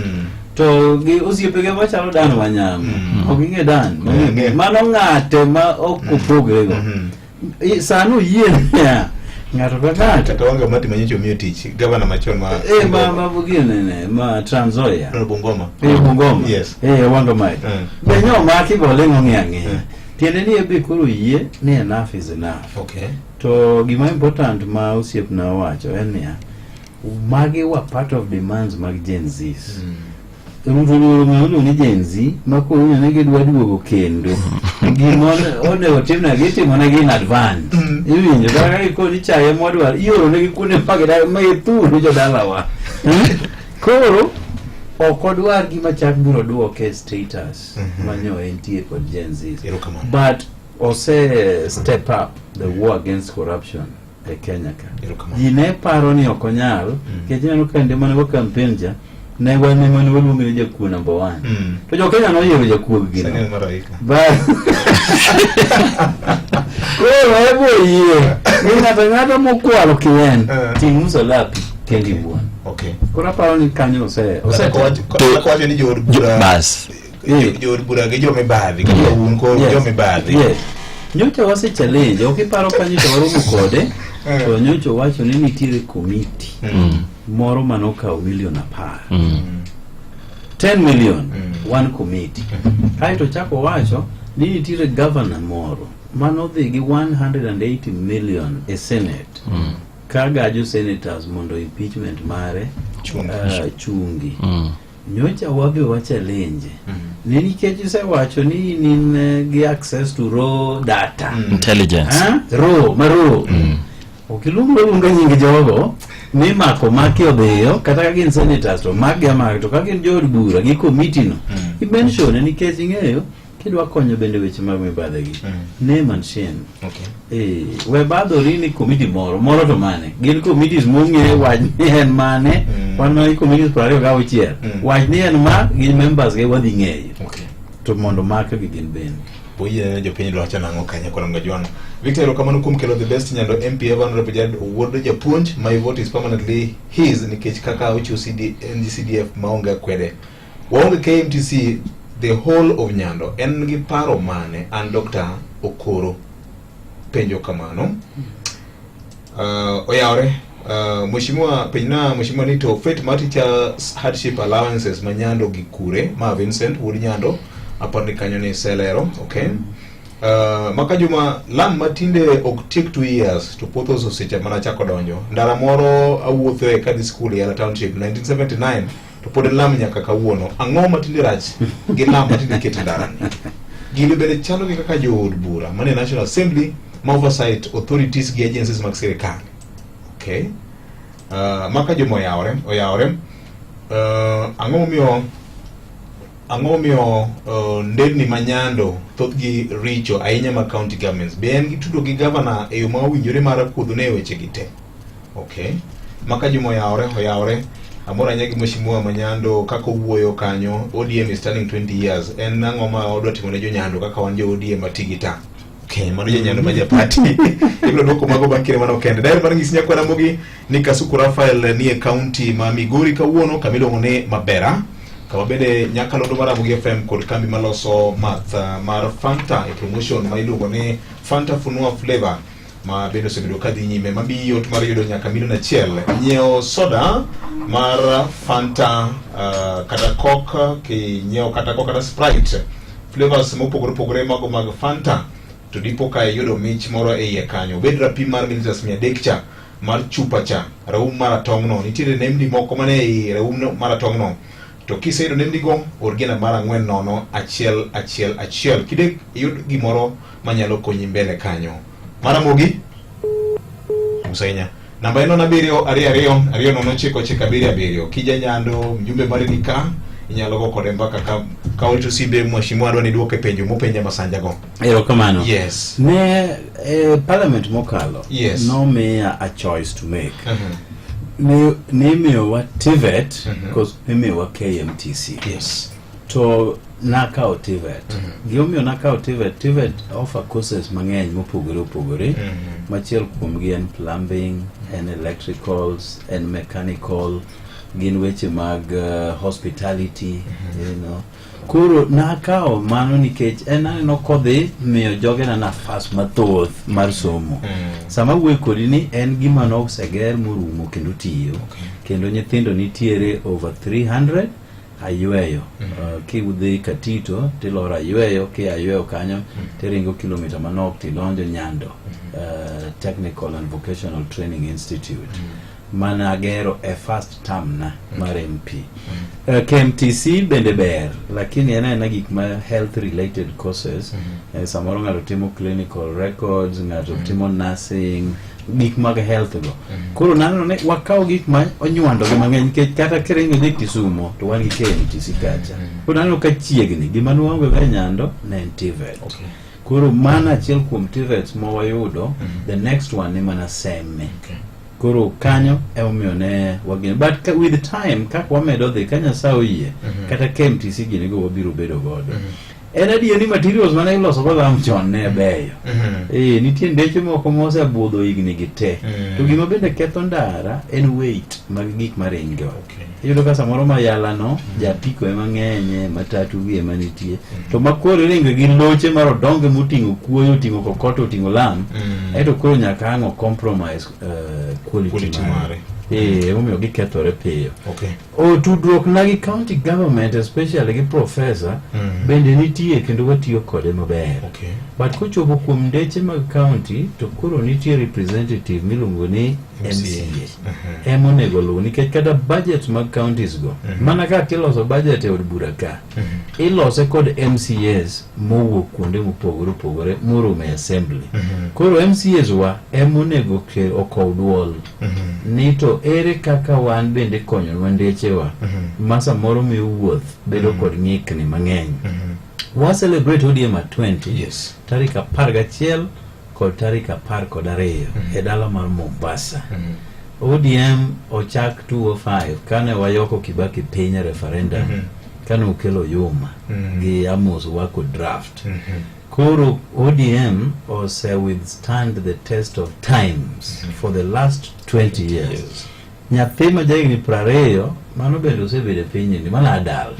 to gi osiepege machalo Dan Wanyama ok ing'e Dan mano ng'ate ma ok opogre go sani oyie niya ng'ato ka ng'ato Kata Wanga Mati manyocha omiyo tich gavana machon ma eh ma ginene ma Trans Nzoia No, Bungoma. Eh Bungoma. Yes. Eh Wanga Mati. Be nyo maki bo leng'o ng'iya ng'iya. Tiende ni ebe koro yie ni enough is enough. Okay. To gima important ma osiepna owacho en niya, magi were part of demands mag Gen Zs. Ruto luoro ng'ama iluongo ni Gen Z ma koro ne gidwa duogo kendo. Gima onego timne gitimonegi in advance. Iwinjo kata ka gikoni chae mwadwaro ioronegi kuonde ma gidak ma githuru jodalawa. Koro ok odwar gima chak biro duoke status manyo entie kod Gen Z. But ose step up the war against corruption e Kenya ka. Ji ne paro ni ok onyal, nikech ineno ka kinde mane wa campaign cha, ne wan ema ne waluonge ni jakuo number one. To jo Kenya noyiero jakuog gi no. Sani en Maraika. Koro ebo oyie ni ng'ato ang'ata mokwalo kien ting' msalapi kendi iwuon. Okay. Koro aparo ni kanyo ose ose Kata kowacho ni jood bura Bas. Jood bura gi jomibadhi kata un koro jomibadhi. Yes. Nyocha wase challenge, ok iparo ka nyocha waromo kode, to nyocha owacho ni nitiere komiti moro manokawo milion 10. 10 million one committee. Kaeto chako wacho ni nitiere governor moro manodhi gi 180 million e Senate. ka gajo senators mondo impeachment mare Chungi. chungi. Nyocha wabe wa challenge ni nikech isewacho ni in in gi access to raw data Intelligence. Ha? Raw, ma raw. Ok iluong aluonga nying jogo ni mako maki odhiyo kata ka gin senators to makgi amaka to ka gin jood bura gi komiti no imention nikech ing'eyo kidwa konyo bende weche mag mibadhi gi name and shame. Eh, we badhori ni komiti moro moro to mane gin committees mong'e wach ni en mane wan mana gi committees 26 wach ni en ma gi members ge wadhi ng'eyo to mondo makgi gin bende Oyie jopiny dwacho nang'o kanyo koro Ngajwang'. Victor erokamano kuom kelo the best Nyando MP ever Honorable Jared Owuodo japuonj my vote is permanently his nikech kaka ochiwo CD, NGCDF maonge akwede. Waonge KMTC the whole of Nyando en gi paro mane an Dr. Okoro penjo kamano. Oyawre Mheshimiwa penjna Mheshimiwa ni to fate mar teachers hardship allowances ma Nyando gi kure ma Vincent wuod Nyando aparo ni kanyo ni selero okay. Maka Juma lam matinde ok tiek 2 years to potholes osecha mana chako donjo ndara moro awuothoe kadhi skul e Yala Township 1979 to pod en lam nyaka kawuono ang'o matinde rach gi lam matinde iketo e ndarani gini bende chalo gi kaka jood bura mane National Assembly ma oversight authorities gi agencies mag sirikal okay. Maka Juma oyawre oyawre ang'o momiyo ang'o momiyo nderni ma Nyando thothgi richo ahinya mag county governments be en gi tudo gi governor e yo ma owinjore mar kuodhone e weche gi te okay. Maka Juma oyawre oyawre amor ahinya gi mheshimiwa ma Nyando kaka owuoyo kanyo ODM is turning 20 years en ang'o ma odwa timo ne jo Nyando kaka wan jo ODM matigi ta Okay, mano janyando ma japati ibiro dwoko mago bang' kinde manok kende daher mar nyisi nyakwa Ramogi ni Kasuku Rafael ni e kaunti ma Migori kawuono kama iluongo ni Mabera kama bende nyakalondo mar Ramogi FM kod kambi maloso math mar Fanta e promotion ma iluongo ni Fanta Funua Flavor ma bende osebedo ka dhi nyime ma miyi yot mar yudo nyaka milion achiel nyiewo soda mar Fanta kata Coke kinyiewo kata Coke kata Sprite flavors mopogore opogore mago mag Fanta to dipo ka iyudo mich moro e iye kanyo obed rapim mar mililiters 300 cha mar chupa cha raum maratong'no nitiere nembni moko mane ei raum maratong'no to kiseyudo nembnigo or gi e namba mar 4 0 1 1 1 kidek iyud gimoro manyalo konyi mbele kanyo Maramogi Musenya namba en 7 2 2 2 0 9 9 7 7 kija Nyando mjumbe mari ni ka inyalo go kode mbaka ka ka orito simbe mheshimiwa adwa ni duoke penjo mopenja Masanja go Erokamano. Yes. Ne parliament mokalo Yes. nomiya a choice to make. Ne nimiyowa TVET mm nimiyowa KMTC. Yes. To nakawo TVET. Gimomiyo nakawo TVET, TVET offer courses mang'eny mopogore opogore. Machiel kuomgi en plumbing, en electricals, en mechanical, gin weche mag hospitality, you know. Koro nakawo mano nikech en aneno kodhi miyo jogena nafas mathoth mar somo. Sama awuoyo kodi ni en gima noseger morumo kendo tiyo. Kendo nyithindo nitiere over 300 ayweyo. Kidhi Katito tiloro ayweyo, kia ayweyo kanyo tiringo kilomita manok tidonjo Nyando Technical and Vocational Training Institute. Mana agero e first term na mar MP. KMTC bende ber, lakini en aena gik ma health related courses. Samoro ng'ato timo clinical records, ng'ato timo nursing, gik mag health go. Koro naneno ni wakaw gik ma onywando gi mang'eny nikech kata kiringo idhi Kisumo to wan gi KMTC kacha. Koro naneno ka chiegni gima nwaonge go e Nyando ne en TVET. Koro mano achiel kuom TVETs ma wayudo, the next one ni mana Seme. Koro kanyo emomiyo ne wageno. But ka, with time kaka wamedo dhi ka Nyasaye oyie kata KMTC gini go wabiro bedo godo. En adier ni materials mane iloso go lam chon ne beyo. Nitie ndeche moko mosebudho higni gi te. To gima bende ketho ndara en weight mag gik maringo. Iyudo ka samoro mayala no japiko ema ng'enye, matatu gi ema nitie. To ma koro iringo gi loche mar odonge moting'o kuoyo, oting'o kokoto, oting'o lam. Aeto koro nyaka ang' o compromise quality, Quality mare. Emomiyo gikethore piyo. Okay. O tudruok na gi county government especially gi professor bende nitie kendo watiyo kode maber. Okay. But kochopo kuom ndeche mag county to koro nitie representative miluongo ni MCA ema onego luw nikech kata budget mag counties go mana kaka iloso budget e od bura ka ilose kod MCAs mowuok kuonde mopogore opogore moromo e assembly koro MCAs wa ema onego ke okow duol ni to ere kaka wan bende konyonwa ndechewa ma samoro miyo wuoth bedo kod ng'ikni mang'eny wa celebrate ODM at 20 yes. tarik 11 kod tarik 12 e dala mar Mombasa. ODM ochak 205 kane wayoko Kibaki piny e referendum kane okelo Yuma gi Amos Wako draft. Koro ODM ose withstand the test of times for the last 20 years. Nyathi ma jahigni 20 mano bende osebedo e pinyni mana adult.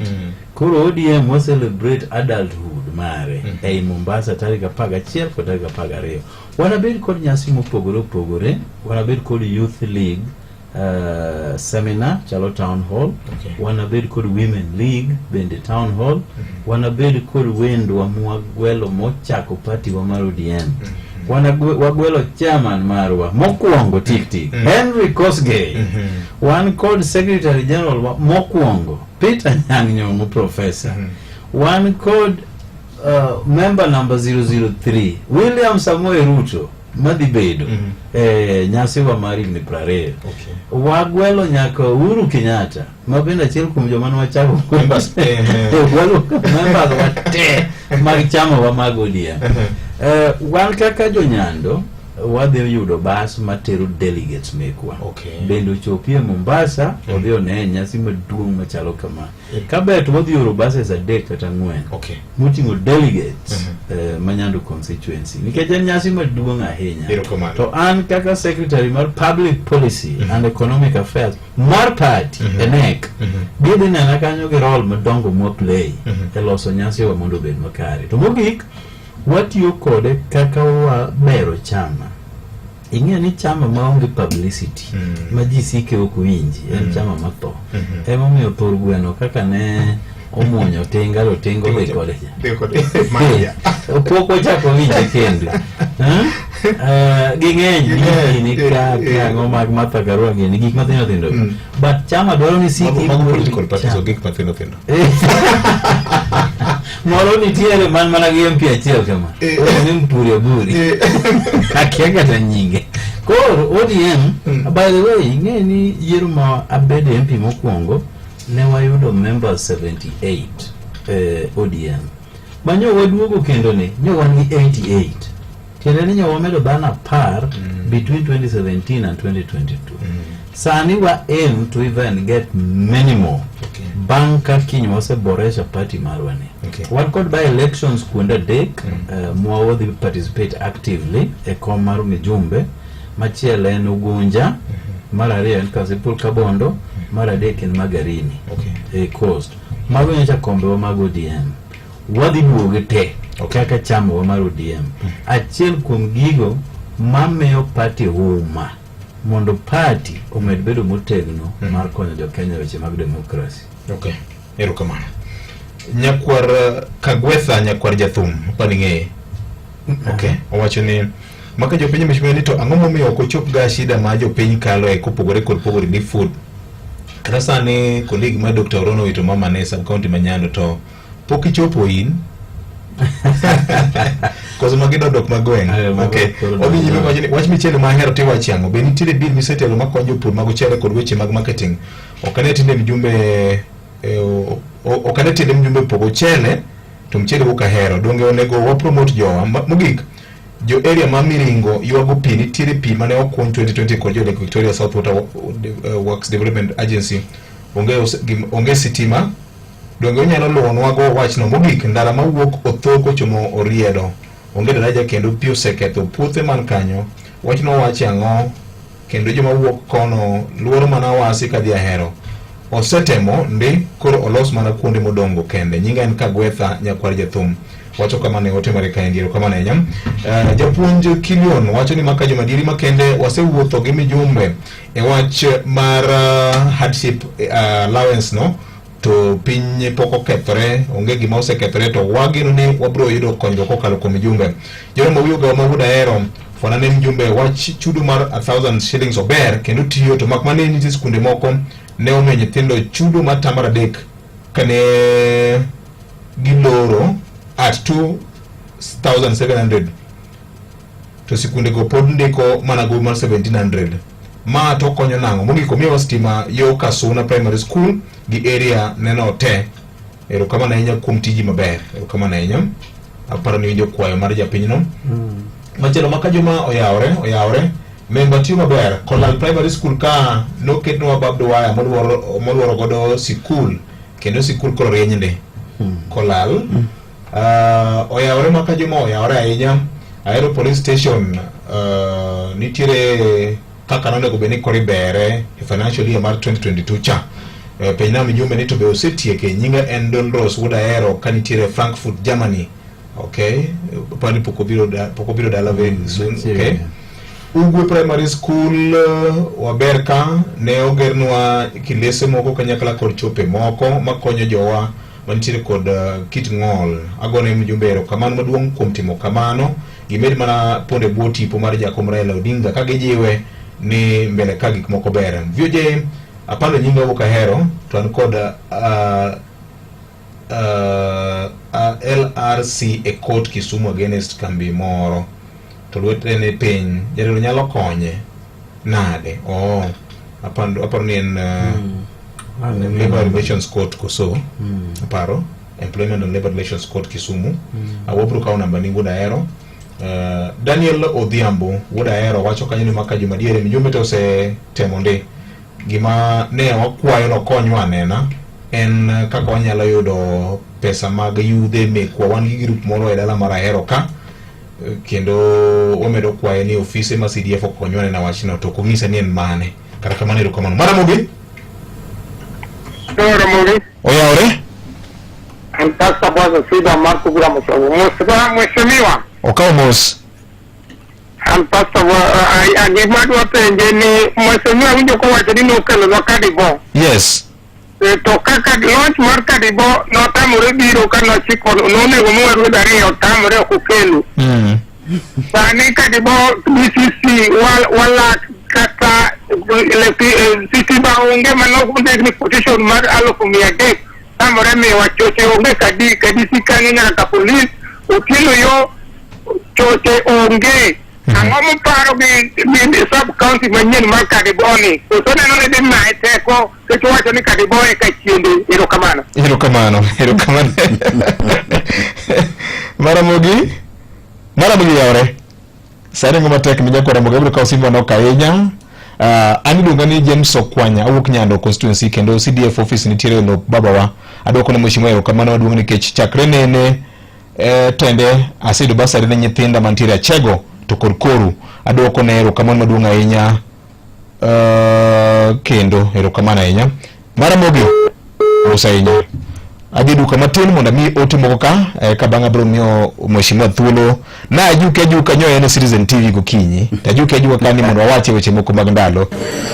Koro ODM wa celebrate adulthood mare ei Mombasa tarik 11 kod tarik 12. Wanabed kod nyasi mopogore opogore, wanabed kod Youth League seminar chalo town hall, wanabed kod Women League bende town hall, wanabed kod wendwa mwagwelo mochako party wa mar ODM. Wagwelo chairman marwa mokwongo tik tik Henry Kosgei. Wan kod secretary general wa mokwongo Peter Nyang' Nyong'o professor. Wan kod member number 003 William Samoei Ruto madhi bedo nyasiwa mar higni 20. Wagwelo nyaka Uhuru Kenyatta ma bende achiel kuom joma ne wachako gwelo members wa te mag chama wa mag ODM. Wan kaka jonyando wadhi yudo bas matero delegates mekwa bende ochopi e Mombasa odhi one nyasi maduong' machalo kama kaber to wadhi oro buses 3 kata 4 moting'o delegates ma Nyando constituency nikech en nyasi maduong' ahinya. To an kaka secretary mar public policy and economic affairs mar party e NEC gidhi nena kanyo gi role madongo mwa play e loso nyasiwa mondo obed makare. To mogik watiyo kode kaka wabero chama. Ing'eyo ni chama maonge publicity ma ji sike ok winji en chama matho. Emomiyo thur gweno kaka ne omuonyo tinga to tinga odhi kode cha. Pok wachako winje kendo. Ging'eny gini ka ang'o mag Martha Karua gini gik mathindo thindo. But chama dwaro ni siki Mago political parties ok gik mathindo thindo. Moro nitiere man mana gi MP achiel kama. Ni Mpuri Aburi. Akia kata nyinge. Koro ODM, by the way, ing'e ni yiero ma abede MP mokwongo ne wayudo members 78 ODM. Manyo waduogo kendo ni nyo wan gi 88. Tiende ni nyo wamedo dhano 10 between 2017 and 2022. Sani wa aim to even get many more. Bang' ka kiny waseboresha party marwa ni. Wan kod by elections kuonde 3 mwa wadhi participate actively e kom mar Mijumbe. Machielo en Ugunja, mar ariyo en Kasipul Kabondo, mar adek en Magarini e Coast. Mago nyocha kombewa mag ODM. Wadhi duoge te kaka chamawa mar ODM. Achiel kuom gigo mamiyo party huma mondo party omed bedo motegno mar konyo jo-Kenya e weche mag demokrasi. Okay. Erokamano. Nyakwar Kagwetha nyakwar Jathum, apani ing'eye. Okay. Owacho ni maka jopiny mheshimiwa ni to ang'o momiyo ok ochop ga shida ma jopiny kaloe kopogore kod pogo relief food. Kata sani colleague ma Dr. Orono owito mama ne sub county ma Nyando to pok ichopo in. Koso magi dok mag gweng'. Okay. Odhi nyime wacho ni wach michele ma ahero tiwacho ang'o? Be nitiere bill misetelo makonyo jopur mag ochele kod weche mag marketing? Ok ane tinde mjumbe ok ane tiende mjumbe pogo ochele to mchele wuok ahero. Donge onego wa promote jowa? Mogik jo area ma Miringo ywago pi nitiere pi mane okuny 2020 kod jo Lake Victoria South Water Works Development Agency onge sitima. Donge unyalo luwonwago wachno? Mogik ndara mawuok Othoko chomo Oriedo onge daraja kendo pi oseketho puothe man kanyo. Wachno wache ang'o? Kendo joma wuok kono luoro mana wasi kadhi Ahero. Osetemo ndi koro olos mana kuonde modongo kende. Nyinga en Kagwetha nyakwar Jathum. Wacho kama ne otimore kaendi erokamano ahinya. Japuonj Kilion wacho ni maka jomadieri makende wasewuotho gi mijumbe e wach mar hardship allowance no to piny pok okethore, onge gima osekethore to wageno ni wabiro yudo konyruok kokalo kuom mijumbe. Joro ma wuoyo ma wuod Ahero Fwana ne mjumbe wach chudo mar 1000 shillings ober kendo tiyo to mak mana ni nitie skunde moko ne omiyo nyithindo chudo mar tam mar adek kane giloro at 2700 to sikunde go pod ndiko mana gowi mar 1700 ma to konyo nang'o mogik omiyowa stima yo Kasuna Primary School gi area neno te. Erokamano ahinya kuom tiji maber. Erokamano ahinya. Aparo ni winjo kwayo mar japinyno. Machielo ma ka juma oyawore, oyawore. Memba tiyo maber. Kolal Primary School ka noketnwa barbed wire moluoro moluoro godo sikul kendo sikul koro rieny ndi. Kolal. Oyawore ma ka juma oyawore ahinya. Ahero police station nitiere kaka nonego bed ni koro ibere e financial year mar 2022 cha. Penjna mjumbe ni to be osetieke. Nyinga en Don Rose wuod Ahero ka nitiere Frankfurt, Germany. Okay, pani pok obiro da, pok obiro dala very soon. Okay. Ugwe Primary School waber ka ne ogernwa kilese moko kanyakla kod chope moko makonyo jowa mantiere kod kit ng'ol. Agone mjumbe erokamano maduong' kuom timo kamano. Gimed mana pondo e bwo tipo mar Jakom Raila Odinga ka gijiwe ni mbele ka gik moko ber. VOJ apando nyinga wuok Ahero to an kod LRC e court Kisumu against kambi moro to lwete ni piny. Jatelo nyalo konye nade? Oh, apando aparo ni en Labor Relations Court koso aparo Employment and Labor Relations Court Kisumu. Wabro kawo namba ni wuod Ahero. Daniel Odhiambo wuod Ahero wacho kanyo ni maka juma diere mjumbe to osetemo ndi. Gima ne wakwayo nokonywa anena en kaka wanyalo yudo pesa mag yudhe mekwa. Wan gi grup moro e dala mar Ahero ka kendo wamedo kwaye ni ofise ma CDF okonywa nena wachno to ok onyisa ni en mane. Kata kamano erokamano. Maramogi? Ramogi. Oyawore? An Pastor Bwazo Sida Marco Bura Mosongo. Mheshimiwa. Okawo mos. An Pastor gima adwa penje ni Mheshimiwa winjo kowacho ni nokelonwa Kadibo. Yes. To kaka launch mar Kadibo notamore biro ka nochiko nonego miwa ruodh ariyo otamore ok okelo. Sani Kadibo DCC walak kata sitima onge manondik ni quotation mar 300,000 tamore miwa choche onge kadi kadisi kanyo nyaka ka polis otieno yo choche onge. Ang'o moparo gi sub county manyien mar Kadiboni? Koso neno ni dhi maye teko nikech owacho ni Kadibo e kachiende. Erokamano. Erokamano, erokamano. Maramogi, Maramogi yawre. Sani ng'ama tek ni nyakwara Ramogi abiro kawo simba manok ahinya. An iluonga ni James Okwanya, awuok Nyando constituency kendo CDF office nitiere e lop babawa. Adwoko ne mheshimiwa erokamano maduong' nikech chakre nene tende aseyudo basari ne nyithinda mantiere Achego to kod koru. Adwoko ne erokamano maduong' ahinya kendo erokamano ahinya. Maramogi mos ahinya. Adhi duka matin mondo ami ote moko ka ka bang'e abiro miyo mheshimiwa thuolo. Na ajuke ajuka nyoyo en e Citizen TV gokinyi. To ajuke ajuka ka ni mondo wawache weche moko mag ndalo.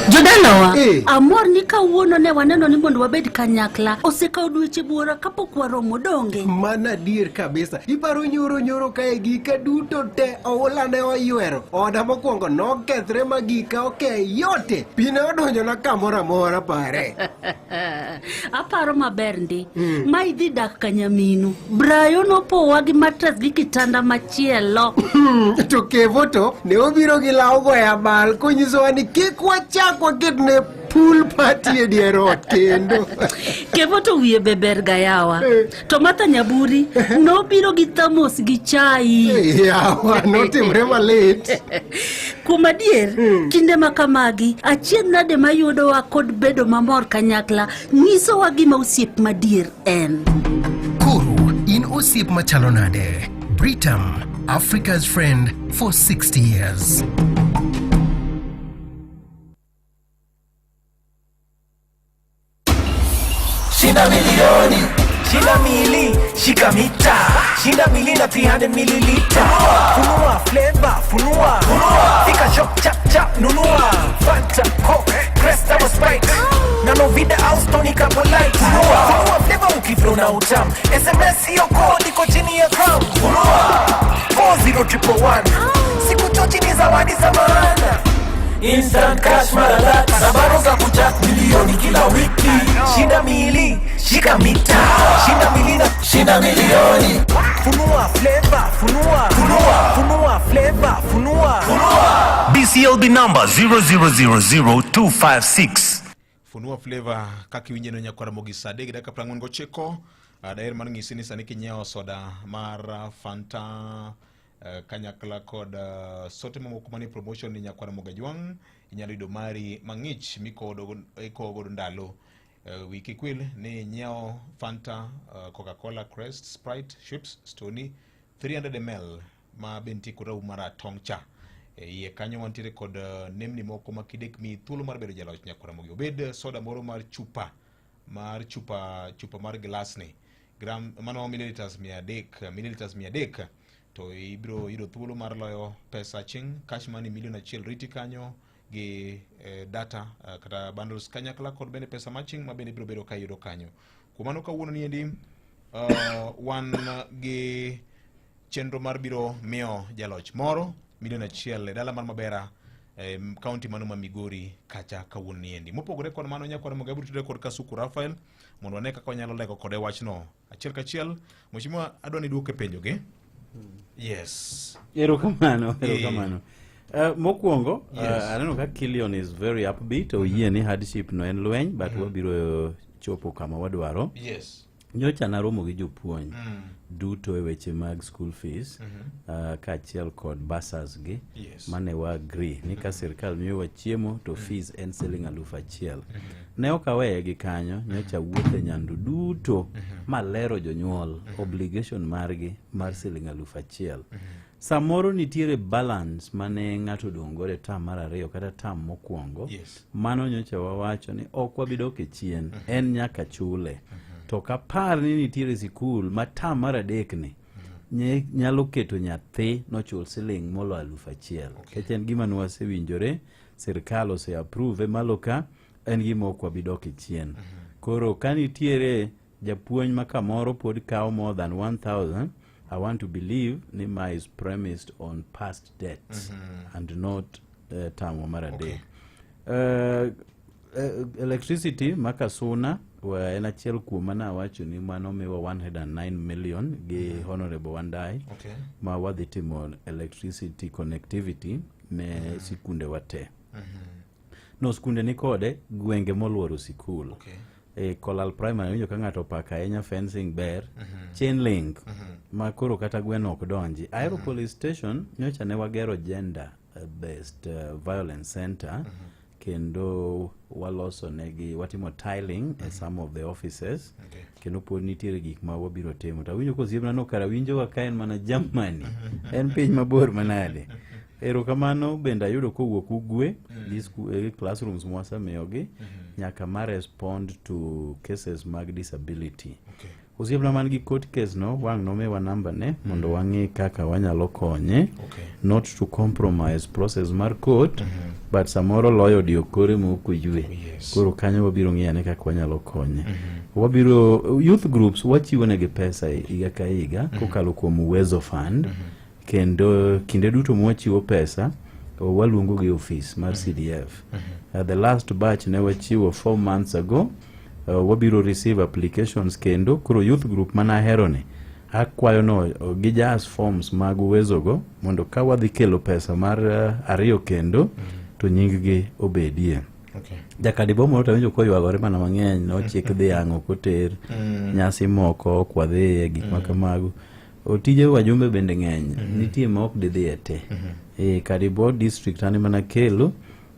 Jodalawa, amor ni kawuono ne waneno ni mondo wabed kanyakla. Osekawo dweche buora kapok waromo donge. Mano adier kabisa. Iparo nyoro nyoro kae gika duto te oula ne oywero. Oda mokwongo nokethre ma gika oke yote. Pi ne odonjona kamoro amora pare. Aparo maber ndi. Ma idhi dak ka nyaminu. Brayo nopowa gi matres gi kitanda machielo. To Kevo to ne obiro gi law goyo abal konyisowa ni kik wachak waket ne pool party e dier ot kendo. Kevo to wiye be ber ga yawa. To Martha Nyaburi nobiro gi thamos gi chai. Yawa, notimre malit. Kuom adier, kinde ma kamagi, achiedh nade mayudowa kod bedo mamor kanyakla nyisowa gima osiep madier en. Koro in osiep machalo nade? Britam, Africa's friend for 60 years. Shinda milioni, shinda mili, shika mita, shinda mili na 300 mililita. Funua flavor, funua, fika shop chap chap nunua. Fanta, Coke, Crest ama Sprite. Na Novida au Stony Couple Light. Funua, funua flavor ukiflow na utam. SMS hiyo code iko chini ya crown. Funua 40111. Siku Tochi ni zawadi za maana. Instant cash mara laki na bado za kuchat milioni kila wiki. Shinda mili, shika mita. Shinda mili na shinda milioni. Funua flavor, funua. Funua. Funua flavor, funua. Funua. BCLB number 0000256. Funua Flavor kaka iwinje no nyakwar Ramogi sa 3 gi dakika 49. Daher mar ng'isi ni sani kinyiewo soda mar Fanta kanyakla kod sote mamoko manie promotion ni nyakwar Ramogi Ajwang' inyalo yudo mari mang'ich mikowo godo ndalo. Wi kik wil ni inyiewo Fanta, Coca-Cola, Crest, Sprite, Schweppes, Stoney 300 ml ma be nitie kod raum maratong' cha. E iye kanyo wantiere kod nemni moko ma kidek miyi thuolo mar bedo jaloch nyakwar Ramogi. Obed soda moro mar chupa mar chupa chupa mar glasni gram mano milliliters 300 milliliters 300 to ibiro yudo thuolo mar loyo pesa aching' cash money milion achiel riti kanyo gi data kata bundles kanyakla kod bende pesa maching' ma bende ibiro bedo ka iyudo kanyo. Kuom mano kawuono niendi wan gi chenro mar biro miyo jaloch moro milion achiel e dala mar Mabera e kaunti mano ma Migori kacha kawuono niendi. Mopogore kod mano nyakwar Mugabe tudore kod Kasuku Raphael mondo wane kaka wanyalo lego kode wachno achiel kachiel. Mheshimiwa, adwa ni duoke penjo gi. Yes. Erokamano, erokamano. Mokwongo, aneno ka Killion is very upbeat, oyie ni hardship no en lweny, but wabiro chopo kama wadwaro. Nyocha naromo gi jopuonj duto e weche mag school fees kaachiel kod bursars gi mane wa agree ni ka sirkal miyowa chiemo to fees en siling 1000. Ne ok aweye gi kanyo, nyocha awuotho e Nyando duto malero jonyuol obligation margi mar siling 1000. Samoro nitiere balance mane ng'ato odong' godo e term mar ariyo kata term mokwongo. Mano nyocha wawacho ni ok wabi dok e chien, en nyaka chule. To ok apar ni nitiere sikul ma term mar adek ni nyalo keto nyathi nochul siling molo 1000. Nikech en gima nwasewinjore, sirkal ose approve malo ka, en gima ok wabi dok e chien. Koro ka nitiere japuonj ma kamoro pod kawo more than 1000, I want to believe ni ma is premised on past debts and not term mar adek. Electricity ma Kasuna en achiel kuom mana awacho ni mano miwa 109 million gi Honorable Wandai ma wadhi timo electricity connectivity ne sikunde wa te. No skunde ni kode gwenge moluoro sikul. Kolal Primary winjo ka ng'ato opako ahinya fencing ber. Chain link ma koro kata gweno ok donji. Ahero police station nyocha ne wagero gender based violence center kendo waloso negi watimo tiling e some of the offices. Kendo pod nitiere gik ma wabiro timo. To awinjo ka osiepna no kara winjowa ka en mana Germany. En piny mabor manade. Erokamano bende ayudo kowuok Ugwe gi classrooms mwasemiyogi nyaka ma respond to cases mag disability. Osiepna man gi court case no wang' nomiwa namba ne mondo wang'i kaka wanyalo konye. Not to compromise process mar court, but samoro loyo odiyo kore ma ok oywe. Koro kanyo wabiro ng'iyo ane kaka wanyalo konye. Wabiro youth groups wachiwo negi pesa higa ka higa kokalo kuom Uwezo Fund. Kendo kinde duto mwachiwo pesa waluongo gi ofis mar CDF. The last batch ne wachiwo 4 months ago. Wabiro receive applications kendo. Koro youth group mana ahero ni akwayo no gijas forms mag Uwezo go mondo ka wadhi kelo pesa mar ariyo kendo to nying gi obedie. Jakadibo moro to awinjo koywagore mana mang'eny nochik dhiang' ok oter nyasi moko ok wadhiye gik ma kamago. Otije wajumbe bende ng'eny, nitie ma ok didhiye te. Kadibo district an ema nakelo,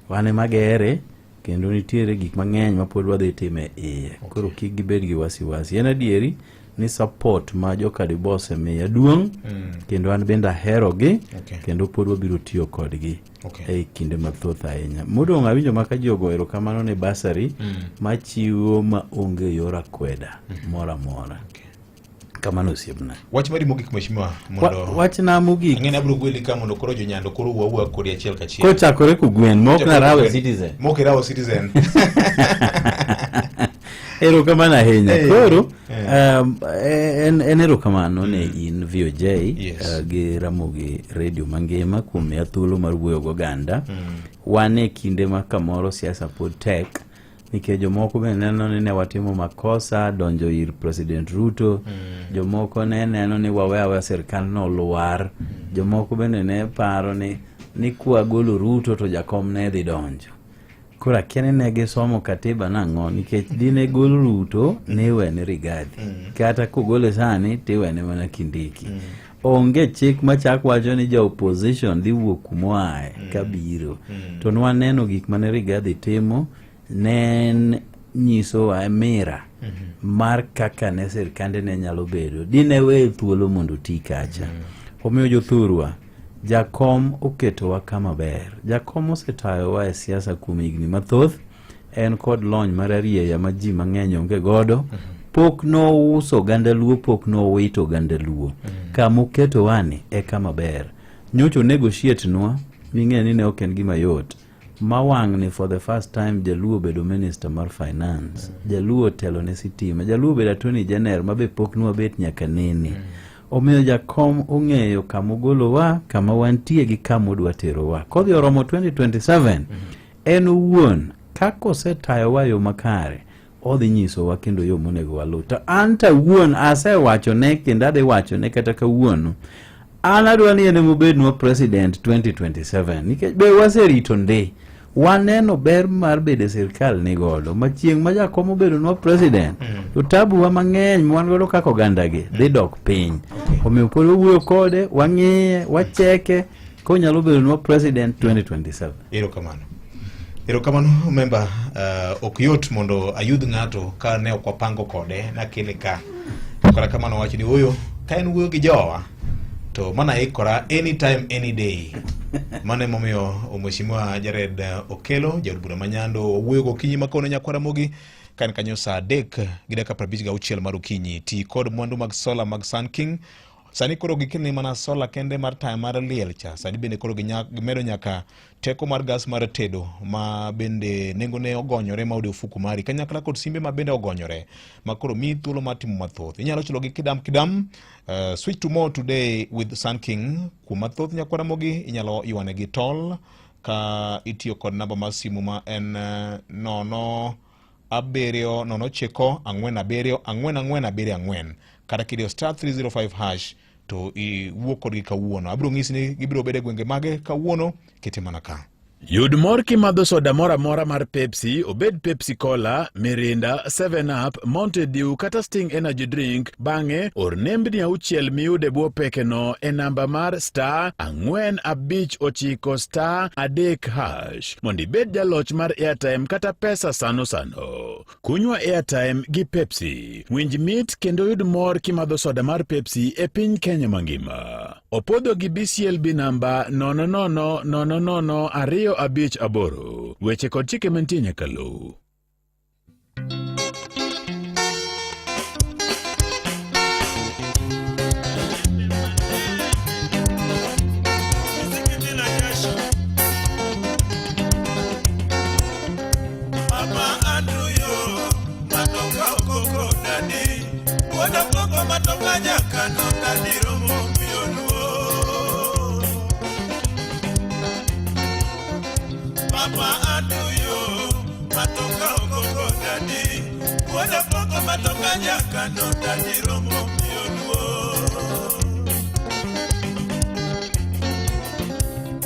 wan ema gere, kendo nitiere gik mang'eny ma pod wadhi time iye. Koro kik gibed gi wasiwasi. En adieri ni support ma jo Kadibo osemiya duong', kendo an bende aherogi, kendo pod wabiro tiyo kodgi e kinde mathoth ahinya. Modong' awinjo ma ka ji ogoyo erokamano ne bursary machiwo ma onge yor akweda moro amora. Kamano osiepna. Wach mari mogik mheshimiwa mondo Wachna mogik. Ang'e ni abiro gweli ka mondo koro jonyando koro wuo awuoya kodi achiel kachiel. Kochakore kogwen mok na Rawe Citizen. Mok Rawe Citizen. Erokamano ahinya. Koro En erokamano ne in VOJ gi Ramogi Radio mangima kuom miya thuolo mar wuoyo goganda. Wan e kinde ma kamoro siasa pod tek nikech jomoko be neno ni ne watimo makosa donjo ir President Ruto. Jomoko ne neno ni wawe aweya sirkal no lwar. Jomoko bende ne paro ni kwagolo Ruto to jakom ne dhi donjo. Koro akia ni ne gisomo katiba nang'o nikech dine gol Ruto ne iwene Rigathi. Kata kogole sani tiwene mana Kindiki. Onge chik machak wacho ni ja opposition dhi wuok kumoaye kabiro. To nwaneno gik mane Rigathi timo ne en nyisowa mira mar kaka ne sirkande ne nyalo bedo dine weye thuolo mondo oti kacha. Omiyo jothurwa, jakom oketowa kama ber. Jakom osetayowa e siasa kuom higni mathoth. En kod lony mar arieya ma ji mang'eny onge godo. Pok nouso oganda Luo, pok nowito oganda Luo. Kama oketowani e kama ber. Nyocha onegotiate nwa, ming'e ni ne ok en gima yot. Ma wang'ni for the first time Jaluo obedo minister mar finance. Jaluo otelo ne sitima. Jaluo obedo attorney general ma be pok nwabet nyaka nene. Omiyo jakom ong'eyo kama ogolowa, kama wantie gi kama odwa terowa. Kodhi oromo 2027, en owuon kaka osetayowa e yo makare, odhi nyisowa kendo yo monego waluw. To an to awuon asewachone kendo adhi wachone kata kawuono, an adwa ni en emobednwa president 2027 nikech be waserito ndi. Waneno ber mar bedo e sirkal ni godo ma chieng' ma jakom obedonwa president to tabuwa mang'eny ma wan godo kaka ogandagi dhi dok piny. Omiyo pod wawuoyo kode, wang'iye, wacheke konyalo bedonwa president 2027. Erokamano. Erokamano memba, ok yot mondo ayud ng'ato ka ne ok wapango kode nakele ka. To kata kamano wacho ni ooyo, ka en wuoyo gi jowa to mana ikora anytime any day. Mano emomiyo Mheshimiwa Jared Okello, jaod bura ma Nyando, wawuoyo gokinyi ma kawuono nyakwar Ramogi ka en kanyo saa 3:56 mar okinyi. Ti kod mwandu mag sola mag Sun King. Sani koro gikelni mana sola kende mar taya mar liel cha. Sani bende koro gimedo nyaka teko mar gas mar tedo ma bende nengone ogonyore ma ode ofuku mari kanyakla kod simbe ma bende ogonyore ma koro miyi thuolo mar timo mathoth. Inyalo chulo gi kidam kidam. Switch to more today with Sun King. Kuom mathoth nyakwar Ramogi inyalo ywane gi tol ka itiyo kod namba mar simu ma en 0 7 0 9 4 7 4 4 7 4 kata kidiyo star 305 hash to iwuo kodgi kawuono. Abiro nyisi ni gibiro bedo e gwenge mage kawuono, kete mana ka. Yud mor kimadho soda moro amora mar Pepsi, obed Pepsi Cola, Mirinda, 7 Up, Mountain Dew kata Sting Energy Drink. Bang'e, or nembni 6 miyud e bwo pekeno e namba mar star 459 star 3 hash mondo ibed jaloch mar airtime kata pesa sano sano. Kunywa airtime gi Pepsi. Winj mit kendo yud mor kimadho soda mar Pepsi e piny Kenya mangima. Opodho gi BCLB namba 0000258. Weche kod chike mantie nyaka luw. Papa Andrew yo matoka okoko dadi wuod okoko matoka jakano dadi romo miyo luo Papa Andrew yo matoka okoko dadi wuod okoko matoka jakano dadi romo miyo luo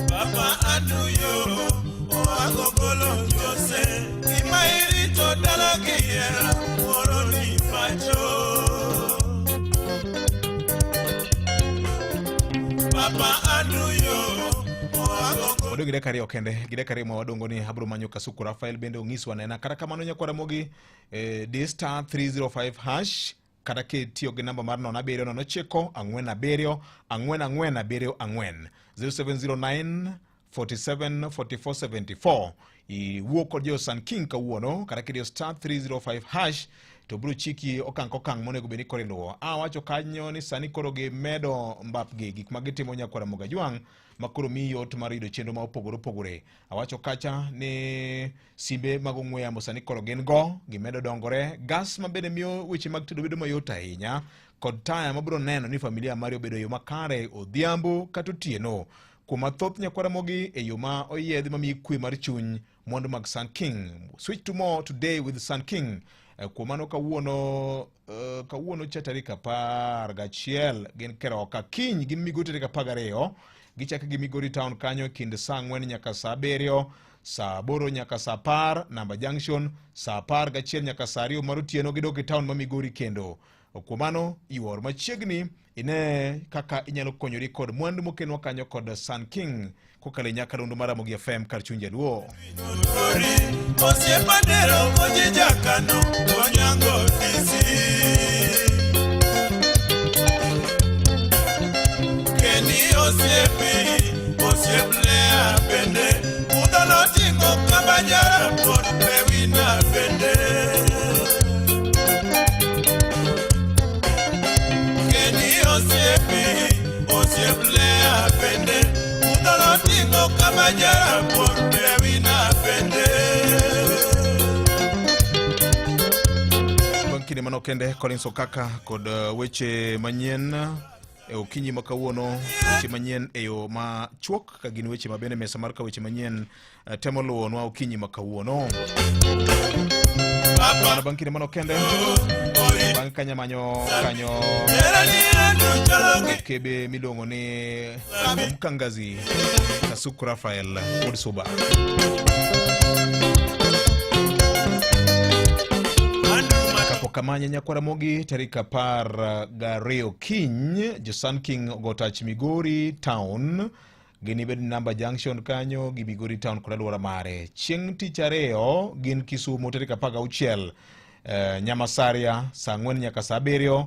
Papa Andrew yo oagogolo Jose gima irito dala gi hera moro ni pacho Papa Andrew yo oagogolo Wadong' gi dakika 2 kende, gi dakika 2 ma wadong'o ni abiro manyo Kasuku Rafael bende onyiswa nena. Kata kamano nyakwar Ramogi, di star 305 hash kata kitiyo gi namba mar 07 09 47 44 74 0709 47 44 74 iwuo kod jo Sun King kawuono kata kidiyo star 305 hash to biro chiki okang' kokang' monego bed ni koro iluwo. Awacho kanyo ni sani koro gimedo mbapgi gik ma gitimo nyakwar Ramogi Ajwang' ma koro miyi yot mar yudo chenro ma opogore opogore. Awacho kacha ni simbe mag ong'we yamo sani koro gin go, gimedo dongore, gas ma bende miyo weche mag tedo bedo mayot ahinya, kod taya mabiro neno ni familia mari obedo e yo makare odhiambo kata otieno. Kuom mathoth nyakwar Ramogi e yo ma oyiedhi mamiyi kwe mar chuny mwandu mag Sun King. Switch to more today with Sun King. Kuom mano kawuono kawuono cha tarik 11 gin Keroka, kiny gin Migori tarik 12 gichako gi Migori town kanyo e kind saa 4 nyaka saa 7, saa 8 nyaka saa 10 Namba Junction, saa 11 nyaka saa 2 mar otieno gidok e town ma Migori kendo. Kuom mano yuor machiegni ine kaka inyalo konyori kod mwandu mokenwa kanyo kod Sun King kokalo e nyakalondo mar Ramogi FM kar chuny jaluo. Osiepa dero oji jakano onyango DC. Keni osiepi osiep Lea bende mudho noting'o kabajara pod pewina bende. Keni osiepi osiep Lea bende mudho noting'o kabajara pod pewina bende. Bang' kinde manok kende Collins Okaka kod weche manyien e okinyi ma kawuono, weche manyien e yo machuok ka gin weche ma bende mesa mar ka weche manyien temo luwonwa okinyi ma kawuono. Mana bang' kinde manok kende bang' ka nyamanyo kanyo kebe miluongo ni Mkangazi Kasuku Rafael wuod Suba. Kapok amanye nyakwar Ramogi tarik 12 kiny jo Sun King ogo tach Migori town ginibed Namba Junction kanyo gi Migori town kod alwora mare. Chieng' tich ariyo gin Kisumu tarik 16, Nyamasaria saa 4 nyaka saa 7,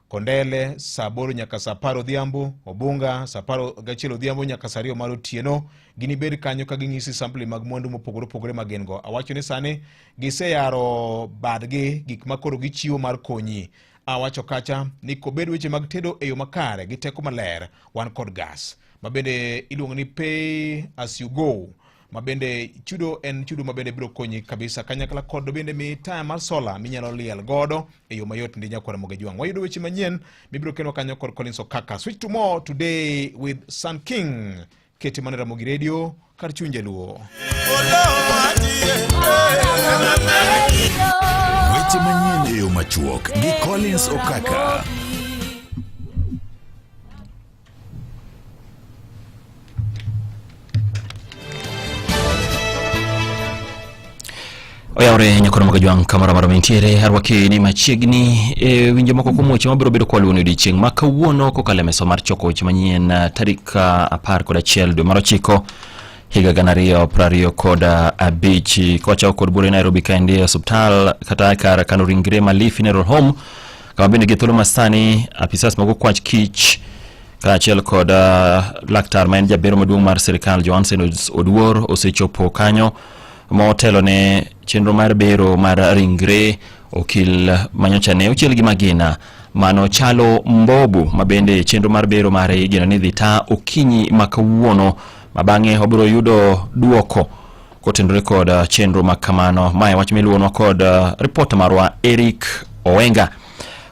Kondele saa 8 nyaka saa 10 odhiambo, Obunga saa 11 odhiambo nyaka saa 2 mar otieno. Ginibed kanyo ka ging'isi sampli mag mwandu mopogore opogore ma gin go. Awacho ni sani giseyaro badgi gik ma koro gichiwo mar konyi. Awacho kacha ni kobed weche mag tedo e yo makare gi teko maler, wan kod gas ma bende iluongo ni pay as you go, ma bende chudo en chudo ma bende biro konyi kabisa kanyakla kod bende mi taya mar sola minyalo liel godo e yo mayot ndi nyakwar Ramogi Ajwang'. Wayudo weche manyien mibiro kenwa kanyo kod Collins Okaka. Switch to more today with Sun King. Kete mana Ramogi Radio kar chuny jaluo. Weche manyien e yo machuok gi Collins Okaka. Oyawre nyakoro mag jwang' kamoro amora mintiere arwaki ni machiegni e winjo moko kuom weche mabiro bedo kwaluwo ni odiechieng' ma kawuono kokalo e mesa mar choko weche manyien tarik 11 dwe mar 9 higa 2025 kwachako kod bura e Nairobi kaendi e osiptal kata kar kano ringre ma Lee Funeral Home kama bende gi thuolo masani apisas mag okwach kich kaachiel kod laktar ma en jabero maduong' mar sirikal Johansen Oduor osechopo kanyo motelo ne chenro mar bero mar ringre okil manyocha ne ochiel gi magina mano Chalo Mbobu ma bende chenro mar bero mare igeno ni dhi ta okinyi ma kawuono ma bang'e obiro yudo duoko kotenore kod chenro ma kamano. Mae wach miluwonwa kod ripot marwa Eric Owenga.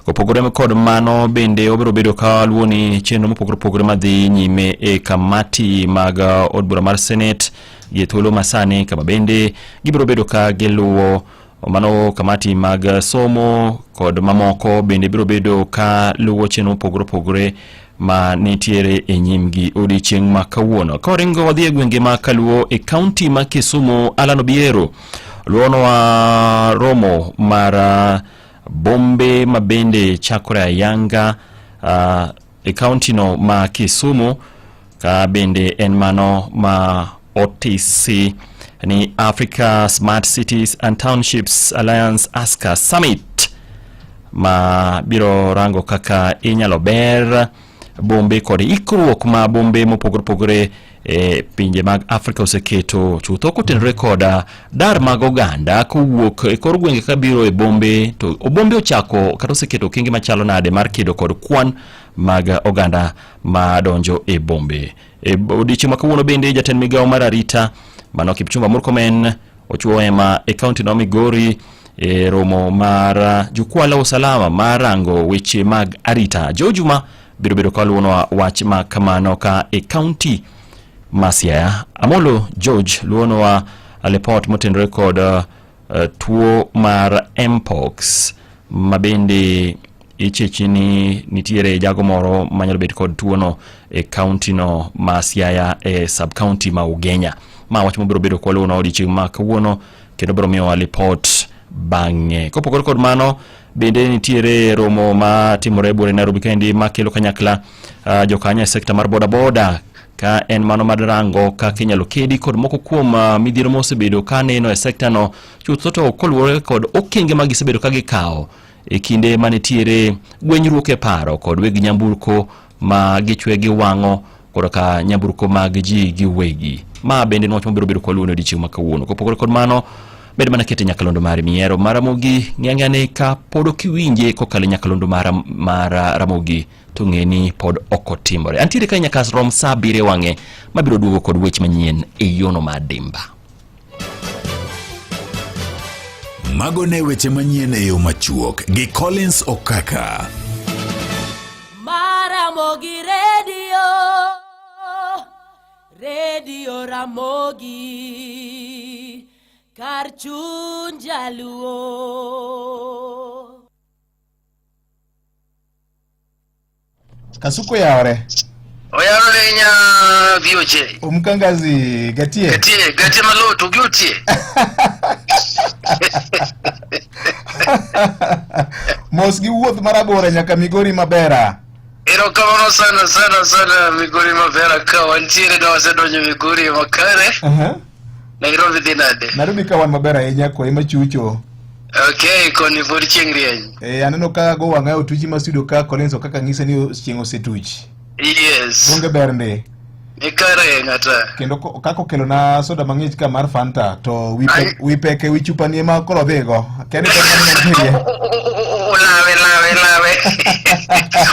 Kopogore kod mano bende obiro bedo ka luwo ni chenro mopogore opogore madhi nyime e kamati mag od bura mar Senate gi thuolo masani kama bende gibiro bedo ka giluwo mano kamati mag somo kod mamoko bende biro bedo ka luwo chenro mopogore opogore ma nitiere e nyimgi odiechieng' ma kawuono. Ka waringo wadhi e gwenge ma kaluo e kaunti ma Kisumu, Alan Obiero luwonwa romo mar bombe ma bende chakore ayanga e kaunti no ma Kisumu ka bende en mano ma otisi ni Africa Smart Cities and Townships Alliance ASCA Summit ma biro rango kaka inyalo ber bombe kod ikruok ma bombe mopogore opogore e pinje mag Afrika oseketo chutho kotenore koda dar mag oganda kowuok e kor gwenge kabiro e bombe to bombe ochako kata oseketo okenge machalo nade mar kedo kod kwan mag oganda madonjo e bombe. E odiechieng' ma kawuono bende jatend migawo mar arita mano Kipchumba Murkomen ochuo hema e kaunti no Migori e romo mar jukwaa la usalama mar rango weche mag arita. Joe Juma biro bedo ka luwonwa wach ma kamano ka e kaunti ma Siaya. Amolo George luwonwa lipot motenore kod tuo mar mpox ma bende ichechi ni nitiere jago moro manyalo bet kod tuono e kaunti no ma Siaya e sub county ma Ugenya. Ma wach mabiro bedo kwaluwono odiechieng' ma kawuono kendo biro miyowa lipot bang'e. Kopogore kod mano, bende nitiere romo ma timore e buore Nairobi kaendi makelo kanyakla jokanyo e sekta mar bodaboda ka en mano mar rango kaka inyalo kedi kod moko kuom midhiero mosebedo ka neno e sekta no chutho to koluwore kod okenge ma gisebedo ka gikawo e kinde manitiere gwenyruok e paro kod weg nyamburko ma gichwe giwang'o koda ka nyamburko mag ji giwegi. Ma bende en wach mabiro bedo kwaluwo ne odiechieng' ma kawuono. Kopogore kod mano, med mana kete nyakalondo mari mihero mar Ramogi, ng'e ang'eya ni ka pod ok iwinje kokalo e nyakalondo mar, mar Ramogi to ng'e ni pod ok otimore. Antiere kae nyaka rom saa abiriyo wang'e mabiro duogo kod weche manyien e yono mar Dimba. Mago ne weche manyien e yo machuok gi Collins Okaka. Maramogi Radio, Radio Ramogi, kar chuny jaluo. Kasuku yawore. Oyawore nya VOJ. Umkangazi gatie. Gatie, gatie malo to giutie. Mos gi wuoth marabora nyaka Migori Mabera. Erokamano sana sana sana Migori Mabera ka wantiere na wasedonjo Migori makare. Nairobi dhi nade? Nairobi ka wan maber ahinya koyi machucho. Okay, koni pod chieng' rieny. Eh, aneno ka go wang'a e otuchi ma studio ka Collins kaka ng'ise ni chieng' osetuch. Yes. Onge ber ndi. Ni kare ng'ata. Kendo kaka okelona soda mang'ich ka mar Fanta to wi pek, wi pek e wi chupa ni ema koro odhigo. Akia ni pek mane mantiere. Lawe lawe lawe.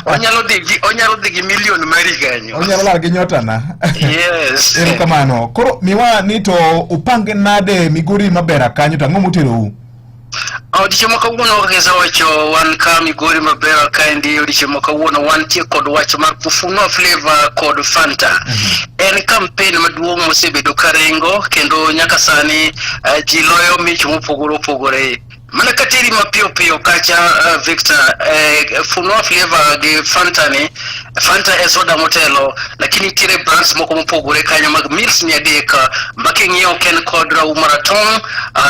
Onyalo dhi gi onyalo dhi gi million mari kanyo. Onyalo lal gi nyotana. Yes. Erokamano. Koro miwa ni to upange nade Migori Mabera kanyo to ang'o moterou? Odiechieng' ma kawuono kaka isewacho wan ka Migori Mabera kaendi odiechieng' ma kawuono wantie kod wach mar Kufunua Flavor kod Fanta. En campaign maduong' mosebedo ka ringo kendo nyaka sani ji loyo mich mopogore opogore. Mana kateri mapiyo piyo kacha Victor, Funua Flavor gi Fanta ni, Fanta e soda motelo, lakini nitiere brands moko mopogore kanyo mag mils 300 ma king'iyo ken kod raum maratong'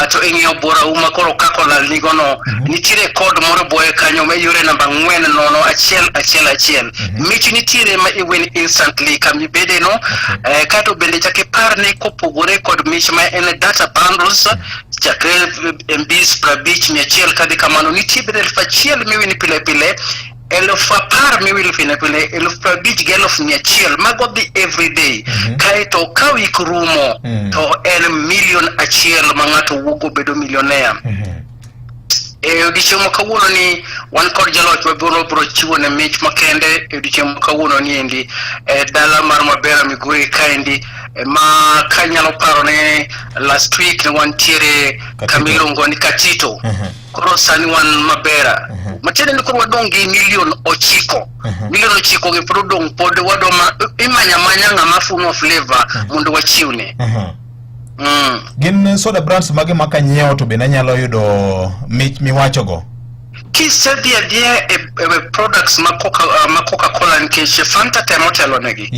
to ing'iyo bor raum koro kaka olal nigono nitiere kod moro boye kanyo ma iyude namba 4 0 1 1 1. Mich nitiere ma iwin instantly kama ibede no. Kato bende chak ipar ni kopogore kod mich ma en data bundles chakre MBs 50 100 kadhi kamano, nitie bende 1000 miwin pile pile, 10,000 miwil pile pile, 50,000 gi 100,000 mago dhi everyday. Kaeto ka wik rumo to en 1,000,000 ma ng'ato wuok obedo millionaire. E odiechieng' ma kawuono ni wan kod jaloch mabiro biro chiwo ne mich makende e odiechieng' ma kawuono ni endi e dala mar Mabera Migori kaendi, ma kanyalo paro ne last week ne wantiere kama iluongo ni Katito. Koro sani wan Mabera, matiende ni koro wadong' gi 9,000,000. 9,000,000 gi pod odong', pod wadoma imanya amanya ng'ama Funua Flavor mondo wachiwne. Gin soda brands mage ma kanyiewo to bende anyalo yudo mich miwachogo? Kisedhi adhiya e products ma Coca-Cola nikech Fanta temo telo negi.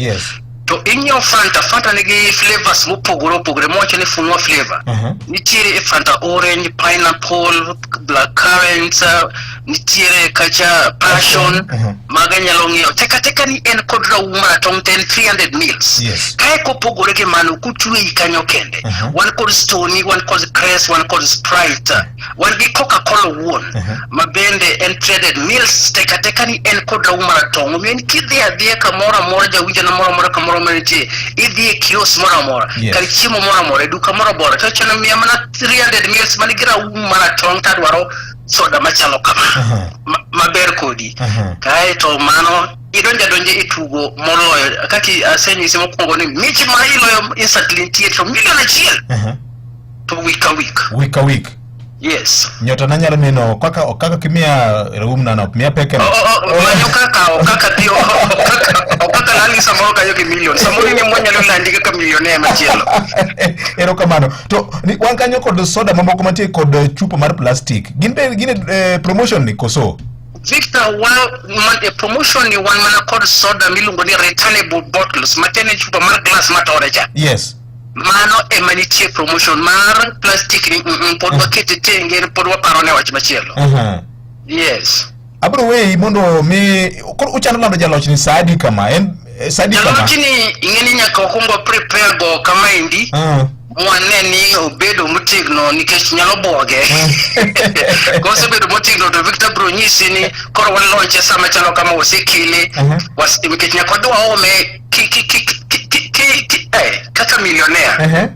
To inyiewo Fanta, Fanta nigi flavors mopogore opogore mowacho ni Funua Flavor. Nitiere Fanta orange, pineapple, black currant, nitiere kacha passion, mago inyalo ng'iewo. Teka teka ni en kod raum maratong' to en 300 mils. Kae kopogore gi mano, kutweyi kanyo kende. Wan kod Stoney, wan kod Crest, wan kod Sprite, wan gi Coca-Cola owuon, ma bende en 300 mils. Teka teka ni en kod raum maratong'. Omiyo in kidhi adhiya kamoro amora, jawinjo na moro amora kamoro amora manitie idhi e kiosk moro amora Yes. kar chiemo moro amora e duka moro amora to chano miya mana 300 mils manigi raum maratong' tadwaro soda machalo kama maber kodi kaeto mano idonjo adonja e tugo moloyo kaki asenyisi mokwongo ni mich ma iloyo instantly nitie to milion achiel to week ka week Week ka week. yes Nyota nanyalo neno kaka kaka kimiya raum nano miya peke no. manyo kaka okaka dhi okaka lali samoro kanyo gi milion samoro in ema wanyalo landi kaka milionea machielo Erokamano. To ni, wan kanyo kod soda mamoko mantie kod chupa mar plastic. Gin be gin e promotion ni koso? Victor wa man, e promotion ni wan mana kod soda miluongo ni returnable bottles matiende ni chupa mar glass matore cha Yes. mano ema nitie promotion mar plastic ni pod wakete tenge pod waparo ne wach machielo yes Abro weyi mondo mi koro uchano lando jaloch ni saa adi kama? En saa adi kama? jaloch ni ing'e ni nyaka wakwong wa prepare go kamaendi mwane ni obedo motegno nikech nyalo buoge kosebedo motegno to Victor bro nyisi ni koro walonche sama chalo kama wasekele nikech nyaka wadhi waome ki, ki, ki, ki, ki, ki, ki, kaka millionaire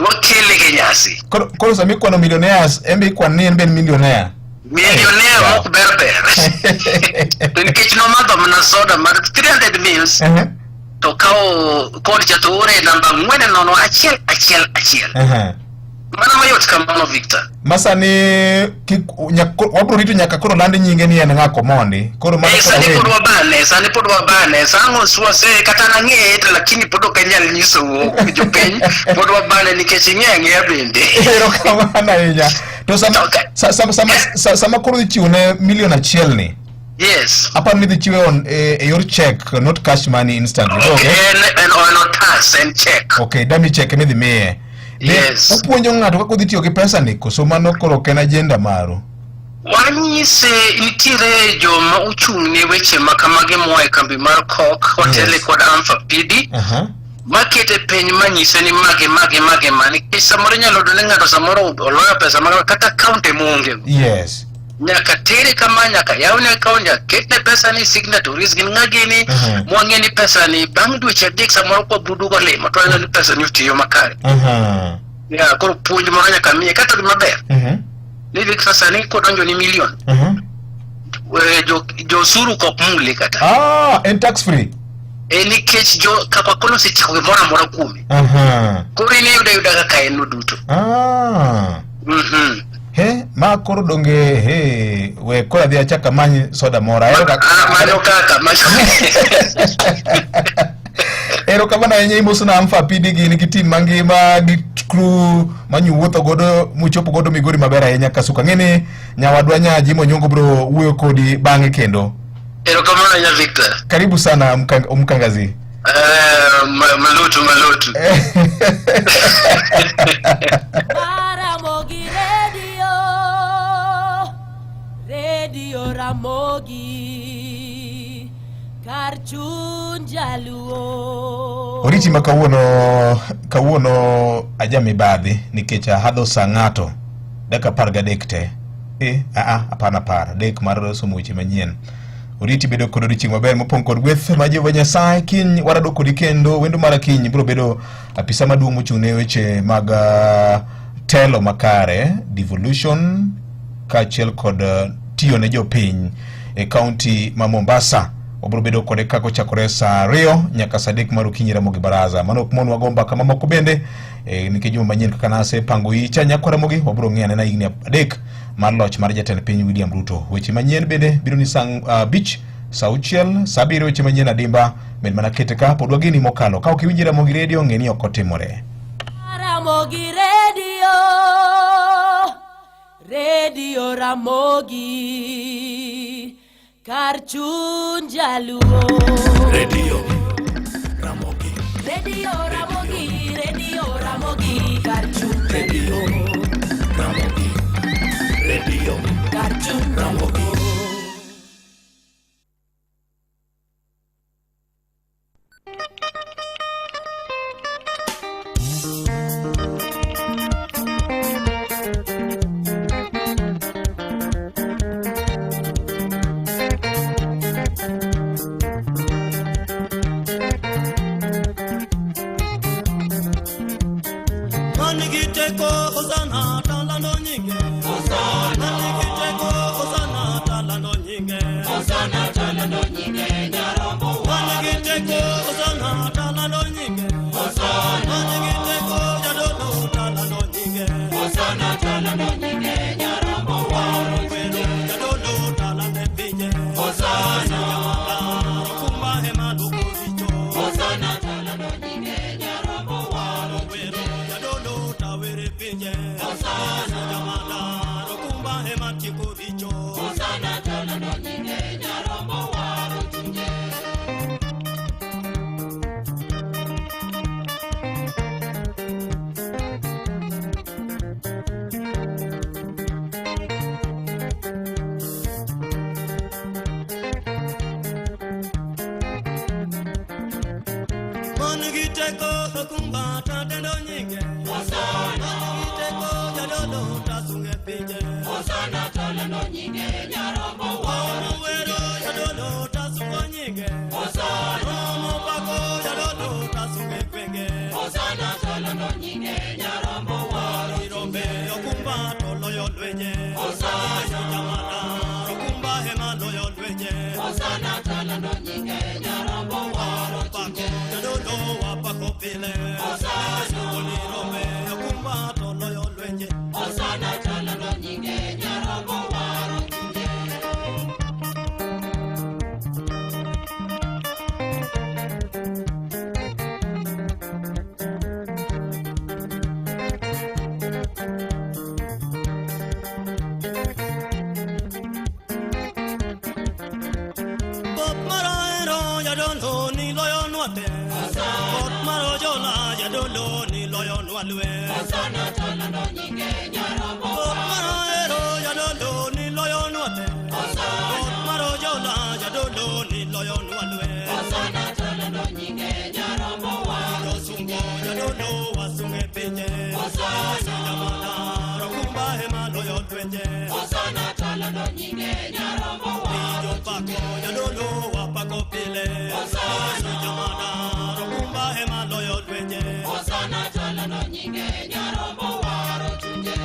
wakele gi nyasi Koro koro sama ikwano millionaires en be ikwan ni en be en millionaire. millionaire mok ber ber to nikech nomadho mana soda mar 300 mils to kawo kod cha to ore namba 4 0 1 1 1 mana mayot kamano Victor Masani wabro rito nyaka koro land nyinge ni en ng'a komondi. Koro mano koro sani weyi. pod wabane sani pod wabane sang'o swase kata nang'eye to lakini pod ok anyal nyisou jopiny pod wabane nikech ing'e ang'eya bende Erokamano ahinya. To sama sa, sama, sama, sa, sama koro ichiwo ne milion achiel ni. Yes. Aparo ni idhi chiwe on e yor check, not cash money instantly. Okay. En en en otas en check. Okay, dami check midhi miye. Be Yes. Upuonjo ng'ato kaka odhi tiyo gi pesa ni koso mano koro ok en agenda maru. Wanyise nitiere joma ochung' ne weche ma kamagi moa e kambi mar Coke hotele kod Amfa PD makete piny manyise ni magi magi magi ma nikech samoro inyalo yudo ni ng'ato samoro oloyo pesa ma kata account ema onge go. Yes. Nyaka tere kama nyaka yawne account nyaka ketne pesa ni signatories gin ng'a gini mwang'e ni pesa ni bang' dweche adek samoro kwa budu golimo to waneno ni pesa ni otiyo makare. Ya koro puonj moro nyaka miye kata gima ber ni Victor sani kodonjo ni milion jo osuru ok mule kata Ah, en tax free. Nikech jo Coca-Cola osechako gimoro amora kuome koro in iyudo ayuda kaka en no duto. He, ma koro donge he, we koro adhi achak amany soda moro. Ahero Mano kaka mano Erokamano ahinya imosona Amfa PD gini gi team mangima gi crew manyuwuotho godo muchopo godo Migori maber ahinya Kasuka. Ng'e ni nyawadwa nya Jim Onyongo bro wuoyo kodi bang'e kendo. Erokamano ahinya Victor. Karibu sana Mkangazi. Malutu malutu. Ramogi Radio, Radio Ramogi, kar chuny jaluo. Oriti ma kawuono kawuono aja mibadhi nikech ahadho sa ng'ato dakika 13 te. Apana par adek mar somo weche manyien. Oriti bedo kod odiochieng' maber mopong' kod gweth ma Jehova Nyasaye. Kiny warado kodi kendo wendo mara kiny biro bedo apisa maduong' mochung' ne weche mag telo makare, devolution kaachiel kod tiyo ne jopiny e kaunti ma Mombasa. Wabiro bedo kode kaka ochakore saa 2 nyaka saa 3 mar okinyi Ramogi Baraza. Mano ok mon wago mbaka mamoko bende nikech juma manyien kaka nasepango icha nyakwa Ramogi wabiro ng'iyo anena higni 3 mar loch mar jatend piny William Ruto. Weche manyien bende biro ni saa 5, saa 6, saa 7 weche manyien adimba med mana kete ka pod wageni mokalo. Ka ok iwinji Ramogi Radio ng'e ni ok otimore. Ramogi Radio, Radio Ramogi, kar chuny jaluo. Radio Ramogi. Radio Ramogi, Radio Ramogi, kar chuny Radio Ramogi. Radio kar chuny Ramogi. Manigiteko Hosanna talando nyinge Hosanna Manigiteko Hosanna talando nyinge Hosanna talando nyinge Nyarombo Manigiteko Hosanna talando nyinge Hosanna Manigiteko Jadolo talando nyinge Hosanna talando nyinge Nyarombo waro wero Jadolo talande pinje Hosanna Kumba hema lukoricho Hosanna talando nyinge Nyarombo waro wero Jadolo tawere pinje Hosanna Jamala Kumba hema tikoricho Hosanna talando nyinge Nyarombo waro chunje. Manigiteko kumba tatendo nyinge Hosanna Manigiteko jadolo tasunge pinje Hosanna talando nyinge Nyarombo waro wero jadolo tasungo nyinge Hosanna Romo pako jadolo tasunge kwenge Hosanna talando nyinge Nyarombo waro irombe okumba toloyo lwenye Hosanna Jamala okumba hema loyo lwenye Hosanna talando nyinge Nyarombo waro pako jadolo wapako pile Hosanna Onirombe okumba toloyo lwenye Hosanna talando nyinge Nyarombo waro chunje. Bot maro jadolo ni loyo nwate Bot maro jola jadolo ni loyo nwalwe Hosanna talando nyinge Nyarombo Bot maro jadolo ni loyo nwate Bot maro jola jadolo ni loyo nwalwe Hosanna talando nyinge Nyarombo waro sungo jadolo wasunge pinje Hosanna Jamala rokumba hema loyo lwenje Hosanna talando nyinge Nyarombo waro pako jadolo wapako pile Hosanna Jamala rokumba hema loyo lwenje Hosanna talando nyinge Nyarombo waro chunje.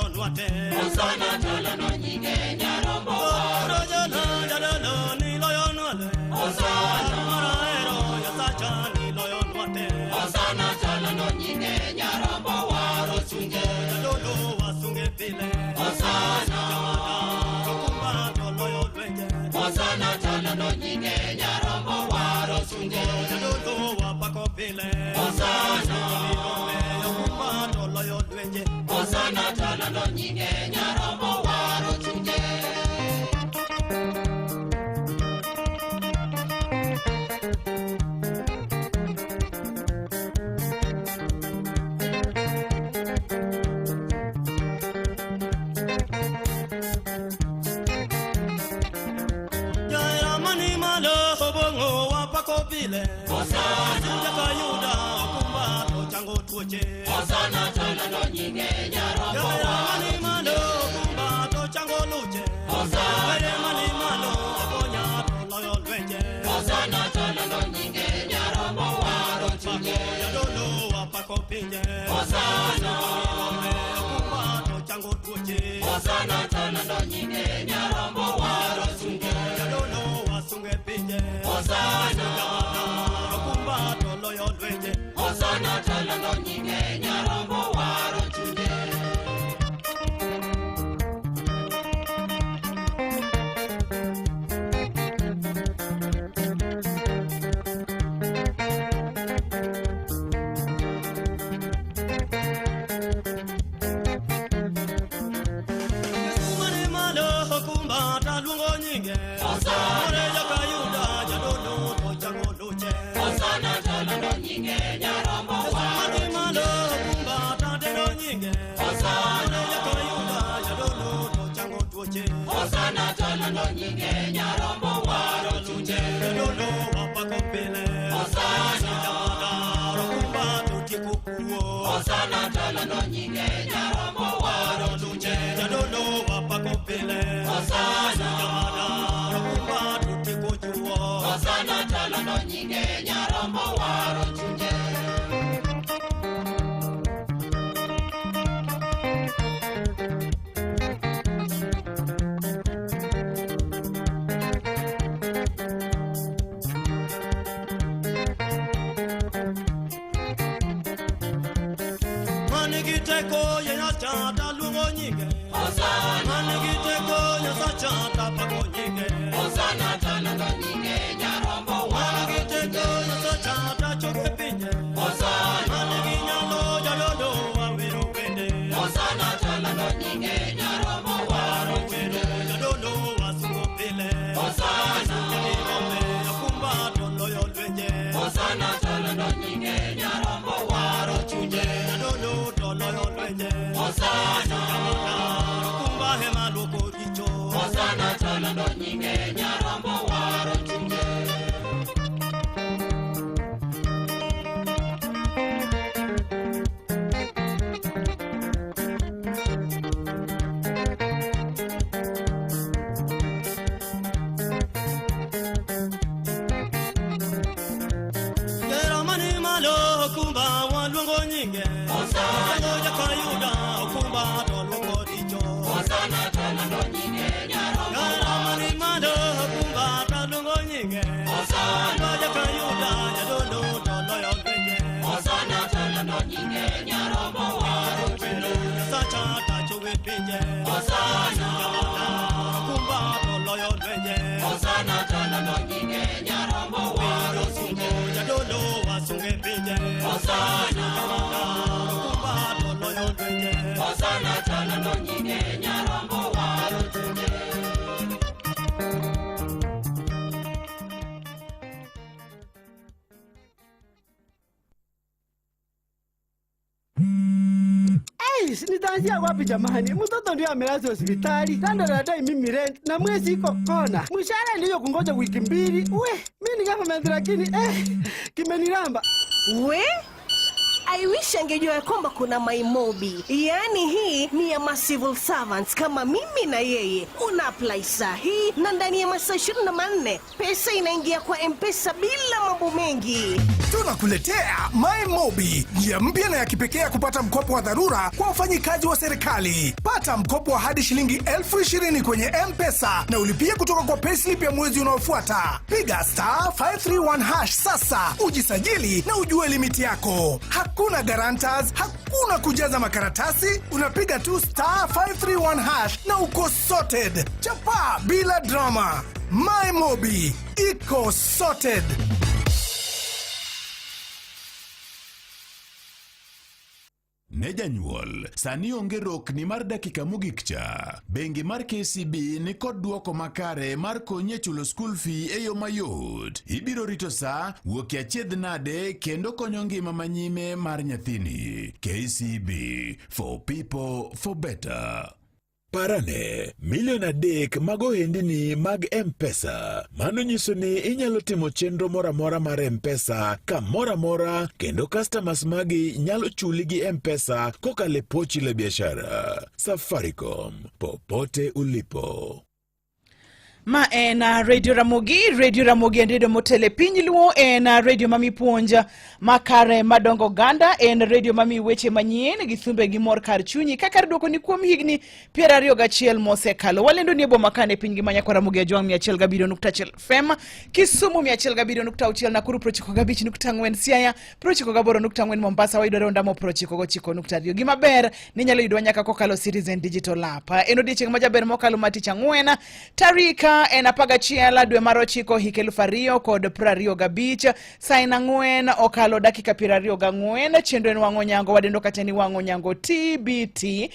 Hosanna talando nyinge Nyarombo waro jadolo ni loyo nwale Hosanna maraero yasacha ni loyo nwate Hosanna talando nyinge Nyarombo waro chunje jadolo wasunge pile Hosanna Kumba toloyo lwenje Hosanna talando nyinge Nyarombo waro chunje jadolo wapako pile Hosanna Kumba toloyo lwenje Hosanna talando nyinge Nyarombo waro chunje. Jaira mani malo obongo wapako pile Hosanna Jakayuda okumba tochango tuoche Hosanna talando nyinge Nyarombo Jaira mani malo okumba tochango luche Hosanna Jaira mani malo okonya toloyo lwenje Hosanna talando nyinge Nyarombo waro chunje jadolo wapako pinje Hosanna okumba tochango tuoche Hosanna talando nyinge Nyarombo waro chunje jadolo wasunge pinje Hosanna okumba toloyo lwenje Hosanna talando nyinge Nyarombo waro chunje. Hosanna talando nyinge nyinge Nyarombo waro chunje. Jadolo wapako pile. Hosana. Jamadar okumba to tieko kuo. Hosana tolando nyinge Nyarombo waro chunje. Jadolo wapako pile. Hosana. Jamadar okumba to tieko juo. Hosana tolando nyinge Nyarombo waro chunje. Manigi teko ya chata luongo nyinge. Hosana. Manigi teko ya chata pako nyinge. Hosana tolando nyinge Nyarombo waro. Manigi teko ya chata choke pinje. Hosana. Manigi nyalo jadolo wawero wende. Hosana tolando nyinge Nyarombo waro chunje. Jadolo wasumo pile. Hosana. Jadilombe okumba toloyo lwenje. Hosana tolando nyinge Nyarombo waro chunje. Jadolo toloyo lwenje. Hosana. Okumba hema loko richo. Hosana tolando nyinge Nyarombo waro chunje. Gera mani malo okumba waluongo nyinge. Hosana. Jakayuda okumba to luoko richo. Hosana tolando nyinge Nyarombo. Gera mani malo okumba to luongo nyinge. Hosana. Jakayuda jadolo to loyo lwenje. Hosana tolando nyinge Nyarombo waro chunje. Nyasacha tachowe pinje. Hosana. Okumba to loyo lwenje. Hosana tolando nyinge Nyarombo waro chunje. Jadolo wasunge pinje. Hosana. Okumba to loyo lwenje. Hosana tolando nyinge Nyarombo waro chunje. Eish, nitaanzia wapi jamani? Mtoto ndio amelazwa hospitali, kando anadai mimi rent na mwezi iko kona. Mshahara ndio kungoja wiki mbili. We, mimi ni government lakini kimeniramba. We? I wish angejua ya kwamba kuna MyMobi. Yaani hii ni ya ma civil servants kama mimi na yeye. Una apply saa hii na ndani ya masaa 24 pesa inaingia kwa M-Pesa bila mambo mengi. Tunakuletea MyMobi, njia mpya na ya kipekee ya kupata mkopo wa dharura kwa wafanyikazi wa serikali. Pata mkopo wa hadi shilingi 20,000 kwenye M-Pesa na ulipie kutoka kwa payslip ya mwezi unaofuata. Piga star 531 hash sasa, ujisajili na ujue limiti yako. Hakuna guarantors, hakuna kujaza makaratasi, unapiga tu star 531 hash na uko sorted. Chapa bila drama. MyMobi iko sorted. Ne janyuol, sani onge rokni mar dakika mogik cha. Bengi mar KCB ni kod duoko makare mar konyi e chulo school fee e yo mayot. Ibiro rito sa, wuok e achiedh nade kendo konyo ngima manyime mar nyathini. KCB, for people, for better. Parane, milion 3 mag ohendni mag M-Pesa. Mano nyiso ni inyalo timo chenro moro amora mar M-Pesa kamoro amora kendo customers magi nyalo chuli gi M-Pesa kokalo e pochi la biashara. Safaricom, popote ulipo. Ma en Radio Ramogi. Radio Ramogi en redio motelo e piny Luo, en radio mamipuonj makare madongo oganda, en radio mamiyi weche manyien gi thumbe gi mor kar chunyi kaka duoko ni kuom higni 21 mosekalo. Walendo ni e boma kane piny ngima nyakwa Ramogi Ajwang' 107.1 FM, Kisumu 107.6, Nakuru 95.4, Siaya 98.4, Mombasa wayudore Ondamo 99.2. Gima ber ni inyalo yudwa nyaka kokalo Citizen Digital App. En odiechieng' majaber mokalo ma tich ang'wen tarik en 11 dwe mar 9 hik 2025, saa en 4 okalo dakika 24. Chenro en Wang'o Nyango, wadendo kata ni Wang'o Nyango TBT,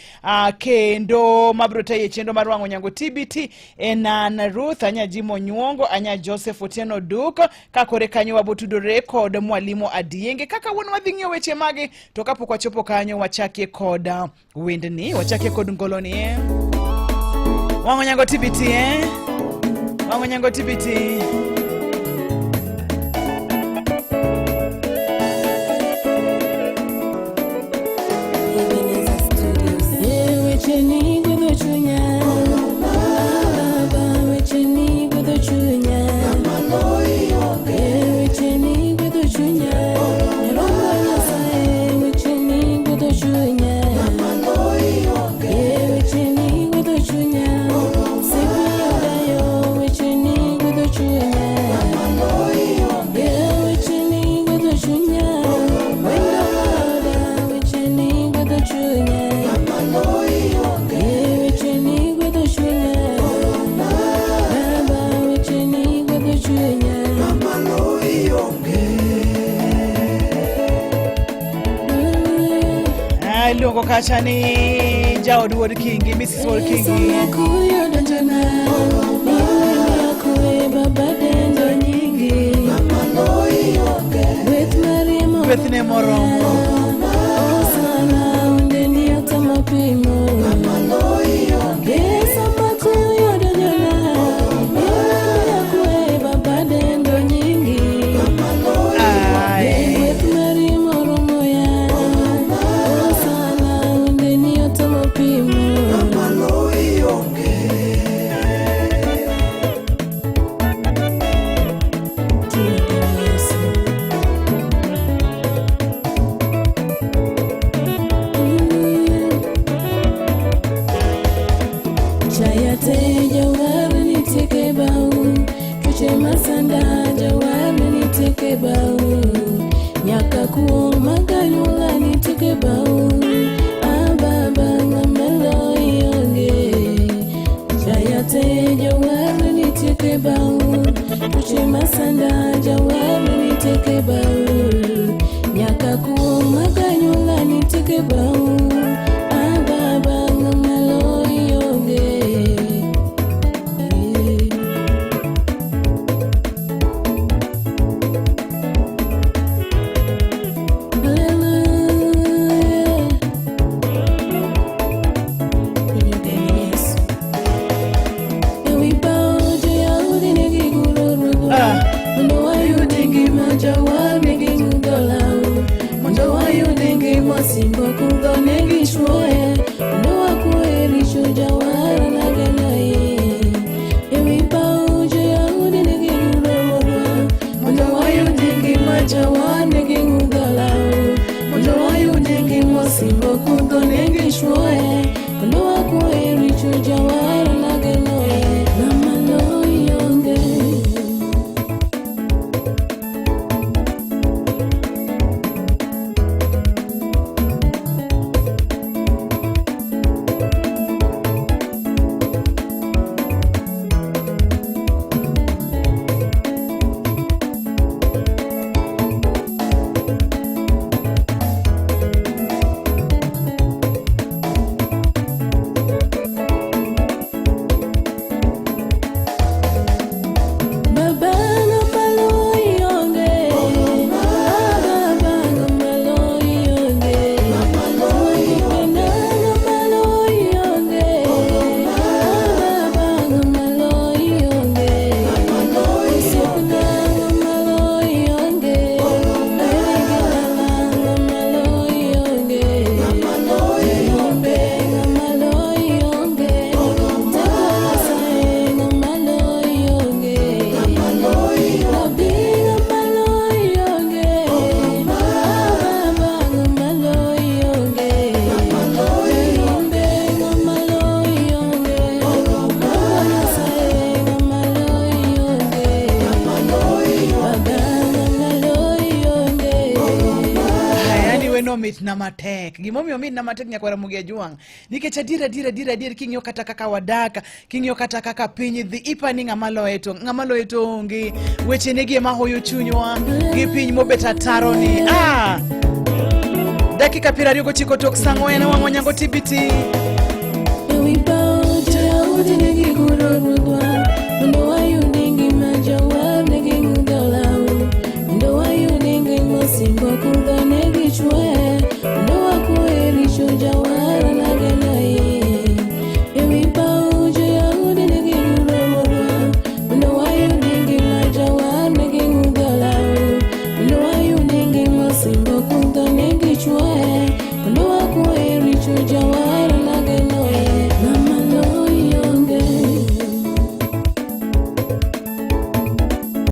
kendo mabiro tayo e chenro mar Wang'o Nyango TBT en an Ruth Anya Jimo Nyuongo, Anya Joseph Otieno Duk, ka kore kanyo wabotudore kod Mwalimu Adienge kaka wuon wadhi ng'iyo weche mage. To kapok wachopo kanyo, wachakie kod wendni, wachakie kod ngoloni Wang'o Nyango TBT. Wang'onyango TBT. Wecheni gwedho chunya Baba wecheni gwedho chunya Wecheni gwedho chunya Nyarombo Nyasaye wecheni gwedho chunya Wecheni gwedho chunya Sipiodayo wecheni gwedho chunya Wecheni gwedho chunya Wendo maoda wecheni gwedho chunya Wecheni gwedho chunya Baba wecheni gwedho chunya Ah, iluongo kacha ni jaod wuod Kingi, Mrs. Wuod Kingi. Kuyo donjona Niwe baba dendo nyingi Gweth mari Gwethne moromo. Osana ondeni otamapimo Sama kuyo donjona Niwe kwe baba dendo nyingi Gweth mari moromo ya Osana ondeni otamapimo Chayate jawar nitike bau Tuche masanda jawar nitike bau Nyaka kuong maganyula nitike bau Ababa ngamelo ionge Chayate jawar nitike bau Tuche masanda jawar nitike bau Nyaka kuong maganyula nitike bau Ababa ngamelo ionge Hallelujah. Mondo wayud ngima jawar nigi ng'udho Mondo wayud ngima simbo kudho negi chwoye Mondo wakwe richo jawar nagenoye Ewi paw jo-Yahudi nigi ng'udho Mondo wayud ngima jawar nigi ng'udho Mondo wayud ngima simbo kudho negi chwoye Mondo wakwe richo jawar nagenoye Ng'ama loyi onge. Baba ng'ama loyi onge. Baba ng'ama loyi onge. Mwangupenda ng'ama loyi onge. Baba ng'ama loyi onge. Osiepna ng'ama loyi onge. Erigilala ng'ama loyi onge. Jayombe ng'ama loyi onge. Teko Nyasaye ng'ama loyi onge. Rabi ng'ama loyi onge. Baba ng'ama loyi onge. Jayombe ng'ama loyi onge. Teko Nyasaye ng'ama loyi onge. Baba ng'ama loyi onge. Yaani weno mitna matek. Gimomiyo mitna matek nyakwara Mugia Juang. Nikech adier adier adier adier king'iyo kata kaka wadak, king'iyo kata kaka piny dhi, ipani ng'ama loye to ng'ama loye to onge. Weche negi ema hoyo chunywa gi piny mobet ataro ni. Ah! Dakika 29 tok saa 4 wang' Onyango TBT. Ewi paw jo-Yahudi negi guro ruodhwa Mondo wayud